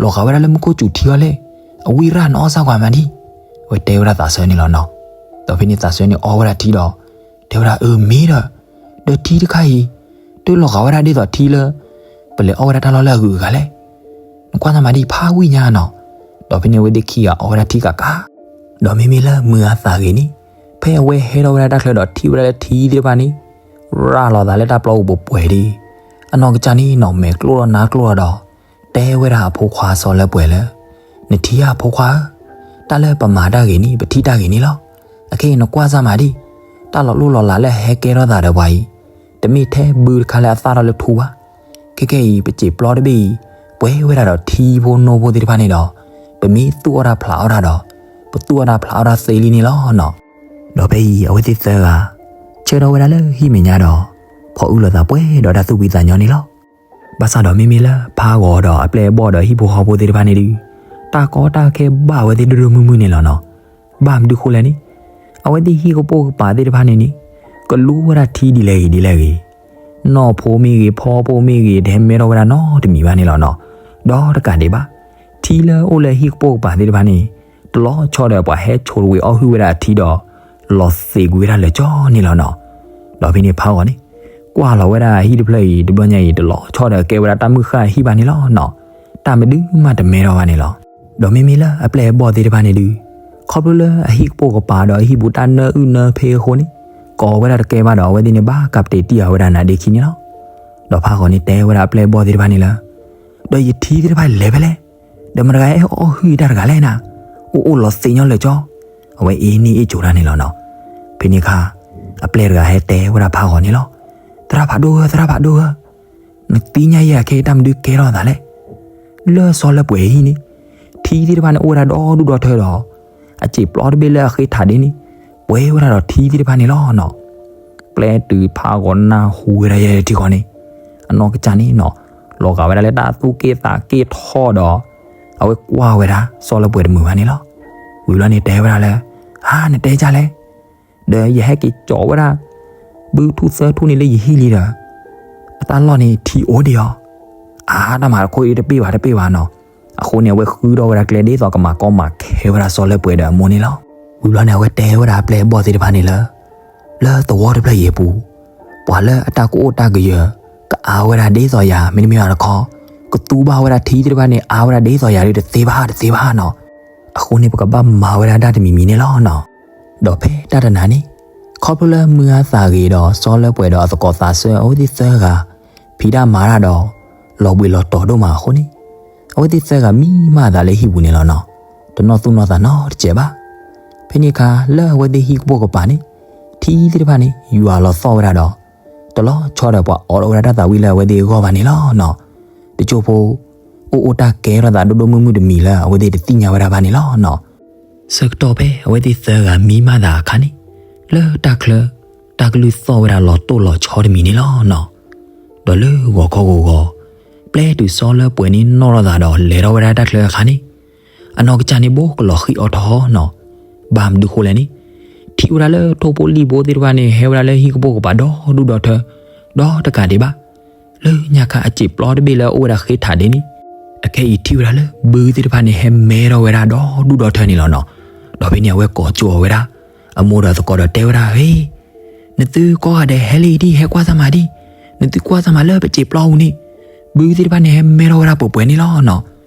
လီၤဂာ်ဝဲဒၣ်လၢမူခိၣ်စူၤထံအီၤလဲၣ်, အဝံရၢ်နအီၣ်စၢ်ကွၢ်မးဒံး, အဝဲတဲဝဲဒၣ်သးစၢၤန့ၣ်လီၤနီၤ. ဒီးဖဲန့ၣ်သးစၢၤန့ၣ်အီဝဲဒၣ်ထံဒီး တဲဝဲဒၣ်အၢမ့ၢ်ဒီး, ဒီးထံတခါအံၤ တလီၤဂာ်ဝဲဒၣ်ဒ်သိးထံလၢ ပလဲၤအီၣ်ဝဲဒၣ်တၢ်လီၢ်လၢအဂုၤအဂၤလဲၣ်. နကွၢ်စၢ်မးဒံးဖးဝံၣ်ညါနီၤ. ဒီးဖဲန့ၣ်အဝဲသ့ၣ်ခံဂၤအီဝဲဒၣ်ထံကးကး, ဒီးမ့မ့ၢ်လၢမုၢ်အါသးဂ့ၤန့ၣ် ဖဲအဝဲဟဲထီၣ်ဝဲဒၣ်တၢ်ချၢဒီးထံၣ်ဝဲဒၣ်လၢထံသ့ၣ်တဖၣ်န့ၣ် ရၢ်လီၤသးလၢတၢ်ပျီပူၤပှဲၤပှဲၤဒံး, အနီၢ်ကစၢ်န့ၣ်နီၤ မဲာ်ကျိၣ်ထီၣ်နါကျိၣ်ထီၣ်ဒီး တဲဝဲဒၣ်အဖိခွါစီၤလၢပှဲၤလၢ နထံၣ်ဧါဖိခွါဧၢ, တၢ်လၢပမၤတၢ်ဂ့ၤန့ၣ် ပထံၣ်တၢ်ဂ့ၤန့ၣ်လီၤ. အခဲအံၤနကွၢ်စၢ်မးဒံး, တၢ်လီၤလိၢ်လီၤလးလၢအဟဲကဲထီၣ်သးဒီးပှၤအံၤ တမ့ၢ်ထဲဘုတခါလၢအသၣ်ထီၣ်လၢထူဘၣ်. ခဲကဲအံၤ ပစံာ်ပျီတဘ့ၣ်အံၤ ပှဲၤဝဲဒၣ်ဒီးထံဖိနိဖိသ့ၣ်တဖၣ်န့ၣ်ဒီး ပမ့ၢ်သူၣ်အီၣ်တၢ်ဖျးအီၣ်တၢ်ဒီး ပသူၣ်အီၣ်တၢ်ဖျးအီၣ်တၢ်သ့လံန့ၣ်လီၤနီၤ. ဒီးဖဲအံၤအဝဲသ့ၣ်သၢဂၤ ဆၢထီၣ်ဝဲဒၣ်လၢဟံၣ်မဲာ်ညါဒီး ဖီၣ်အုၣ်လီၤသးပှဲၤဒီးတၢ်သူၣ်ဖှံသးညီန့ၣ်လီၤ. ဘၣ်ဆၣ်ဒီးမ့မ့ၢ်လၢဖးဂီၤဒီးအပျဲၢ်အဘီၣ်ဒီးအဟံၣ်ဖိဃီဖိသ့ၣ်တဖၣ်န့ၣ်ဒုး တၢ်ကီတၢ်ခဲဘၣ်ဝဲသ့ၣ်ဒိၣ်ဒိၣ်မုၢ်မုၢ်န့ၣ်လီၤနီၤ. ဘၣ်မနုၤဃိလဲၣ်န့ၣ် အဝဲသ့ၣ်ဟံၣ်ကပိာ်ကပၤသ့ၣ်တဖၣ်န့ၣ်န့ၣ် ကလူဝဲဒၣ်ထံဒ်လဲၣ်ဂ့ၤဒ်လဲၣ်ဂ့ၤ, နီၢ်ဖိမ့ၢ်ဂ့ၤ ဖီဖိမ့ၢ်ဂ့ၤ တဟဲမဲထီၣ်ဝဲဒၣ်နီတမံၤဘၣ်န့ၣ်လီၤနီၤ. ဒီးတကးဒံးဘၣ် ထံလၢအိၣ်လၢဟံၣ်ကပိာ်ကပၤသ့ၣ်တဖၣ်န့ၣ် တလီၤဆီဒီးပှၤဟဲဆိးတဝံၤအီၣ်ဟုၣ်ဝဲဒၣ်အထံဒီး လီၤသ့းကွံာ်ဝဲဒၣ်လၢာ်ကၠီန့ၣ်လီၤနီၤ. ဒီးဖဲန့ၣ်ဖးဂီၤန့ၣ် ကွၢ်လီၤဝဲဒၣ်ဟံၣ်တဖျၢၣ်အံၤ တဘျီညါအံၤ တလီၤဆီဒီးကဲဝဲဒၣ်တၢ်မုၢ်ဃၢ်အဟံၣ်ဘၣ်န့ၣ်လီၤနီၤ. တၢ်မနုၤမးတမဲထီၣ်ဘၣ်န့ၣ်လီၤ. ဒီးမ့မ့ၢ်လၢအပျဲၢ်အဘီၣ်သ့ၣ်တဖၣ်န့ၣ်ဒုး ခီဖျိလၢအဟံၣ်ကပိာ်ကပၤဒီးအဟံၣ်ပူၤတၢ်နၢအုၣ်နၢဖဲအဃိန့ၣ် ကိးဝဲဒၣ်တကဲဘၣ်ဒီး အဝဲသ့ၣ်န့ၣ်ဘၣ်ကးပတ့ၢ်တံၢ်အီၤဝဲဒၣ်နၤဒ့ခံန့ၣ်လီၤ. ဒီးဖးဂီၤန့ၣ်တဲဝဲဒၣ်အပျဲၢ်အဘီၣ်သ့ၣ်တဖၣ်န့ၣ်လၢ ဒီးယထံသ့ၣ်တဖၣ်လဲၤဖဲလဲၣ်, ဒီးမတၤတဂၤဟဲအီၣ်ဟုၣ်ယတၢ်တဂၤလဲၣ်နၤ, အိၣ်အိၣ်လီၤသ့းညီလၢာ်ကၠီ. အဝဲအ့န့ၢ်အ့ၣ်ကၠိတၢ်န့ၣ်လီၤနီၤ. ဖဲန့ၣ်အခါ အပျဲၢ်တဂၤဟဲတဲဝဲဒၣ်ဖးဂီၤန့ၣ်လီၤ. သရၣ်ဖးဒိၣ်ဧၢ, သရၣ်ဖးဒိၣ်ဧၢ, နသ့ၣ်ညါယဲအခဲအံၤတၢ်မနုၤကဲထီၣ်သးလဲၣ်. လၢစီၤလၢပှဲၤအဟံၣ်န့ၣ် ထံသ့ၣ်တဖၣ်န့ၣ်အိၣ်ဝဲဒၣ်ဒီဒူၣ်ဒီထၢဒီး အစံာ်ပျီတဘ့ၣ်လၢအဃ့ထးဒ့န့ၣ် ပှဲၤဝဲဒၣ်ဒီးထံသ့ၣ်တဖၣ်န့ၣ်လီၤနီၤ. ပျဲတုၤဖးဂီၤနၢ်ဟူဝဲဒၣ်ယဲထံဃီန့ၣ် အနီၢ်ကစၢ်န့ၣ်နီၤ လီၤဂာ်ဝဲဒၣ်လၢတၢ်သူၣ်က့ၣ်သးက့ၣ်ထီၣ်ဒီး အဝဲကွၢ်ဝဲဒၣ်စီၤလၢပှဲၤတမုာ်ဘၣ်န့ၣ်လီၤ. ဝံၤဘျီန့ၣ်တဲဝဲဒၣ်လၢ ဧါ နတဲဒ်လဲၣ် ဒီးယဟဲက့ၤကၠီးဝဲဒၣ် ဘုထူၣ်သၢထူၣ်န့ၣ်လၢယဟံၣ်လံဒီး အတၢ်လီၢ်န့ၣ်ထံအိၣ်ဒံးဧါ. အါ တၢ်မၤတခီအံၤတပ့ၢ်ဘၣ်တပ့ၢ်ဘၣ်နီၤ. အဃိန့ၣ် အဝဲဃုထီၣ်ဝဲဒၣ်ကျဲဒ်သိးကမၤကီမၤခဲဝဲဒၣ်စီၤလၢပှဲၤဒီးအမိၢ်န့ၣ်လီၤ. ဝံၤဘျီန့ၣ် အဝဲတဲဝဲဒၣ်အပျဲၢ်အဘီၣ်သ့ၣ်တဖၣ်န့ၣ်လၢ လၢသဝီတဖျၢၣ်အံၤအပူၤ ပှၤလၢအတၢ်ကအိၣ်တၢ်ကယၢၤ ကအါဝဲဒၣ်ဒ်သိးယၤ မ့တမ့ၢ်ဘၣ်တခီ ကသူဘၣ်ဝဲဒၣ်ထံသ့ၣ်တဖၣ်န့ၣ် အါဝဲဒၣ်ဒ်သိးယၤဒီးတသ့ဘၣ်တသ့ဘၣ်နီၤ. အဃိန့ၣ် ပကဘၣ်မၤဝဲဒၣ်တၢ်တမံၤမံၤန့ၣ်လီၤနီၤ. ဒီးဖဲတၢ်တနၤန့ၣ် ခီဖျိလၢမုၢ်အါသးဂ့ၤဒီးစီၤလၢပှဲၤဒီးအသကိးသးစၢ်အဝဲသ့ၣ်သၢဂၤ ဖံးတၢ်မၤတၢ်ဒီး လီၤဘှံးလီၤတီၤဒိၣ်မးအဃိန့ၣ် အဝဲသ့ၣ်သၢဂၤမံမၤအသးလၢဟံၣ်ပူၤန့ၣ်လီၤနီၤ. တနီၢ်သူၣ်နီၢ်သးနီတစဲးဘၣ်. ဖဲန့ၣ်အခါ လၢအဝဲသ့ၣ်ဟံၣ်ကပိာ်ကပၤန့ၣ် ထံသ့ၣ်တဖၣ်န့ၣ် ယွၤလီၤသီၣ်ဝဲဒၣ်ဒီး တ တလီၤဆီဒီးပှၤအိးထီၣ်ဝဲဒၣ်တၢ်သးဝံၣ်လၢအဝဲသ့ၣ်အဂီၢ်ဘၣ်န့ၣ်လီၤနီၤ. တစိၢ်ဖိ အိၣ်အိၣ်တၢ်ကဲထီၣ်သးဒိၣ်ဒိၣ်မုၢ်မုၢ်တမံၤလၢအဝဲသ့ၣ်တသ့ၣ်ညါဝဲဒၣ်ဘၣ်န့ၣ်လီၤနီၤ. ဆၢကတီၢ်ဖဲအဝဲသ့ၣ်သၢဂၤမံဘၣ်သးအခါန့ၣ်, လၢတၢ်ချၢ တၢ်ကလုၢ်သီၣ်ဝဲဒၣ်လီၤတိၢ်လီၤဆီတမံၤန့ၣ်လီၤနီၤ. ဒီးလၢဂီၤခီဂီၤဂီၤ, ပျဲတုၤစီၤလၢပှဲၤန့ၣ်နီၣ်ထီၣ်သးဒီးလဲၤထီၣ်ဝဲဒၣ်တၢ်ချၢအခါန့ၣ်, အနီၢ်ကစၢ်န့ၣ်ဘိကလီၤဃံအီၤထီနီၤ. ဘၣ်မနုၤဃိလဲၣ်န့ၣ်, ထံၣ်ဝဲဒၣ်လၢထိၣ်ဖိလံၣ်ဖိသ့ၣ်တဖၣ်န့ၣ် ဟဲဝဲဒၣ်လၢဟံၣ်ကပိာ်ကပၤဒီဒူၣ်ဒီထၢ, ဒီးတကးဒံးဘၣ် လၢညါခါအစံာ်ပျီတဘ့ၣ်လၢအအိၣ်ဝဲဒၣ်ဃ့ထးဒ့န့ၣ်, အခဲအံၤထံၣ်ဝဲဒၣ်လၢဘုသ့ၣ်တဖၣ်န့ၣ် ဟဲမဲထီၣ်ဝဲဒၣ်ဒီဒူၣ်ဒီထၢန့ၣ်လီၤနီၤ. ဒီးဖဲန့ၣ်အဝဲကိးကၠိအီၤဝဲဒၣ် အမိၢ်ဒီးအသကိးဒီးတဲဝဲဒၣ်, ဟ့, နသုကိးဂၤဒဲးဟဲလံဒံး ဟဲကွၢ်စၢ်မၤဒံး, နသုကွၢ်စၢ်မၤလၢပစံာ်ပျီပူၤန့ၣ်, ဘုသ့ၣ်တဖၣ်န့ၣ်ဟဲမဲထီၣ်ဝဲဒၣ်ပှဲၤပှဲၤန့ၣ်လီၤနီၤ.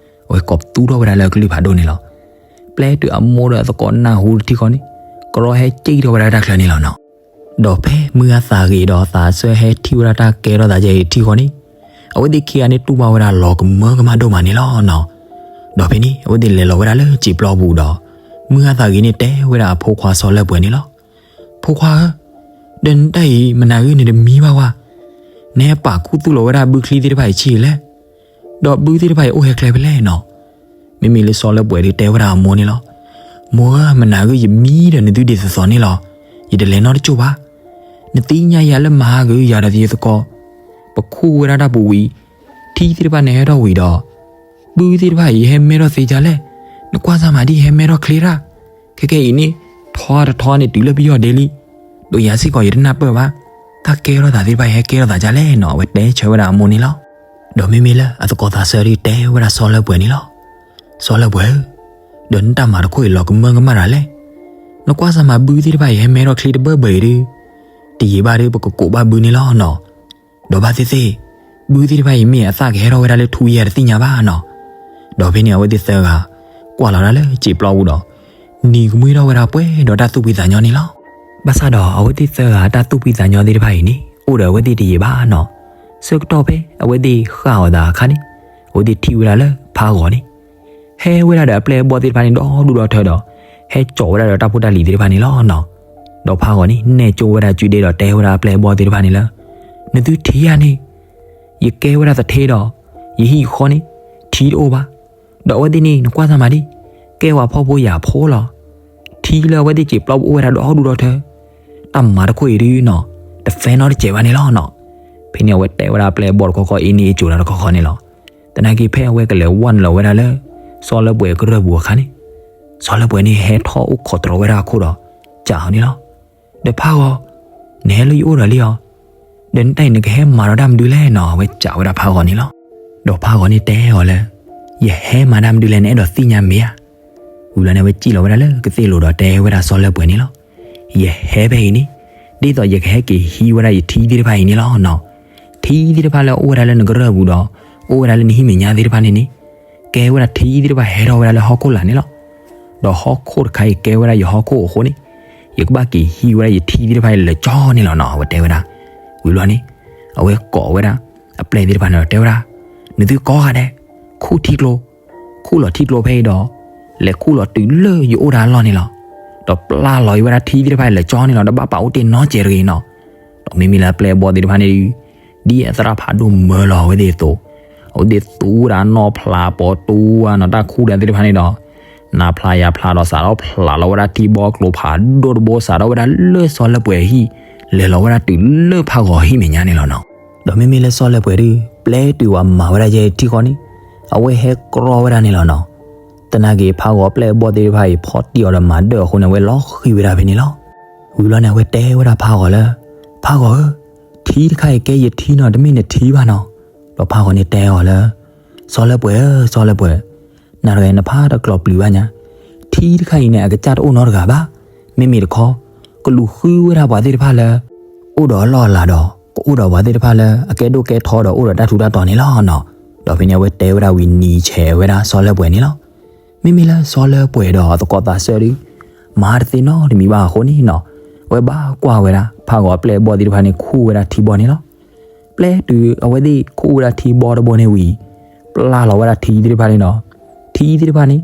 အဝဲကိးပသူထီၣ်ဝဲဒၣ်လၢကလုၢ်ဖးဒိၣ်န့ၣ်လီၤ. ပျဲတုၤအမိၢ်ဒီးအသကိးနၢ်ဟူတထံၣ်ဃီန့ၣ်, ကရီဟဲစံၣ်ထီၣ်ဝဲဒၣ်တၢ်ချၢန့ၣ်လီၤနီၤ. ဒီးဖဲမုၢ်ဂၤသးဂ့ၤဒီးသးဆၢဟဲထံၣ်ဝဲဒၣ်တၢ်ကဲထီၣ်သးယဲအံၤတထံၣ်ဃီန့ၣ်, အဝဲသ့ၣ်ခံဂၤန့ၣ်တူၢ်ဘၣ်ဝဲဒၣ်လီၤကမၢကမၣ်ဒိၣ်မးန့ၣ်လီၤနီၤ. ဒီးဖဲန့ၣ် အဝဲသ့ၣ်လဲၤလီၤဝဲဒၣ်လၢစံာ်ပျီပူၤဒီး, မုၢ်ဂၤသးဂ့ၤန့ၣ်တဲဝဲဒၣ်အဖိခွါစီၤလၢပှဲၤန့ၣ်လီၤ. ဖိခွါဧၢ, ဒီးနတၢ်အံၤမနၤဂ့ၤန့ၣ်တမံဘၣ်ဝဲ, နဟဲပာ်ခူသူၣ်လီၤဝဲဒၣ်ဘုချံသ့ၣ်တဖၣ်အံၤဆံးလဲၣ်, ဒီးဘုသ့ၣ်တဖၣ်အံၤအိၣ်ဟဲချ့ဖဲလဲၣ်နီၤ. မ့မ့ၢ်လၢစီၤလၢပှဲၤဒုးတဲဝဲဒၣ်အမိၢ်န့ၣ်လီၤ. မိၢ်ဧၢ, မနၤဂ့ၤ ယမံဒီးနသုဒ်သိးသိးန့ၣ်လီၤ. ယတလဲၤနီတစိၢ်ဘၣ်. နသ့ၣ်ညါယၤလၢမဟါဂ့ၤယၤဒီးသယသကိး, ပခူၣ်ဝဲဒၣ်တၢ်ပူၤဝံၤ, ထံသ့ၣ်တဖၣ်န့ၣ်ဟဲထီၣ်ဝံၤဒီး, ဘုသ့ၣ်တဖၣ်အံၤဟဲမဲထီၣ်သ့ဒ်လဲၣ်. နကွၢ်စၢ်မၤဒ်ဟဲမဲထီၣ်ချ့တၢ်. ခဲကဲအံၤန့ၣ်, ထီတထီန့ၣ်တုၤလၢပယီၢ်ဒ့လံ. ဒီးယၤစ့ၢ်ကီးယတနၢ်ပၢၢ်ဘၣ်. တၢ်ကဲထီၣ်သးသ့ၣ်တဖၣ်အံၤဟဲကဲထီၣ်သးဒ်လဲၣ်နီၤ. အဝဲတဲဆၢဝဲဒၣ်အမိၢ်န့ၣ်လီၤ. ဒီးမ့မ့ၢ်လၢအသကိးသးဆၢဒုးတဲဝဲဒၣ်စီၤလၢပှဲၤန့ၣ်လီၤ. စီၤလၢပှဲၤဧၢ, ဒီးနတၢ်မၤတခီအံၤလီၤကမၢကမၣ်တၢ်လဲၣ်. နကွၢ်စၢ်မၤဘုသ့ၣ်တဖၣ်အံၤဟဲမဲထီၣ်ချ့တဘၢဘၢအံၤဒုး, တယံာ်ဘၣ်ဒုး ပကကိးဘၣ်ဘုန့ၣ်လီၤနီၤ. ဒီးဘၣ်သ့ၣ်သ့ၣ်, ဘုသ့ၣ်တဖၣ်အံၤမ့ၢ်အသၣ်ကဟဲထီၣ်ဝဲဒၣ်လၢထူယဲၢ်တသ့ၣ်ညါဘၣ်နီၤ. ဒီးဖဲန့ၣ်အဝဲသ့ၣ်သၢဂၤ ကွၢ်လီၤဒၣ်လၢစံာ်ပျီပူၤဒီး, နံၤကမှံထီၣ်ဝဲဒၣ်ပှဲၤဒီးတၢ်သူၣ်ဖှံသးညီန့ၣ်လီၤ. ဘၣ်ဆၣ်ဒီးအဝဲသ့ၣ်သၢဂၤတၢ်သူၣ်ဖှံသးညီသ့ၣ်တဖၣ်အံၤန့ၣ် အိၣ်ဒီးအဝဲသ့ၣ်တယံာ်ဘၣ်နီၤ. ဆၢကတီၢ်ဖဲအဝဲသ့ၣ်ဃၣ်အီၤသးအခါန့ၣ်, အဝဲသ့ၣ်ထံၣ်ဝဲဒၣ်လၢဖးဂီၤန့ၣ် ဟဲဝဲဒၣ်ဒီးအပျဲၢ်အဘီၣ်သ့ၣ်တဖၣ်န့ၣ်ဒီဒူၣ်ဒီထၢဒီး, ဟဲစိာ်ဝဲဒၣ်ဒီးတၢ်ဖိတၢ်လံၤသ့ၣ်တဖၣ်န့ၣ်လီၤနီၤ. ဒီးဖးဂီၤန့ၣ် နဲၣ်ကၠိဝဲဒၣ်စုဒ့ဒီးတဲဝဲဒၣ်အပျဲၢ်အဘီၣ်သ့ၣ်တဖၣ်န့ၣ်လၢ, နသုထံၣ်ဧါန့ၣ်, ယကဲဝဲဒၣ်သထ့ဒီး, ယဟံၣ်ယဃီန့ၣ်, ထံတအိၣ်ဘၣ်. ဒီးအဝဲသ့ၣ်န့ၣ် နကွၢ်စၢ်မၤဒ်, ကဲဝဲဖှီၣ်ဖိယာ်ဖိလီၤ. ထံလၢအဝဲသ့ၣ်စံာ်ပျီပူၤအိၣ်ဝဲဒၣ်ဒီဒူၣ်ဒီထၢ, တၢ်မၤတခီအံၤဒုးနီၤ, တ fair နီတစဲးဘၣ်န့ၣ်လီၤနီၤ. ဖဲန့ၣ်အဝဲတဲဝဲဒၣ်အပျဲၢ်အဘီၣ်တခီခီအ့န့ၣ်အကိၤလၢတခီခီန့ၣ်လီၤ. သနာ်က့ဖဲအဝဲကလဲၤဝီနုာ်လီၤဝဲဒၣ်လၢ စီၤလၢပှဲၤကရၢၢ်ပူၤအခါန့ၣ်, စီၤလၢပှဲၤန့ၣ်ဟဲထီၣ်အိၣ်ခိးတြီၤဝဲဒၣ်အခိၣ်ဒီး, စံးအီၤန့ၣ်လီၤ. ဒီးဖးဂီၤ, နဟဲလၢယအိၣ်ဒီးလံဧါ. ဒီးနတၢ်အံၤနကဟဲမၤဒီးတၢ်မနုၤလဲၣ်နီၤ အဝဲစံးဝဲဒၣ်ဖးဂီၤန့ၣ်လီၤ. ဒီးဖးဂီၤန့ၣ်တဲအီၤလၢ, ယဟဲမၤတၢ်မနုၤလဲၣ် နအဲၣ်ဒိးသ့ၣ်ညါမ့ၢ်ဧါ. ဝံၤလီၤန့ၣ် အဝဲစံၣ်လီၤဝဲဒၣ်လၢကသ့ၣ်လိၤဒီးတဲဝဲဒၣ်စီၤလၢပှဲၤန့ၣ်လီၤ. ယဟဲဖဲအံၤန့ၣ်, ဒ်သိးယကဟဲက့ၤဟံးဝဲဒၣ်ယထံသ့ၣ်တဖၣ်အံၤန့ၣ်လီၤနီၤ. ထံသ့ၣ်တဖၣ်လၢအအိၣ်ဝဲဒၣ်လၢနကရၢၢ်ပူၤဒီး, အိၣ်ဝဲဒၣ်လၢနဟံၣ်မဲာ်ညါသ့ၣ်တဖၣ်န့ၣ်န့ၣ်, ကဲဝဲဒၣ်ထံသ့ၣ်တဖၣ်ဟဲထီၣ်ဝဲဒၣ်လၢဟီၣ်ခိၣ်လာ်န့ၣ်လီၤ. ဒီးဟီၣ်ခိၣ်တခါအံၤကဲဝဲဒၣ်ယဟီၣ်ခိၣ်အဃိန့ၣ်, ယကဘၣ်က့ၤဟံးဝဲဒၣ်ယထံသ့ၣ်တဖၣ်အံၤလၢာ်ကၠီန့ၣ်လီၤနီၤ အဝဲတဲဝဲဒၣ်. ဝံၤလီၤန့ၣ်, အဝဲကိးဝဲဒၣ်, အပျဲၢ်သ့ၣ်တဖၣ်န့ၣ်ဒီးတဲဝဲဒၣ်, နသုကိးဂၤဒဲး, ခူၣ်ထံကျိ, ခူၣ်လီၤထံကျိဖဲအံၤဒီး, လဲၤခူၣ်လီၤတုၤလၢယအိၣ်တၢ်အလီၢ်န့ၣ်လီၤ. ဒီးပျၢ်လီၤအံၤဝဲဒၣ်ထံသ့ၣ်တဖၣ်အံၤလၢာ်ကၠီန့ၣ်လီၤ ဒီးဘၣ်ပာ်အိၣ်တ့ၢ်နီတစဲးတဂ့ၤနီၤ. ဒီးမ့မ့ၢ်လၢအပျဲၢ်အဘီၣ်သ့ၣ်တဖၣ်န့ၣ်ဒုး, ဒ်အသရၣ်ဖးဒိၣ်မၢလီၤအဝဲသ့ၣ်အသိး, အဝဲသ့ၣ်သူဝဲဒၣ်နီၣ်ဖျါပိာ်တူဝဲနီၤ တၢ်ခူၣ်ဒၣ်သ့ၣ်တဖၣ်န့ၣ်ဒီး, နၢ်ဖျါယၢ်ဖျါဒီးစးထီၣ်ဖျါလီၤဝဲဒၣ်ထံဘီကျိၤဖးဒိၣ်တဘိ စးထီၣ်ဝဲဒၣ်လၢစီၤလၢပှဲၤအဟံၣ်, လဲၤလီၤဝဲဒၣ်တုၤလၢဖးဂီၤအဟံၣ်မဲာ်ညါန့ၣ်လီၤနီၤ. ဒီးမ့မ့ၢ်လၢစီၤလၢပှဲၤဒုး ပျဲတုၤဝဲမၤဝဲဒၣ်ယဲထံဃီန့ၣ်, အဝဲဟဲကြီဝဲဒၣ်န့ၣ်လီၤနီၤ. သနာ်က့ဖးဂီၤအပျဲၢ်အဘီၣ်သ့ၣ်တဖၣ်အံၤ ဖီတံၢ်အီၤဒီးမၤဒၢၣ်အဃိန့ၣ် အဝဲလီၤဃံၤဝဲဒၣ်ဖဲန့ၣ်လီၤ. ဝံၤလီၤန့ၣ် အဝဲတဲဝဲဒၣ်ဖးဂီၤလၢ, ဖးဂီၤဧၢ, ထံတခါအံၤကဲယထံနီၤ တမ့ၢ်နထံဘၣ်နီၤ. ဒီးဖးဂီၤန့ၣ်တဲအီၤလၢ, စီၤလၢပှဲၤဧၢ, စီၤလၢပှဲၤ, နၤတဂၤအံၤနဖးတကျိၤပျံၤဘၣ်ညါ, ထံတခါအံၤန့ၣ် အကစၢ်တအိၣ်နီတဂၤဘၣ်. မ့မ့ၢ်တခီ, ကလူၤဃုဝဲဒၣ်ပှၤသ့ၣ်တဖၣ်လၢ အိၣ်ဒီးအလီၢ်အလၤဒီး ကအိၣ်ဒီးပှၤသ့ၣ်တဖၣ်လၢအကဲဒိၣ်ကဲထီဒီးအိၣ်ဒီးတၢ်ထူးတၢ်တီၤန့ၣ်လီၤနီၤ. ဒီးဖဲန့ၣ်အဝဲတဲဝဲဒၣ်ဝံၤနံၤဆဲးဝဲဒၣ်စီၤလၢပှဲၤန့ၣ်လီၤ. မ့မ့ၢ်လၢစီၤလၢပှဲၤဒီးအသကိးသးစၢ်ဒုး မၤတသ့နီတမံၤဘၣ်အဃိန့ၣ်နီၤ, အဝဲဘၣ်ကွၢ်ဝဲဒၣ် ဖးဂီၤအပျဲၢ်အဘီၣ်သ့ၣ်တဖၣ်န့ၣ်ခူၣ်ဝဲဒၣ်ထံဘီန့ၣ်လီၤ. ပျဲတုၤအဝဲသ့ၣ်ခူၣ်ဝဲဒၣ်ထံဘီတဘိန့ၣ်ဝံၤ, ပျၢ်လီၤဝဲဒၣ်ထံသ့ၣ်တဖၣ်န့ၣ်ဒီး, ထံသ့ၣ်တဖၣ်န့ၣ်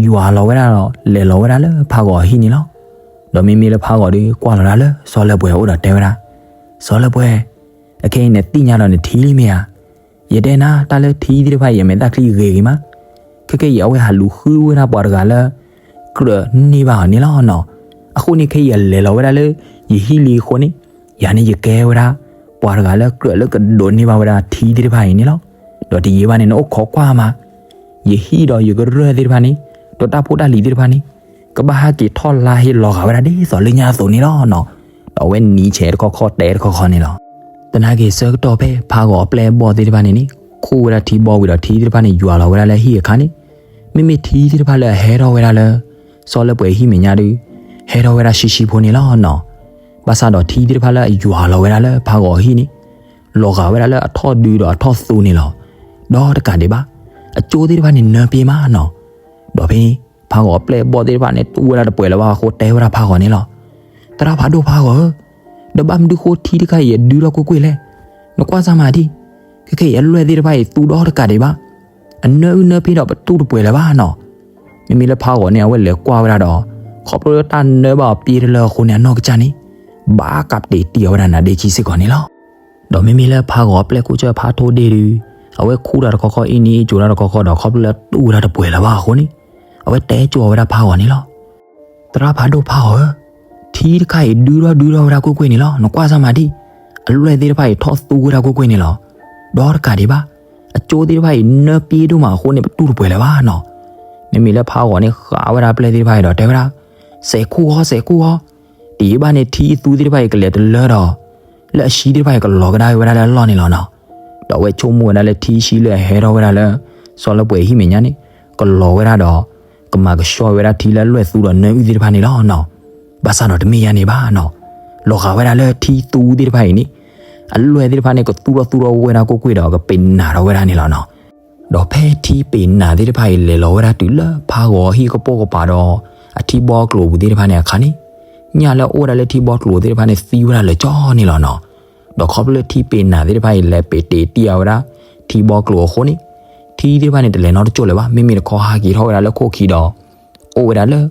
ယွၤလီၤဝဲဒၣ်ဒီး လဲၤလီၤဝဲဒၣ်လၢဖးဂီၤအဟံၣ်န့ၣ်လီၤ. ဒီးမ့မ့ၢ်လၢဖးဂီၤဒုး ကွၢ်လီၤဒၣ်လၢစီၤလၢပှဲၤအအိၣ်ဒီးတဲဝဲဒၣ်, စီၤလၢပှဲၤ, အခဲအံၤနသ့ၣ်ညါဒီးနထံလံမ့ၢ်ဧါ. ယတဲနၤ တၢ်လၢထံသ့ၣ်တဖၣ်အံၤ အမဲာ်သၣ်ချံဂ့ၤဂ့ၤမး. ခဲကဲအံၤ အဝဲဟးလူၤဃုဝဲဒၣ်ပှၤတဂၤလၢ ကြၢးန့ၢ်ဘၣ်အီၤန့ၣ်လီၤနီၤ. အဃိန့ၣ် ခဲအံၤအလဲၤလီၤဝဲဒၣ်လၢ ယဟံၣ်လံအဃိန့ၣ်, ယၤန့ၣ်ယကဲဝဲဒၣ် ပှၤတဂၤလၢကြၢးလၢကဒိးန့ၢ်ဘၣ်ဝဲဒၣ်ထံသ့ၣ်တဖၣ်အံၤန့ၣ်လီၤ. ဒီးတယံာ်ဘၣ်န့ၣ် နအိၣ်ခိးကွၢ်မး, ယဟံၣ်ဒီးယကရၢၢ်သ့ၣ်တဖၣ်န့ၣ်, ဒီးတၢ်ဖိတၢ်လံၤသ့ၣ်တဖၣ်န့ၣ်, ကဘၣ်ဟဲက့ၤထီၣ်လါဟ့လီၤဂာ်ဝဲဒၣ်ဒ်သိးလၢညါအသိးန့ၣ်လီၤနီၤ. ဒီးအဝဲနံၤဆဲးတခီခီတဲတခီခီန့ၣ်လီၤ. သနာ်က့ဆၢကတီၢ်ဖဲဖးဂီၤအပျဲၢ်အဘီၣ်သ့ၣ်တဖၣ်န့ၣ်န့ၣ်, ခူၣ်ဝဲဒၣ်ထံဘီဝံၤဒီးထံသ့ၣ်တဖၣ်န့ၣ် ယွၤလီၤဝဲဒၣ်လၢဟံၣ်အခါန့ၣ်, မ့မ့ၢ်ထံသ့ၣ်တဖၣ်လၢအဟဲထီၣ်ဝဲဒၣ်လၢ စီၤလၢပှဲၤဟံၣ်မဲာ်ညါဒုး, ဟဲထီၣ်ဝဲဒၣ်ဆံးဆံးဖိန့ၣ်လီၤနီၤ. ဘၣ်ဆၣ်ဒီးထံသ့ၣ်တဖၣ်လၢအယွၤလီၤဝဲဒၣ်လၢဖးဂီၤအဟံၣ်န့ၣ်, လီၤဂာ်ဝဲဒၣ်လၢအထီၣ်ဒုဒီးအထီၣ်သူန့ၣ်လီၤ. ဒီးတကးဒံးဘၣ်, အကၠိသ့ၣ်တဖၣ်န့ၣ်နၢပှ့ၤမးနီၤ. ဒီးဖဲန့ၣ် ဖးဂီၤအပျဲၢ်အဘီၣ်သ့ၣ်တဖၣ်န့ၣ် တူၢ်ဝဲဒၣ်တပှဲၤလၢၤဘၣ်အဃိ တဲဝဲဒၣ်ဖးဂီၤန့ၣ်လီၤ. သရၣ်ဖးဒိၣ်ဖးဂီၤဧၢ, ဒီးဘၣ်မနုၤဃိထံတခါအံၤအဒုထီၣ်ကွ့ၢ်ကွ့ၢ်လဲၣ်. နကွၢ်စၢ်မးဒံး, ခဲကဲအံၤအလွဲၢ်သ့ၣ်တဖၣ်အံၤသူဒီးတကးဒံးဘၣ်, အနၢအုၣ်နၢဖ့ဒီးပတူၢ်တပှဲၤလၢၤဘၣ်နီၤ. မ့မ့ၢ်လၢဖးဂီၤန့ၣ် အဝဲလဲၤကွၢ်ဝဲဒၣ်ဒီး, ခီဖျိလၢတၢ်နၢဘၣ်အီၤပှ့ၤတလၢအဃိန့ၣ် အနီၢ်ကစၢ်န့ၣ် ဘၣ်ကးတ့ၢ်တံၢ်အီၤဝဲဒၣ်နါဒ့ခံစ့ၢ်ကီးန့ၣ်လီၤ. ဒီးမ့မ့ၢ်လၢဖးဂီၤအပျဲၢ်ခိၣ်ဆၢဖးထိဒ့ၣ်ဒုး, အဝဲခူၣ်တၢ်တခီခီအ့န့အ့ကၠိၤတၢ်တခီခီဒီး ခီဖျိလၢတူၢ်ဝဲဒၣ်တပှဲၤလၢၤဘၣ်အဃိန့ၣ်, အဝဲတဲကၠိအီၤဝဲဒၣ်ဖးဂီၤန့ၣ်လီၤ. သရၣ်ဖးဒိၣ်ဖးဂီၤဧၢ, ထံတခါအံၤဒုထီၣ်ဒုထီၣ်ဝဲဒၣ်ကွ့ၢ်ကွ့ၢ်န့ၣ်လီၤ. နကွၢ်စၢ်မးဒံး, အလွဲၢ်သ့ၣ်တဖၣ်အံၤထီၣ်သူဝဲဒၣ်ကွ့ၢ်ကွ့ၢ်န့ၣ်လီၤ. ဒီးတကးဒံးဘၣ်, အကၠိသ့ၣ်တဖၣ်အံၤနၢပှ့ၤဒိၣ်မးအဃိန့ၣ် ပတူၢ်တပှဲၤလၢၤဘၣ်နီၤ. မ့မ့ၢ်လၢဖးဂီၤန့ၣ် ဃးဝဲဒၣ်အပျဲၢ်သ့ၣ်တဖၣ်အံၤဒီးတဲဝဲဒၣ်, စဲးခူၣ်ဃီ စဲးခူၣ်ဃီ, တယံာ်ဘၣ်န့ၣ် ထံအသူသ့ၣ်တဖၣ်အံၤကလဲၤတလၢဒီး လၢအဆှံသ့ၣ်တဖၣ်အံၤကလီၤကဒါက့ၤဝဲဒၣ်လၢအလီၢ်န့ၣ်လီၤနီၤ. ဒီးအဝဲဆိကမိၣ်ဝဲဒၣ်လၢထံဆှံလၢအဟဲထီၣ်ဝဲဒၣ်လၢ စီၤလၢပှဲၤဟံၣ်မဲာ်ညါန့ၣ် ကလီၤဝဲဒၣ်ဒီး ကမၤကဆှီဝဲဒၣ်ထံလၢအလွဲၢ်သူဒီးနၢအုၣ်သ့ၣ်တဖၣ်န့ၣ်လီၤနီၤ. ဘၣ်ဆၣ်ဒီးတမ့ၢ်ယါန့ၣ်ဘၣ်နီၤ, လီၤဂာ်ဝဲဒၣ်လၢထံသူသ့ၣ်တဖၣ်အံၤန့ၣ် အလွဲၢ်သ့ၣ်တဖၣ်န့ၣ် ကသူထီၣ်သူထီၣ်ဝဲဒၣ်ကွ့ၢ်ကွ့ၢ်ဒီး ကပ့ၤနၢ်ထီၣ်ဝဲဒၣ်န့ၣ်လီၤနီၤ. ဒီးဖဲထံပ့ၤနၢ်သ့ၣ်တဖၣ်အံၤ လဲၤလီၤဝဲဒၣ်တုၤလၢဖးဂီၤအဟံၣ်ကပိာ်ကပၤဒီး အထံဘီကျိၤပူၤသ့ၣ်တဖၣ်န့ၣ်အခါန့ၣ်, ညၣ်လၢအအိၣ်ဝဲဒၣ်လၢထံဘီကျိၤသ့ၣ်တဖၣ်န့ၣ် သံဝဲဒၣ်လၢာ်ကၠီန့ၣ်လီၤနီၤ. ဒီးခီဖျိလၢထံပ့ၤနၢ်သ့ၣ်တဖၣ်အံၤ လဲၤပ့ၤတ့ၢ်တံၢ်အီၤဝဲဒၣ် ထံဘီကျိၤအဃိန့ၣ်, ထံသ့ၣ်တဖၣ်န့ၣ် တလဲၤနီတကၠိၢ်လၢၤဘၣ်, မ့မ့ၢ်တခီဟးက့ၤထီၣ်ဝဲဒၣ်လၢခိၣ်ခံဒီး အိၣ်ဝဲဒၣ်လၢ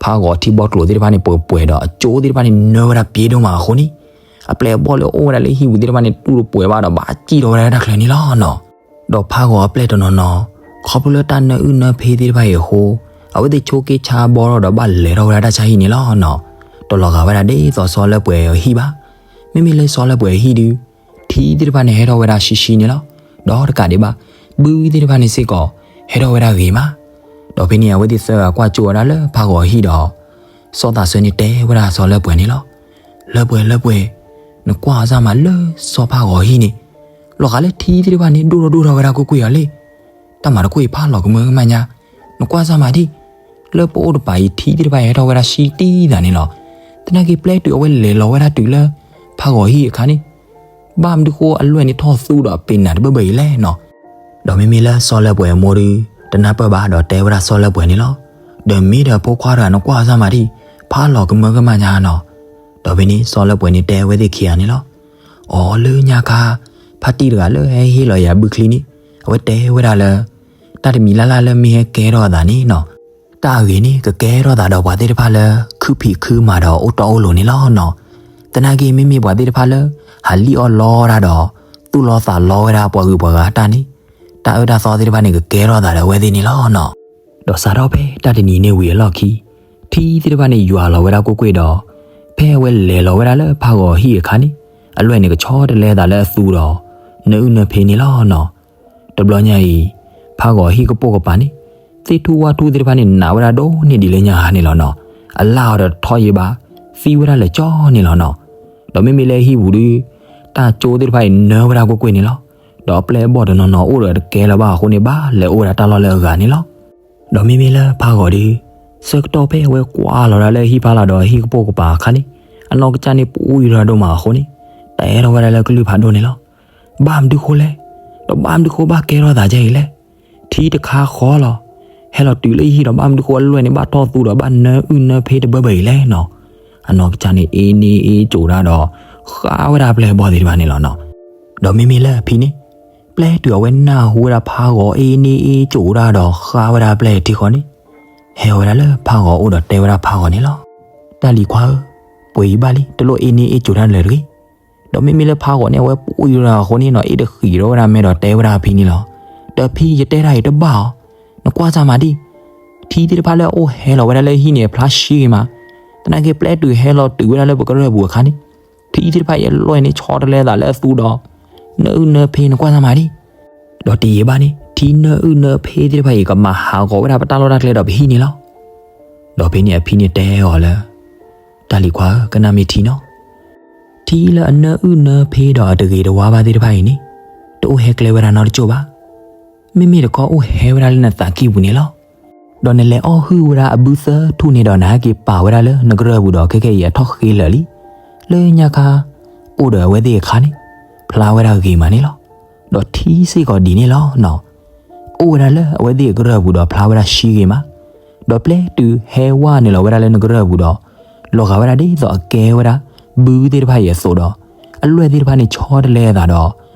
ဖးဂီၤထံဘီကျိၤသ့ၣ်တဖၣ်န့ၣ် ပှဲၤပှဲၤဒီး အကၠိသ့ၣ်တဖၣ်န့ၣ် နၢဝဲဒၣ်ပှ့ၤဒိၣ်မးအဃိန့ၣ်, အပျဲၢ်အဘီၣ်လၢအအိၣ်ဝဲဒၣ်လၢဟံၣ်ပူၤသ့ၣ်တဖၣ်န့ၣ် တူၢ်တပှဲၤဘၣ်ဒီး ဘၣ်စံၣ်ထီၣ်ဝဲဒၣ်တၢ်ချၢန့ၣ်လီၤနီၤ. ဒီးဖးဂီၤအပျဲၢ်တနီၤနီၤ, ခီဖျိလၢတၢ်နၢအုၣ်နၢဖ့သ့ၣ်တဖၣ်အံၤအဃိ, အဝဲသ့ၣ်ဆိးက့ဆါဘီထီၣ်ဒီးဘၣ်လဲၤထီၣ်ဝဲဒၣ်တၢ်ဆါဟံၣ်န့ၣ်လီၤနီၤ. တလီၤဂာ်ဝဲဒၣ်ဒ်သိးစီၤလၢပှဲၤအဟံၣ်ဘၣ်. မ့မ့ၢ်လၢစီၤလၢပှဲၤအဟံၣ်ဒုး, ထံသ့ၣ်တဖၣ်န့ၣ် ဟဲထီၣ်ဝဲဒၣ်ဆှံဆှံန့ၣ်လီၤ. ဒီးတကးဒံးဘၣ်, ဘုသ့ၣ်တဖၣ်န့ၣ်စ့ၢ်ကီး ဟဲထီၣ်ဝဲဒၣ်ဂ့ၤမး. ဒီးဖဲန့ၣ် အဝဲသ့ၣ်သၢဂၤကွၢ်ကၠိဝဲဒၣ်လၢဖးဂီၤအဟံၣ်ဒီး စီၤသးစၢ်န့ၣ်တဲဝဲဒၣ်စီၤလၢပှဲၤန့ၣ်လီၤ. လၢပှဲၤ လၢပှဲၤ, နကွၢ်စၢ်မးလၢစီၤဖးဂီၤအဟံၣ်န့ၣ်, လီၤဂာ်လၢထံသ့ၣ်တဖၣ်န့ၣ် ဒိၣ်ထီၣ်ဒိၣ်ထီၣ်ဝဲဒၣ်ကွ့ၢ်ကွ့ၢ်အီၤလံ. တၢ်မၤတခီအံၤဖးလီၤကမၢကမၣ်ညါ, နကွၢ်စၢ်မးဒံး, လၢပအိၣ်တပၤအံၤထံသ့ၣ်တဖၣ်အံၤဟဲထီၣ်ဝဲဒၣ်ဆှံတံၢ်သးန့ၣ်လီၤ. သနာ်က့ပျဲတုၤအဝဲလဲၤလီၤဝဲဒၣ်တုၤလၢ ဖးဂီၤအဟံၣ်အခါန့ၣ်, ဘၣ်မနုၤဃိအလွဲၢ်န့ၣ်ထီၣ်သူဒီးအပ့ၤနၢ်တဘၢဘၢအံၤလဲၣ်နီၤ. ဒီးမ့မ့ၢ်လၢစီၤလၢပှဲၤအမိၢ်ဒုး တနၢ်ပၢၢ်ဘၣ်ဒီးတဲဝဲဒၣ်စီၤလၢပှဲၤန့ၣ်လီၤ. ဒီးမ့ၢ်ဒီးဖိခွါတဂၤ နကွၢ်စၢ်မးဒံး, ဖးလီၤကမၢကမၣ်ညါနီၤ. ဒီးဖဲန့ၣ်စီၤလၢပှဲၤန့ၣ်တဲဝဲသ့ၣ်ခံဂၤန့ၣ်လီၤ. အိၣ်လၢညါခါ, ဖါတံၢ်တဂၤလၢဟဲဟ့ၣ်လီၤယၤဘုချံန့ၣ်, အဝဲတဲဝဲဒၣ်လၢ တၢ်တမံၤလၢ်လၢ်လၢမ့ၢ်ဟဲကဲထီၣ်အသးန့ၣ်နီၤ, တၢ်အဂ့ၤန့ၣ် ကကဲထီၣ်သးဒီးပှၤသ့ၣ်တဖၣ်လၢ ခုဖံးခုမၤဒီးအိၣ်တီအိၣ်လိၤန့ၣ်လီၤနီၤ. သနာ်က့မ့မ့ၢ်ပှၤသ့ၣ်တဖၣ်လၢ ဟးလံၣ်အီၣ်လီတၢ်ဒီး သူၣ်လီသးလီဝဲဒၣ်ပှၤဂုၤပှၤဂၤအတၢ်န့ၣ်, တၢ်အၢတၢ်သီသ့ၣ်တဖၣ်န့ၣ် ကကဲထီၣ်သးဒီးအဝဲသ့ၣ်န့ၣ်လီၤနီၤ. ဒီးစးထီၣ်ဖဲတၢ်တနံၤန့ၣ်ဝံၤအလီၢ်ခံ, ထံသ့ၣ်တဖၣ်န့ၣ်ယွၤလီၤဝဲဒၣ်ကွ့ၢ်ကွ့ၢ်ဒီး ဖဲအဝဲလဲၤလီၤဝဲဒၣ်လၢဖးဂီၤအဟံၣ်အခါန့ၣ်, အလွဲၢ်န့ၣ်ကဆီတလဲသးလၢအသူဒီး နၢအုၣ်နၢဖ့န့ၣ်လီၤနီၤ. တဘျီညါအံၤ, ဖးဂီၤအဟံၣ်ကပိာ်ကပၤန့ၣ်, သ့ၣ်ထူၣ်ဝၣ်ထူၣ်သ့ၣ်တဖၣ်န့ၣ် နးဝဲဒၣ်ဒိၣ်န့ၢ်ဒံးလၢညါဟါန့ၣ်လီၤနီၤ. အလၣ်အီၤဒီးတထီၣ်ယံာ်ဘၣ်, သံဝဲဒၣ်လၢာ်ကၠီန့ၣ်လီၤနီၤ. ဒီးမ့မ့ၢ်လၢအဟံၣ်ပူၤဒုး, တၢ်ကၠိသ့ၣ်တဖၣ်အံၤနၢဝဲဒၣ်ကွ့ၢ်ကွ့ၢ်န့ၣ်လီၤ. ဒီးအပျဲၢ်အဘီၣ်တနီၤနီၤအိၣ်ဒီးတကဲလၢၤဘၣ်အဃိန့ၣ် ဘၣ်လဲၤအိၣ်ဝဲဒၣ်တၢ်လီၢ်လၢအဂၤန့ၣ်လီၤ. ဒီးမ့မ့ၢ်လၢဖးဂီၤဒုး, ဆၢကတီၢ်ဖဲအဝဲကွၢ်လီၤဒၣ်လၢအဟံၣ်ဖးလီၤဒီးအဟံၣ်ကပိာ်ကပၤအခါန့ၣ်, အနီၢ်ကစၢ်န့ၣ်ပူၤအံၤထီၣ်ဒိၣ်မးအဃိန့ၣ်, တဲထီၣ်ဝဲဒၣ်လၢကလုၢ်ဖးဒိၣ်န့ၣ်လီၤ. ဘၣ်မနုၤဃိလဲၣ်, ဒီးဘၣ်မနုၤဃိဘၣ်ကဲထီၣ်သးဒ်အံၤလဲၣ်. ထံတခါဃီလီၤ, ဟဲလီၤတုၤလၢဟံၣ်ဒီးဘၣ်မနုၤဃိအလွဲၢ်န့ၣ်ဘၣ်ထီၣ်သူဒီးဘၣ်နၢအုၣ်နၢဖ့တဘၢဘၢအံၤလဲၣ်နီၤ. အနီၢ်ကစၢ်န့ၣ်အ့န့အ့ကိၤဒၣ်ဒီး ဃးဝဲဒၣ်အပျဲၢ်အဘီၣ်သ့ၣ်တဖၣ်န့ၣ်လီၤနီၤ. ဒီးမ့မ့ၢ်လၢအဖံန့ၣ်, ပျဲတုၤအဝဲနၢ်ဟူဝဲဒၣ်ဖးဂီၤအ့န့အ့ကိၤဒၣ်ဒီးဃးဝဲဒၣ်အပျဲၢ်ထံဃီန့ၣ်, ဟဲဝဲဒၣ်လၢဖးဂီၤအအိၣ်ဒီးတဲဝဲဒၣ်ဖးဂီၤန့ၣ်လီၤ. တၢ်လံၤခွါဧၢ, ပှဲၤအံၤဘၣ်လံ တလိၣ်အ့န့အ့ကိၤတၢ်လၢၤတဂ့ၤ. ဒီးမ့မ့ၢ်လၢဖးဂီၤန့ၣ် အဝဲပှံၢ်ထီၣ်အဃိန့ၣ်နီၤ အ့ၣ်တဃံးထီၣ်ဝဲဒၣ်မဲဒီးတဲဝဲဒၣ်အဖံန့ၣ်လီၤ. ဒီးဖံ ယတဲတၢ်အံၤတဘၣ်အီၤ, နကွၢ်စၢ်မၤဒံၣ်, ထံသ့ၣ်တဖၣ်လၢအအိၣ်ဟဲလီၤဝဲဒၣ်လၢဟံၣ်န့ၣ် အဖျါဆှံဂ့ၤမး, သနာ်က့ပျဲတုၤဟဲလီၤတုၤဝဲဒၣ်လၢပကရၢၢ်ပူၤအခါန့ၣ်, ထံသ့ၣ်တဖၣ်အံၤအလွဲၢ်န့ၣ် ဆီတလဲအသးလၢအသူဒီး နအုၣ်နဖ့နကွၢ်စၢ်မၤဒံၣ်. ဒီးတယံာ်ဘၣ်န့ၣ် ထံနအုၣ်နဖ့သ့ၣ်တဖၣ်အံၤ ကမၤဟးဂီၤဝဲဒၣ်ပတၢ်လီၢ်တၢ်ကျဲဒီးပဟံၣ်န့ၣ်လီၤ. ဒီးဖဲန့ၣ်အဖံန့ၣ်တဲအီၤလၢ တၢ်လံၤခွါဧၢ, ကနၣ်မ့ၢ်ထံနီၤ. ထံလၢအနၢအုၣ်နၢဖ့ဒီးအတဂ့ၤတဝါဘၣ်သ့ၣ်တဖၣ်အံၤန့ၣ်, တအိၣ်ဟဲကျဲဝဲဒၣ်နီတကၠိၢ်ဘၣ်. မ့မ့ၢ်တခီအိၣ်ဟဲဝဲဒၣ်လၢနသးကံၢ်ပူၤန့ၣ်လီၤ. ဒီးနလဲၤအီၣ်ဟုၣ်ဝဲဒၣ်အဘုသၢထူၣ်န့ၣ်ဒီး နဟဲက့ၤပာ်ဝဲဒၣ်လၢနကရၢၢ်ပူၤဒီး ခဲကဲအံၤအထီၣ်ဃ့လၢာ်လံ. လၢညါခါ အိၣ်ဒီးအဝဲသ့ၣ်အခါန့ၣ်, ဖျါဝဲဒၣ်ဂ့ၤမးန့ၣ်လီၤ. ဒီးထံစ့ၢ်ကီးဒ်န့ၣ်လီၤနီၤ. အိၣ်ဝဲဒၣ်လၢအဝဲသ့ၣ်အကရၢၢ်ပူၤဒီးဖျါဝဲဒၣ်ဆှံဂ့ၤမး, ဒီးပျဲတုၤဟဲဝဲနုာ်လီၤဝဲဒၣ်လၢနကရၢၢ်ပူၤဒီး, လီၤဂာ်ဝဲဒၣ်ဒ်သိးအကဲဝဲဒၣ် ဘုသ့ၣ်တဖၣ်အံၤအသိးဒီး, အလွဲၢ်သ့ၣ်တဖၣ်န့ၣ်ဆီတလဲအသးဒီး,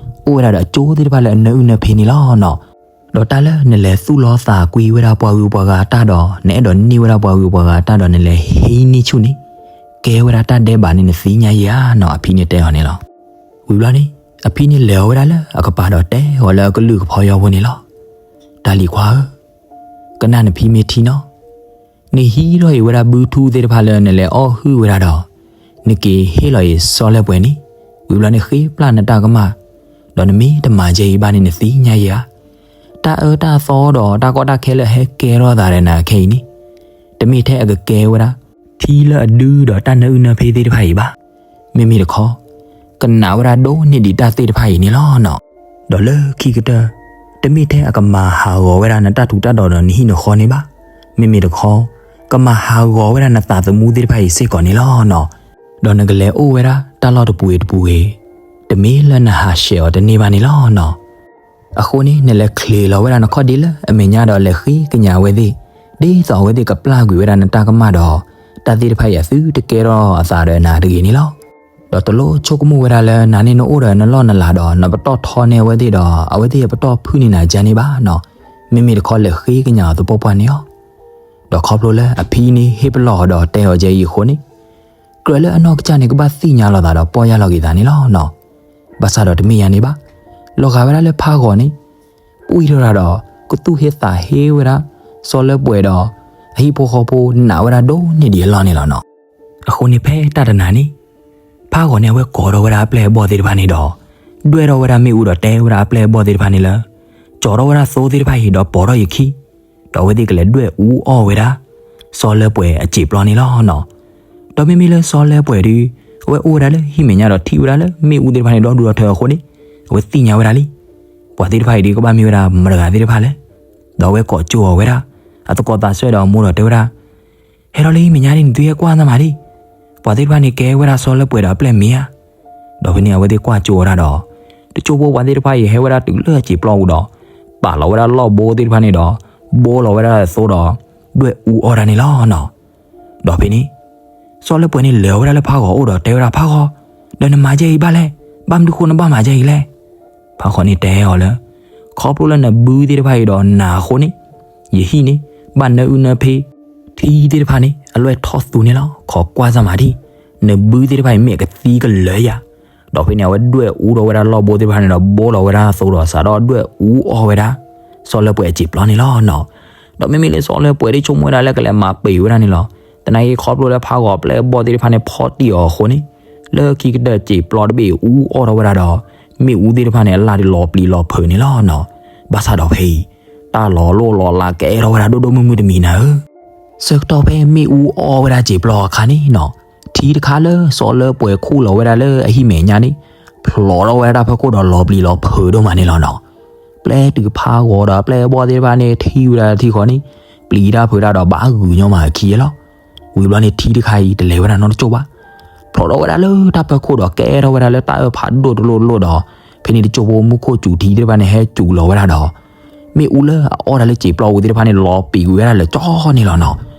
အိၣ်ဝဲဒၣ်ဒီးအကၠိသ့ၣ်တဖၣ်လၢအနၢအုၣ်နၢဖ့န့ၣ်လီၤနီၤ. ဒီးတၢ်လၢနလဲၤသူၣ်လီၤသးကွံဝဲဒၣ်ပှၤဂုၤပှၤဂၤတၢ်ဒီး နအဲၣ်ဒိးန့ၢ်ဝဲဒၣ်ပှၤဂုၤပှၤဂၤတၢ်ဒီးနလဲၤဟံးန့ၢ်ဆူၣ်န့ၣ်, ကဲဝဲဒၣ်တၢ်ဒဲးဘးန့ၣ်နသ့ၣ်ညါယၤဧါနီၤ အဖံန့ၣ်တဲအီၤန့ၣ်လီၤ. ဝံၤဘျီန့ၣ် အဖံန့ၣ်လဲၤအီၤဝဲဒၣ်လၢအကလုၢ်ကဖီယီဖိန့ၣ်လီၤ. တၢ်လံၤခွါဧၢ, ကနၣ်နဖံမ့ၢ်ထံနီၤ. နဟံးထီၣ်အံၤဝဲဒၣ်ဘုထူၣ်သ့ၣ်တဖၣ်လၢနလဲၤအီၣ်ဟုၣ်ဝဲဒၣ်ဒီး, နက့ၤဟ့ၣ်လီၤအံၤစီၤလၢပှဲၤန့ၣ်, ဝံၤဘျီန့ၣ်ဃ့ပျၢ်နတၢ်ကမၣ်, ဒီးနမ့ၢ်တမၤကဲအံၤဘၣ်န့ၣ်နသ့ၣ်ညါယၤဧါ. တၢ်အၢတၢ်သီဒီးတၢ်ကီတၢ်ခဲလၢဟဲကဲထီၣ်သးဒီးနၤခဲအံၤန့ၣ်, တမ့ၢ်ထဲအကကဲဝဲဒၣ် ထံလၢအဒုဒီးတၢ်နၢအုၣ်နၢဖ့သ့ၣ်တဖၣ်အံၤဘၣ်. မ့မ့ၢ်တခီ, ကနးဝဲဒၣ်ဒိၣ်န့ၢ်ဒံးတၢ်သ့ၣ်တဖၣ်အံၤန့ၣ်လီၤနီၤ. ဒီးလၢခံကတၢၢ်, တမ့ၢ်ထဲအကမၤဟးဂီၤဝဲဒၣ်နတၢ်ထူးတၢ်တီၤဒီးနဟံၣ်နဃီန့ၣ်ဘၣ်. မ့မ့ၢ်တခီ, ကမၤဟးဂီၤဝဲဒၣ်နသးသမူသ့ၣ်တဖၣ်အံၤစ့ၢ်ကီးန့ၣ်လီၤနီၤ. ဒီးနကလဲၤအိၣ်ဝဲဒၣ်တၢ်လီၢ်တပူၤအံၤတပူၤဂ့ၤ, တမ့ၢ်လၢနဟးဆှဲးအီၤတန့ၢ်ဘၣ်န့ၣ်လီၤနီၤ. အဃိန့ၣ် နလဲၤချ့းလီၤဝဲဒၣ်နခီၣ်ဒ့လၢအမဲာ်ညါဒီးလဲၤဃ့ကညးအဝဲသ့ၣ်, ဒ်သိးအဝဲသ့ၣ်ကပျၢ်ကွံာ်ဝဲဒၣ်နတၢ်ကမၣ်ဒီး, တၢ်သ့ၣ်တဖၣ်အံၤအသုတကဲထီၣ်အသးဒီးနၤတဂ့ၤန့ၣ်လီၤ. ဒီးတလိၣ်ဆိကမိၣ်ဝဲဒၣ်လၢနၤန့ၣ်နအိၣ်ဒီးနလီၢ်နလၤဒီး နပတီၢ်ထီန့ၢ်အဝဲသ့ၣ်ဒီး အဝဲသ့ၣ်အပတီၢ်ဖုၣ်န့ၢ်နၤကဲန့ၣ်ဘၣ်နီၤ. မ့မ့ၢ်တခီလဲၤဃ့ကညးအီၤသပှၢ်ပှၢ်န့ၣ်လီၤ. ဒီးခီဖျိလၢအဖံန့ၣ်ဟ့ၣ်ပလီၢ်အီၤဒီးတဲအီၤကဲအံၤအဃိန့ၣ်, ကြၢးလၢအနီၢ်ကစၢ်န့ၣ် ကဘၣ်သ့ၣ်ညါလိာ်သးဒီးပီၢ်ယၢ်လီၤက့ၤသးန့ၣ်လီၤနီၤ. ဘၣ်ဆၣ်ဒီးတမ့ၢ်ယၤန့ၣ်ဘၣ်. လီၤဂာ်ဝဲဒၣ်လၢဖးဂီၤန့ၣ် ပှံၢ်ထီၣ်တၢ်ဒီး ကသူၣ်ဟ့သးဟ့ဝဲဒၣ် စီၤလၢပှဲၤဒီး အဟံၣ်ဖိဃီဖိနာ်ဝဲဒၣ်ဒိၣ်န့ၢ်ဒံးအလီၢ်န့ၣ်လီၤနီၤ. အဃိန့ၣ်ဖဲတၢ်တနၤန့ၣ် ဖးဂီၤန့ၣ်အဝဲကိးထီၣ်ဝဲဒၣ်အပျဲၢ်အဘီၣ်သ့ၣ်တဖၣ်န့ၣ်ဒီး ဒွဲၣ်ထီၣ်ဝဲဒၣ်မ့ၣ်အူဒီးတဲဝဲဒၣ်အပျဲၢ်အဘီၣ်သ့ၣ်တဖၣ်န့ၣ်လၢ ကၠီၤထီၣ်ဝဲဒၣ်သိသ့ၣ်တဖၣ်အံၤဒီးပိာ်ထီၣ်ယခံ ဒီးအဝဲသ့ၣ်ကလဲၤဒွဲၣ်အူအီၣ်ဝဲဒၣ် စီၤလၢပှဲၤအစံာ်ပျီန့ၣ်လီၤနီၤ. ဒီးမ့မ့ၢ်လၢစီၤလၢပှဲၤဒီး အဝဲအိၣ်ဝဲဒၣ်လၢဟံၣ်မဲာ်ညါဒီးထံၣ်ဝဲဒၣ်လၢမ့ၣ်အူသ့ၣ်တဖၣ်န့ၣ်ဒီဒူၣ်ဒီထၢအဃိန့ၣ် အဝဲသ့ၣ်ညါဝဲဒၣ်လံ ပှၤသ့ၣ်တဖၣ်အံၤဒီးကဘၣ်မ့ၢ်ဝဲဒၣ်မတၤတဂၤသ့ၣ်တဖၣ်လဲၣ်. ဒီးအဝဲကိးကၠိအီၤဝဲဒၣ် အသကိးသးစၢၢ်ဒီးအမိၢ်ဒီးတဲဝဲဒၣ် ဟဲထီၣ်လၢဟံၣ်မဲာ်ညါဒ်န့ၣ် သုဟဲကွၢ်သးမးဒ် ပှၤသ့ၣ်တဖၣ်န့ၣ်ကဲဝဲဒၣ်စီၤလၢပှဲၤဒီးအပျဲၢ်မ့ၢ်ဧါ. ဒီးဖဲန့ၣ်အဝဲသ့ၣ်ကွၢ်ကၠိဝဲဒၣ်ဒီး တကၠိဖိပှၤသ့ၣ်တဖၣ်အံၤဟဲဝဲဒၣ်တုၤလၢအစံာ်ပျီပူၤဒီး ပာ်လီၤဝဲဒၣ်လီၢ်ဘိသ့ၣ်တဖၣ်န့ၣ်ဒီး ဘိလီၤဝဲဒၣ်သိဒီး ဒွဲၣ်အူအီၣ်တၢ်န့ၣ်လီၤနီၤ. ဒီးဖဲန့ၣ် စီၤလၢပှဲၤန့ၣ်လဲၤဝဲဒၣ်လၢဖးဂီၤအိၣ်ဒီးတဲဝဲဒၣ်ဖးဂီၤ, ဒီးနမၤကဲအံၤဘၣ်လဲၣ်, ဘၣ်မနုၤဃိနဘၣ်မၤကဲအံၤလဲၣ်. ဖးဂီၤန့ၣ်တဲအီၤလၢ ခီဖျိလၢနဘုသ့ၣ်တဖၣ်အံၤဒီးနၤအဃိန့ၣ် ယဟံၣ်န့ၣ် ဘၣ်နၢအုၣ်နၢဖ့ ထံသ့ၣ်တဖၣ်န့ၣ် အလွဲၢ်ထီၣ်သူန့ၣ်လီၤ. ခိးကွၢ်စၢ်မးဒ် နဘုသ့ၣ်တဖၣ်အံၤမ့ၢ်အကသံကလၢယၤ. ဒီးဖဲန့ၣ် အဝဲဒွဲၣ်အူထီၣ်ဝဲဒၣ်လီၢ်ဘိသ့ၣ်တဖၣ်န့ၣ်ဒီး ဘိလီၤဝဲဒၣ်သိဒီးစးထီၣ်ဒွဲၣ်အူအီၣ်ဝဲဒၣ် စီၤလၢပှဲၤအစံာ်ပျီန့ၣ်လီၤနီၤ. ဒီးမ့မ့ၢ်လၢစီၤလၢပှဲၤဒ်ဆိကမိၣ်ဝဲဒၣ်လၢကလဲၤမၤပံာ်ဝဲဒၣ်န့ၣ်လီၤ. သနာ်က့ခီဖျိလၢဖးဂီၤအပျဲၢ်အဘီၣ်သ့ၣ်တဖၣ်န့ၣ် ဖီၣ်တံၢ်အီၤအဃိန့ၣ် လၢခံကတၢၢ်စံာ်ပျီတဘ့ၣ်အူအီၣ်ထီၣ်ဝဲဒၣ်ဒီး မ့ၣ်အူသ့ၣ်တဖၣ်န့ၣ် အလၢ်ဒ်လီၤပျံၤလီၤဖုးန့ၣ်လီၤနီၤ. ဘၣ်ဆၣ်ဒီးဖဲအံၤ တၢ်လီၤလိၢ်လီၤလးကဲထီၣ်ဝဲဒၣ်ဒိၣ်ဒိၣ်မုၢ်မုၢ်တမံၤနၤဧၢ. ဆၢကတီၢ်ဖဲမ့ၣ်အူအီၣ်ဝဲဒၣ်စံာ်ပျီအခါန့ၣ်နီၤ ထံတခါလၢစီၤလၢပှဲၤခူၣ်လီၤဝဲဒၣ်လၢအဟံၣ်မဲာ်ညါန့ၣ် ဖျိးထီၣ်ဝဲဒၣ်တၢ်ဖၢခိၣ်ဒီးလီၤပျံၤလီၤဖုးဒိၣ်မးန့ၣ်လီၤနီၤ. ပျဲတုၤဖးဂီၤဒီးအပျဲၢ်အဘီၣ်သ့ၣ်တဖၣ်န့ၣ် ထံၣ်ဝဲဒၣ်ထံဃီန့ၣ် ပျံၤတၢ်ဖုးတၢ်ဒီးဘၣ်ဂုာ်ညီမးအခံလီၤ. ဝံၤဘျီန့ၣ်ထံတခါအံၤတလဲၤဝဲဒၣ်နီတကၠိၢ်ဘၣ်. ဖျိးထီၣ်ဝဲဒၣ်လၢတၢ်ဖၢခိၣ်ဒီးကဲထီၣ်ဝဲဒၣ်လၢတၢ်အၢၣ်ဖးဒိၣ်တလိၣ်လိၣ်ဒီး ဖဲန့ၣ်တကၠိၢ်ဖိမူခိၣ်စူၤထံသ့ၣ်တဖၣ်န့ၣ် ဟဲစူၤလီၤဝဲဒၣ်ဒီး မ့ၣ်အူလၢအအီၣ်တၢ်လၢစံာ်ပျီပူၤသ့ၣ်တဖၣ်န့ၣ် လီၤပံၤကွံာ်ဝဲဒၣ်လၢာ်ကၠီန့ၣ်လီၤနီၤ.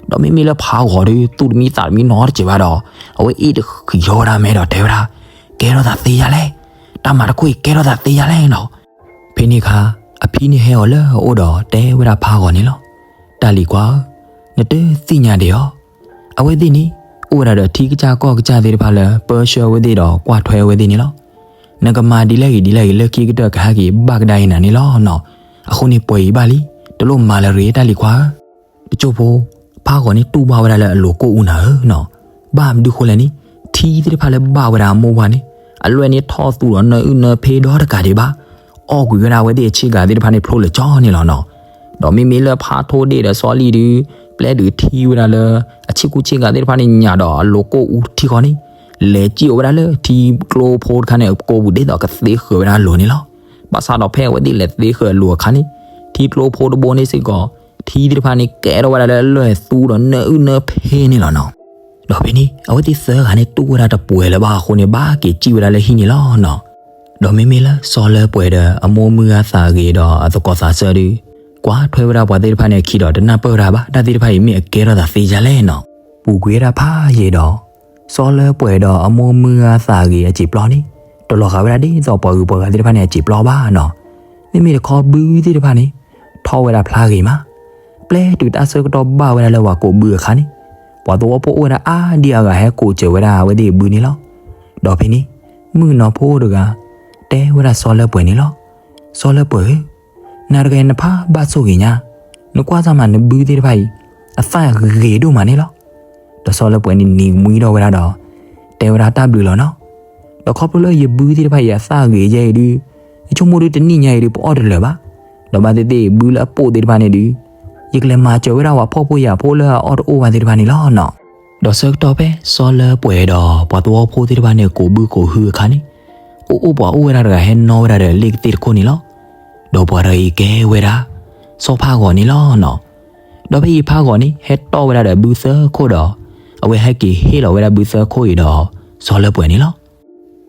ဒီးမ့မ့ၢ်လၢဖးဂီၤဒီး သူၣ်တမံသးတမံနီတစဲးဘၣ်ဒီး အဝဲအ့ၣ်တဃံးထီၣ်ဝဲဒၣ်မဲဒီးတဲဝဲဒၣ် ကဲထီၣ်သးသ့ယၤလဲၣ်, တၢ်မၤတခိၣ်အံၤကဲထီၣ်သးသ့ယၤလဲၣ်နီၤ. ဖဲန့ၣ်အခါ အဖံန့ၣ်ဟဲအီၤလၢအအိၣ်ဒီးတဲဝဲဒၣ်ဖးဂီၤန့ၣ်လီၤ. တၢ်လံၤကွၢ်ဧၢ, နတသ့ၣ်ညါဒံးဧါ. အဝဲသ့ၣ်န့ၣ် အိၣ်ဝဲဒၣ်ဒီးထံကစၢ်ကီၢ်ကစၢ်သ့ၣ်တဖၣ်လၢ ပၢဆှၢဝဲသ့ၣ်ဒီးကွၢ်ထွဲဝဲသ့ၣ်န့ၣ်လီၤ. နကမၤဒ်လဲၣ်ဂ့ၤဒ်လဲၣ်ဂ့ၤ လၢခံကတၢၢ်ကဟဲက့ၤဘၣ်ကဒါအံၤနၤန့ၣ်လီၤနီၤ. အဃိန့ၣ်ပှဲၤအံၤဘၣ်လံ, တလိၣ်မၤလၢၤရ့တၢ်လံၤခွါဧၢ. တစိၢ်ဖိ, ဖးဂီၤန့ၣ်တူၢ်ဘၣ်ဝဲဒၣ်လၢအလိၤကိၣ်အူနၤဧၢနီၤ. ဘၣ်မနုၤဃိလဲၣ်န့ၣ်, ထံသ့ၣ်တဖၣ်လၢဘၣ်ဝဲဒၣ်အမိၢ်ပှၢ်န့ၣ်, အလွဲၢ်န့ၣ်ထီၣ်သူဒီးနၢအုၣ်နၢဖ့ဒီတကးဒံးဘၣ်, အီၣ်ကွံာ်ဝဲဒၣ်အဝဲသ့ၣ်အဆ့ကၤသ့ၣ်တဖၣ်န့ၣ်ဖျိလၢာ်ကၠီန့ၣ်လီၤနီၤ. ဒီးမ့မ့ၢ်လၢဖးထိၣ်ဒ့ၣ်ဒီးစီလံၣ်ဒုး, ပျဲတုၤထံၣ်ဝဲဒၣ်လၢ အဆ့ကူဆ့ကၤသ့ၣ်တဖၣ်န့ၣ်ညၣ်ဒီးအလိၤကိၣ်အူထံဃီန့ၣ်, လဲၤစံၣ်အီၤဝဲဒၣ်လၢထံကျိဖိတခါန့ၣ်အကိာ်ပူၤဒ်သိးကသ့ဃၢၤဝဲဒၣ်အလိၤန့ၣ်လီၤ. ဘၣ်ဆၣ်ဒီးဖဲအဝဲသ့ၣ်လဲၤသ့ဃၢၤအလိၤအခါန့ၣ်, ထံကျိဖိတဘိန့ၣ်စ့ၢ်ကီး, ထံသ့ၣ်တဖၣ်န့ၣ်ကဲထီၣ်ဝဲဒၣ်လၢအလွဲၢ်သူဒီးနၢအုၣ်နၢဖ့န့ၣ်လီၤနီၤ. ဒီးဖဲန့ၣ် အဝဲသ့ၣ်သၢဂၤန့ၣ်တူၢ်ဝဲဒၣ်တပှဲၤလၢၤဘၣ်အဃိန့ၣ် ဘၣ်က့ၤစံၣ်ဝဲဒၣ်လၢဟံၣ်န့ၣ်လီၤနီၤ. ဒီးမ့မ့ၢ်လၢစီၤလၢပှဲၤဒီးအမိၢ်မုၢ်ဂၤသးဂ့ၤဒီးအသကိးသးစၢ်ဒုး, ကွၢ်ထွဲဝဲဒၣ်ပှၤသ့ၣ်တဖၣ်န့ၣ်အခံဒီးတနၢ်ပၢၢ်ဝဲဒၣ်ဘၣ် တၢ်သ့ၣ်တဖၣ်အံၤမ့ၢ်အကဲထီၣ်သးသ့ဒ်လဲၣ်နီၤ. ပူၤကွံာ်ဝဲဒၣ်ဖးယံာ်ဒီး, စီၤလၢပှဲၤဒီးအမိၢ်မုၢ်ဂၤသးဂ့ၤအစံာ်ပျီန့ၣ်, တလီၤဂာ်ဝဲဒၣ်ဒ်သိးပှၤဂုၤပှၤဂၤသ့ၣ်တဖၣ်န့ၣ်အစံာ်ပျီဘၣ်နီၤ. မ့မ့ၢ်တခီဘုသ့ၣ်တဖၣ်န့ၣ်, ထီၣ်ဝဲဒၣ်ဖျါဂ့ၤမး. ပျဲတုၤတၢ်ဆၢကတီၢ်ဘၣ်ဝဲဒၣ်လၢပှၤကိးဘုအခါန့ၣ်, ပှၤသဝီဖိအိၣ်ဝဲဒၣ်အါဒံအါဂၤဟဲကိးစၢၤဝဲဒၣ်အဝဲသ့ၣ်အဘုန့ၣ်လီၤ. ဒီးဖဲန့ၣ်, မုၣ်ကနီၤဖိတဂၤ, တဲဝဲဒၣ်စီၤလၢပှဲၤန့ၣ်လီၤ. စီၤလၢပှဲၤဧၢ, နၤတဂၤအံၤနဖးဘၣ်ဆိၣ်ဂ့ၤညါ, နကွၢ်စၢ်မးနဘုသ့ၣ်တဖၣ်အံၤ, အသၣ်ဂ့ၤဒိၣ်မးန့ၣ်လီၤ. ဒီးစီၤလၢပှဲၤန့ၣ်နံၤမှံဒီးဝဲဒၣ်ဒီး, တဲဝဲဒၣ်တၢ်ဘျုးလီၤနီၤ. ဒီးခီဖျိလၢယဘုသ့ၣ်တဖၣ်အံၤအသၣ်ဂ့ၤယဲအံၤဒုး, ယဆိကမိၣ်ဒုးတနံၣ်ညါအံၤဒုးပအီၣ်တလၢာ်ဘၣ်. ဒီးဘၣ်သ့ၣ်သ့ၣ်ဘုလၢအပိာ်သ့ၣ်တဖၣ်န့ၣ်ဒုး, ယကလဲၤမၤစၢၤဝဲဒၣ်ပှၤဖှီၣ်ဖိယာ်ဖိလၢအအီၣ်တအိၣ်ဘၣ်သ့ၣ်တဖၣ်န့ၣ်လီၤနီၤ. ဒီးဆၢကတီၢ်ဖဲစီၤလၢပှဲၤဒီးပှၤသဝီဖိသ့ၣ်တဖၣ်န့ၣ်ကိးဘုကိးဟုအခါန့ၣ်, အိၣ်အိၣ်ပှၤအိၣ်ဝဲဒၣ်တဂၤဟဲနီၣ်ဝဲဒၣ်ဒီးလ့ၣ်ကသ့ၣ်တခိၣ်န့ၣ်လီၤ. ဒီးပှၤတဂၤအံၤကဲဝဲဒၣ် စီၤဖးဂီၤန့ၣ်လီၤနီၤ. ဒီးဖဲအံၤဖးဂီၤန့ၣ် ဟဲတီၢ်ဝဲဒၣ်ဒီးဘုသၢခိၣ်ဒီး, အဝဲဟဲက့ၤဟ့ၣ်လီၤဝဲဒၣ်ဘုသၢခိၣ်အံၤဒီး စီၤလၢပှဲၤန့ၣ်လီၤ.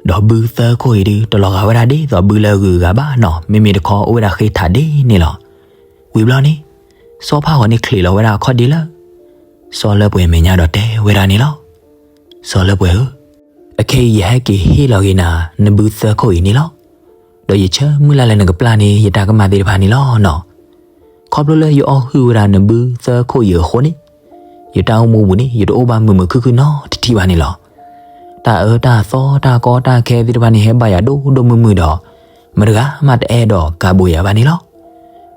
ဒီးဘုသၢခိၣ်အံၤဒုးတလီၤဂာ်ဝဲဒၣ်ဒ်သိးဘုလၢအဂုၤအဂၤဘၣ်နီၤ, မ့မ့ၢ်တခီအိၣ်ဝဲဒၣ်ဃ့ထးဒ့န့ၣ်လီၤ. ဝံၤဘျီန့ၣ်, စီၤဖးဂီၤန့ၣ်ချံးလီၤဝဲဒၣ်အခီၣ်ဒ့လၢ စီၤလၢပှဲၤမဲာ်ညါဒီးတဲဝဲဒၣ်န့ၣ်လီၤ. စီၤလၢပှဲၤဧၢ, အခဲအံၤယဟဲက့ၤဟ့ၣ်လီၤဂ့ၤနၤ နဘုသၢခိၣ်အံၤန့ၣ်လီၤ. ဒီးယဆၢမုၢ်လၢ်လၢနကပျၢ်န့ၢ်ယတၢ်ကမၣ်သ့ၣ်တဖၣ်န့ၣ်လီၤနီၤ. ခီဖျိလၢယအီၣ်ဟုၣ်ဝဲဒၣ်နဘုသၢခိၣ်အံၤအဃိန့ၣ်, ယတၢ်အိၣ်မူပူၤန့ၣ် ယတအိၣ်ဘၣ်မုာ်မုာ်ခုၣ်ခုၣ်နီတထံၣ်ဘၣ်န့ၣ်လီၤ. တၢ်အၢတၢ်သီတၢ်ကီတၢ်ခဲသ့ၣ်တဖၣ်န့ၣ် ဟဲဘၣ်ယၤဒိၣ်ဒိၣ်မုၢ်မုၢ်ဒီး, မတဂၤမးတအဲၣ်ဒိးကးဘိးယၤဘၣ်န့ၣ်လီၤ.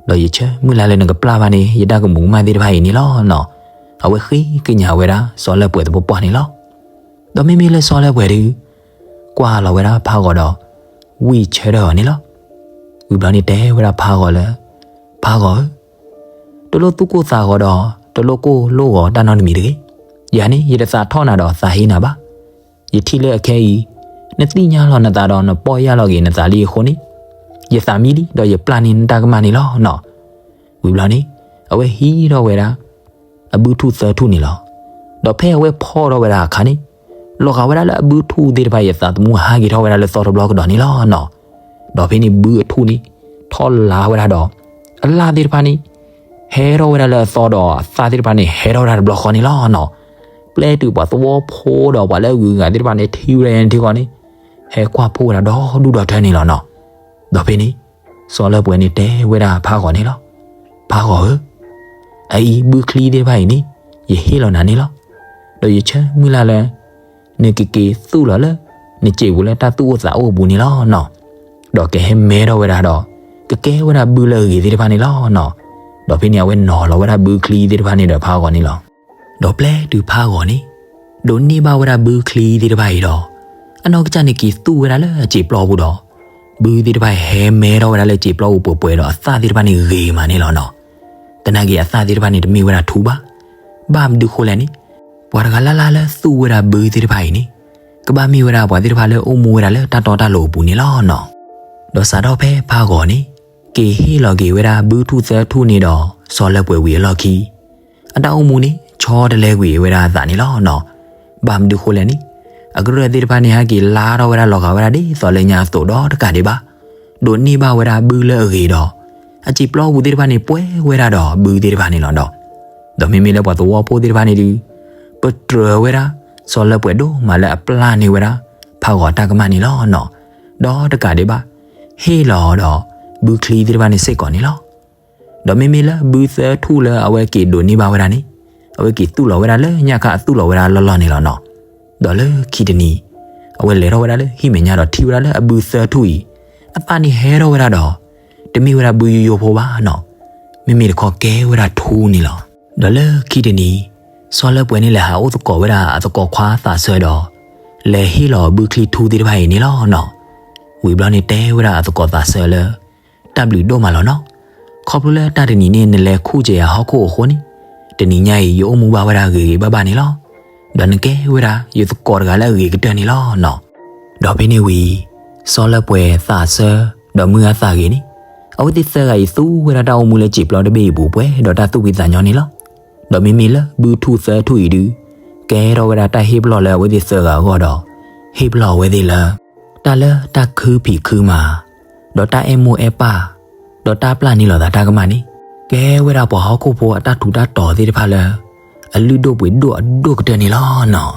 ဒီးယဆၢမုၢ်လၢ်လၢနကပျၢ်ဘၣ်န့ၢ် ယတၢ်ကမူးကမၣ်သ့ၣ်တဖၣ်အံၤန့ၣ်လီၤနီၤ. အဝဲဃ့ကညးဝဲဒၣ်စီၤလၢပှဲၤသပှၢ်ပှၢ်န့ၣ်လီၤ. ဒီးမ့မ့ၢ်လၢစီၤလၢပှဲၤဒုး, ကွၢ်လီၤဝဲဒၣ်ဖးဂီၤဒီး, ဝံၢ်ဆၢထၢၣ်အီၤန့ၣ်လီၤ. ဝံၤဘျီန့ၣ်တဲဝဲဒၣ်ဖးဂီၤလၢ, ဖးဂီၤဧၢ, တလိၣ်သူၣ်ကိၢ်သးဂီၤဒီး တလိၣ်ကိၢ်လိၣ်ဂီၤတၢ်နီတမံၤတဂ့ၤ. ယၤန့ၣ်ယတသးထီၣ်နၤဒီးသးဟ့နၤဘၣ်. ယထံၣ်လၢအခဲအံၤ, နသ့ၣ်ညါလီၤနသးဒီးနပီၢ်ယၢ်လီၤက့ၤနသးလံအဃိန့ၣ်, ယသးမံလံဒီးယပျၢ်န့ၢ်နတၢ်ကမၣ်န့ၣ်လီၤနီၤ. ဝံၤဘျီန့ၣ်, အဝဲဟံးထီၣ်ဝဲဒၣ် အဘုထူၣ်သၢထူၣ်န့ၣ်လီၤ. ဒီးဖဲအဝဲဖီၣ်ထီၣ်ဝဲဒၣ်အခါန့ၣ်, လီၤဂာ်ဝဲဒၣ်လၢအဘုထူၣ်သ့ၣ်တဖၣ်အံၤအသးသမူ ဟးက့ၤထီၣ်ဝဲဒၣ်လၢသီတဘျီကဒီးန့ၣ်လီၤနီၤ. ဒီးဖဲန့ၣ်ဘုအထူၣ်န့ၣ် ထီၣ်လါဝဲဒၣ်ဒီး အလၣ်သ့ၣ်တဖၣ်န့ၣ် ဟဲထီၣ်ဝဲဒၣ်လၢအသီဒီးအသၣ်သ့ၣ်တဖၣ်န့ၣ် ဟဲထီၣ်ဝဲဒၣ်တဘျီဃီန့ၣ်လီၤနီၤ. ပျဲတုၤပှၤသဝီဖိဒီးပှၤလၢအဂုၤအဂၤသ့ၣ်တဖၣ်န့ၣ် ထံၣ်ဝဲဒၣ်န့ၣ်ထံဃီန့ၣ် ဟဲကွၢ်ဖှိၣ်ဝဲဒၣ်ဒီဒူၣ်ဒီထၢန့ၣ်လီၤနီၤ. ဒီးဖဲန့ၣ် စီၤလၢပှဲၤန့ၣ်တဲဝဲဒၣ်ဖးဂီၤန့ၣ်လီၤ. ဖးဂီၤဧၢ, အအံၤဘုချံသ့ၣ်တဖၣ်အံၤန့ၣ် ယဟ့ၣ်လီၤနၤန့ၣ်လီၤ. ဒီးယဆၢမုၢ်လၢ်လၢ နကက့ၤသူၣ်လီၤလၢ နစံာ်ပူၤလၢတၢ်သူၣ်အိၣ်သးအိၣ်အပူၤန့ၣ်လီၤနီၤ. ဒီးကဟဲမဲထီၣ်ဝဲဒၣ်ဒီး ကကဲဝဲဒၣ်ဘုလၢအဂ့ၤသ့ၣ်တဖၣ်န့ၣ်လီၤနီၤ. ဒီးဖဲန့ၣ်အဝဲနီၤလီၤဝဲဒၣ်ဘုချံသ့ၣ်တဖၣ်န့ၣ်ဒီးဖးဂီၤန့ၣ်လီၤ. ဒီးပျဲတုၤဖးဂီၤန့ၣ် ဒိးန့ၢ်ဘၣ်ဝဲဒၣ်ဘုချံသ့ၣ်တဖၣ်အံၤဒီး အနီၢ်ကစၢ်န့ၣ်က့ၤသူၣ်ဝဲဒၣ်လၢအစံာ်ပျီပူၤဒီး ဘုသ့ၣ်တဖၣ်ဟဲမဲထီၣ်ဝဲဒၣ်လၢစံာ်ပျီပူၤပှဲၤပှဲၤဒီးအသၣ်သ့ၣ်တဖၣ်န့ၣ်ဂ့ၤမးန့ၣ်လီၤနီၤ. သနာ်က့အသၣ်သ့ၣ်တဖၣ်န့ၣ်တမ့ၢ်ဝဲဒၣ်ထူဘၣ်. ဘၣ်မနုၤဃိလဲၣ်န့ၣ် ပှၤတဂၤလၢ်လၢ်လၢသူၣ်ဝဲဒၣ်ဘုသ့ၣ်တဖၣ်အံၤန့ၣ် ကဘၣ်မ့ၢ်ဝဲဒၣ်ပှၤသ့ၣ်တဖၣ်လၢအိၣ်မူဝဲဒၣ်လၢတၢ်တီတၢ်လိၤအပူၤန့ၣ်လီၤနီၤ. ဒီးစးထီၣ်ဖဲဖးဂီၤန့ၣ် က့ၤဟ့ၣ်လီၤက့ၤဝဲဒၣ်ဘုထူၣ်သၢထူၣ်န့ၣ်ဒီးစီၤလၢပှဲၤဝံၤအလီၢ်ခံ အတၢ်အိၣ်မူန့ၣ်ဆီတလဲကွံာ်ဝဲဒၣ်အသးန့ၣ်လီၤနီၤ. ဘၣ်မနုၤဃိလဲၣ်န့ၣ် အကရၢၢ်သ့ၣ်တဖၣ်န့ၣ်ဟဲက့ၤလါထီၣ်ဝဲဒၣ်လီၤဂာ်ဝဲဒၣ်ဒ်သိးလၢညါအသိးဒီးတကးဒံးဘၣ်. ဒိးန့ၢ်ဘၣ်ဝဲဒၣ်ဘုလၢအဂ့ၤဒီး အစံာ်ပျီပူၤသ့ၣ်တဖၣ်န့ၣ်ပှဲၤဝဲဒၣ်ဒီးဘုသ့ၣ်တဖၣ်န့ၣ်လီၤဒီး ဒီးမ့မ့ၢ်လၢပှၤသဝီဖိသ့ၣ်တဖၣ်န့ၣ်ဒုး ပတြၢၤဝဲဒၣ် စီၤလၢပှဲၤဒိၣ်မးလၢအပျၢ်န့ၢ်ဝဲဒၣ် ဖးဂီၤတၢ်ကမၣ်န့ၣ်လီၤနီၤ. ဒီးတကးဒံးဘၣ် ဟ့ၣ်လီၤဒီး ဘုချံသ့ၣ်တဖၣ်န့ၣ်စ့ၢ်ကီးန့ၣ်လီၤ. ဒီးမ့မ့ၢ်လၢဘုသၢထူၣ်လၢအဝဲက့ၤဒိးန့ၢ်ဘၣ်ဝဲဒၣ်န့ၣ် အဝဲက့ၤသူၣ်လီၤဝဲဒၣ်လၢညၣ်ခါအသူၣ်လီၤဝဲဒၣ်လီၢ်လီၢ်န့ၣ်လီၤနီၤ. ဒီးလၢခံတနံၤ အဝဲလဲၤထီၣ်ဝဲဒၣ်လၢဟံၣ်မဲာ်ညါဒီးထံၣ်ဝဲဒၣ်လၢအဘုသၢထူၣ်အံၤ အသၣ်န့ၣ်ဟဲထီၣ်ဝဲဒၣ်ဒီး တမ့ၢ်ဝဲဒၣ်ဘုယိယိဖိဘၣ်နီၤ, မ့မ့ၢ်တခီကဲဝဲဒၣ်ထူန့ၣ်လီၤ. ဒီးလၢခံတနံၤ စီၤလၢပှဲၤန့ၣ်လဲၤဟးအိၣ်သကိးဝဲဒၣ်အသကိးခွါသးဆၢဒီး လဲၤဟ့ၣ်လီၤဘုချံထူသ့ၣ်တဖၣ်အံၤန့ၣ်လီၤနီၤ. ဝံၤဘျီန့ၣ်တဲဝဲဒၣ်အသကိးသးဆၢလၢ တၢ်ဘျုးဒိၣ်မးလီၤနီၤ. ခီဖျိလၢတၢ်တနံၤန့ၣ် နလဲၤခူၣ်က့ၤယၤဟီၣ်ခိၣ်အဃိန့ၣ် တနံၤညါအံၤ ယအိၣ်မူဘၣ်ဝဲဒၣ်ဂ့ၤဂ့ၤဘၣ်ဘၣ်န့ၣ်လီၤ. ဒီးနကဲဝဲဒၣ်ယသကိးတဂၤလၢအဂ့ၤကတၢၢ်န့ၣ်လီၤနီၤ. ဒီးဖဲန့ၣ်ဝံၤ စီၤလၢပှဲၤသးဆၢ ဒီးမုၢ်ဂၤသးဂ့ၤန့ၣ် အဝဲသ့ၣ်သၢဂၤအံၤသူဝဲဒၣ်တၢ်အိၣ်မူလၢစံာ်ပျီတဘ့ၣ်အံၤပူၤပှဲၤဒီးတၢ်သူၣ်ဖှံသးညီန့ၣ်လီၤ. ဒီးမ့မ့ၢ်လၢဘုထူၣ်သၢထူၣ်အံၤဒုး ကဲထီၣ်ဝဲဒၣ်တၢ်ဟ့ၣ်ပလီၢ်လၢအဝဲသ့ၣ်သၢဂၤအဂီၢ်ဒီး ဟ့ၣ်ပလီၢ်အဝဲသ့ၣ်လၢ တၢ်လၢတၢ်ခုဖံးခုမၤ ဒီးတၢ်အဲၣ်မိၢ်အဲၣ်ပၢ် ဒီးတၢ်ပျၢ်န့ၢ်လိာ်သးတၢ်ကမၣ်န့ၣ် ကဲဝဲဒၣ်ပှၤဟီၣ်ခိၣ်ဖိအတၢ်ထူးတၢ်တီၤသ့ၣ်တဖၣ်လၢ အလုၢ်ဒိၣ်ပှ့ၤဒိၣ်အဒိၣ်ကတၢၢ်န့ၣ်လီၤနီၤ.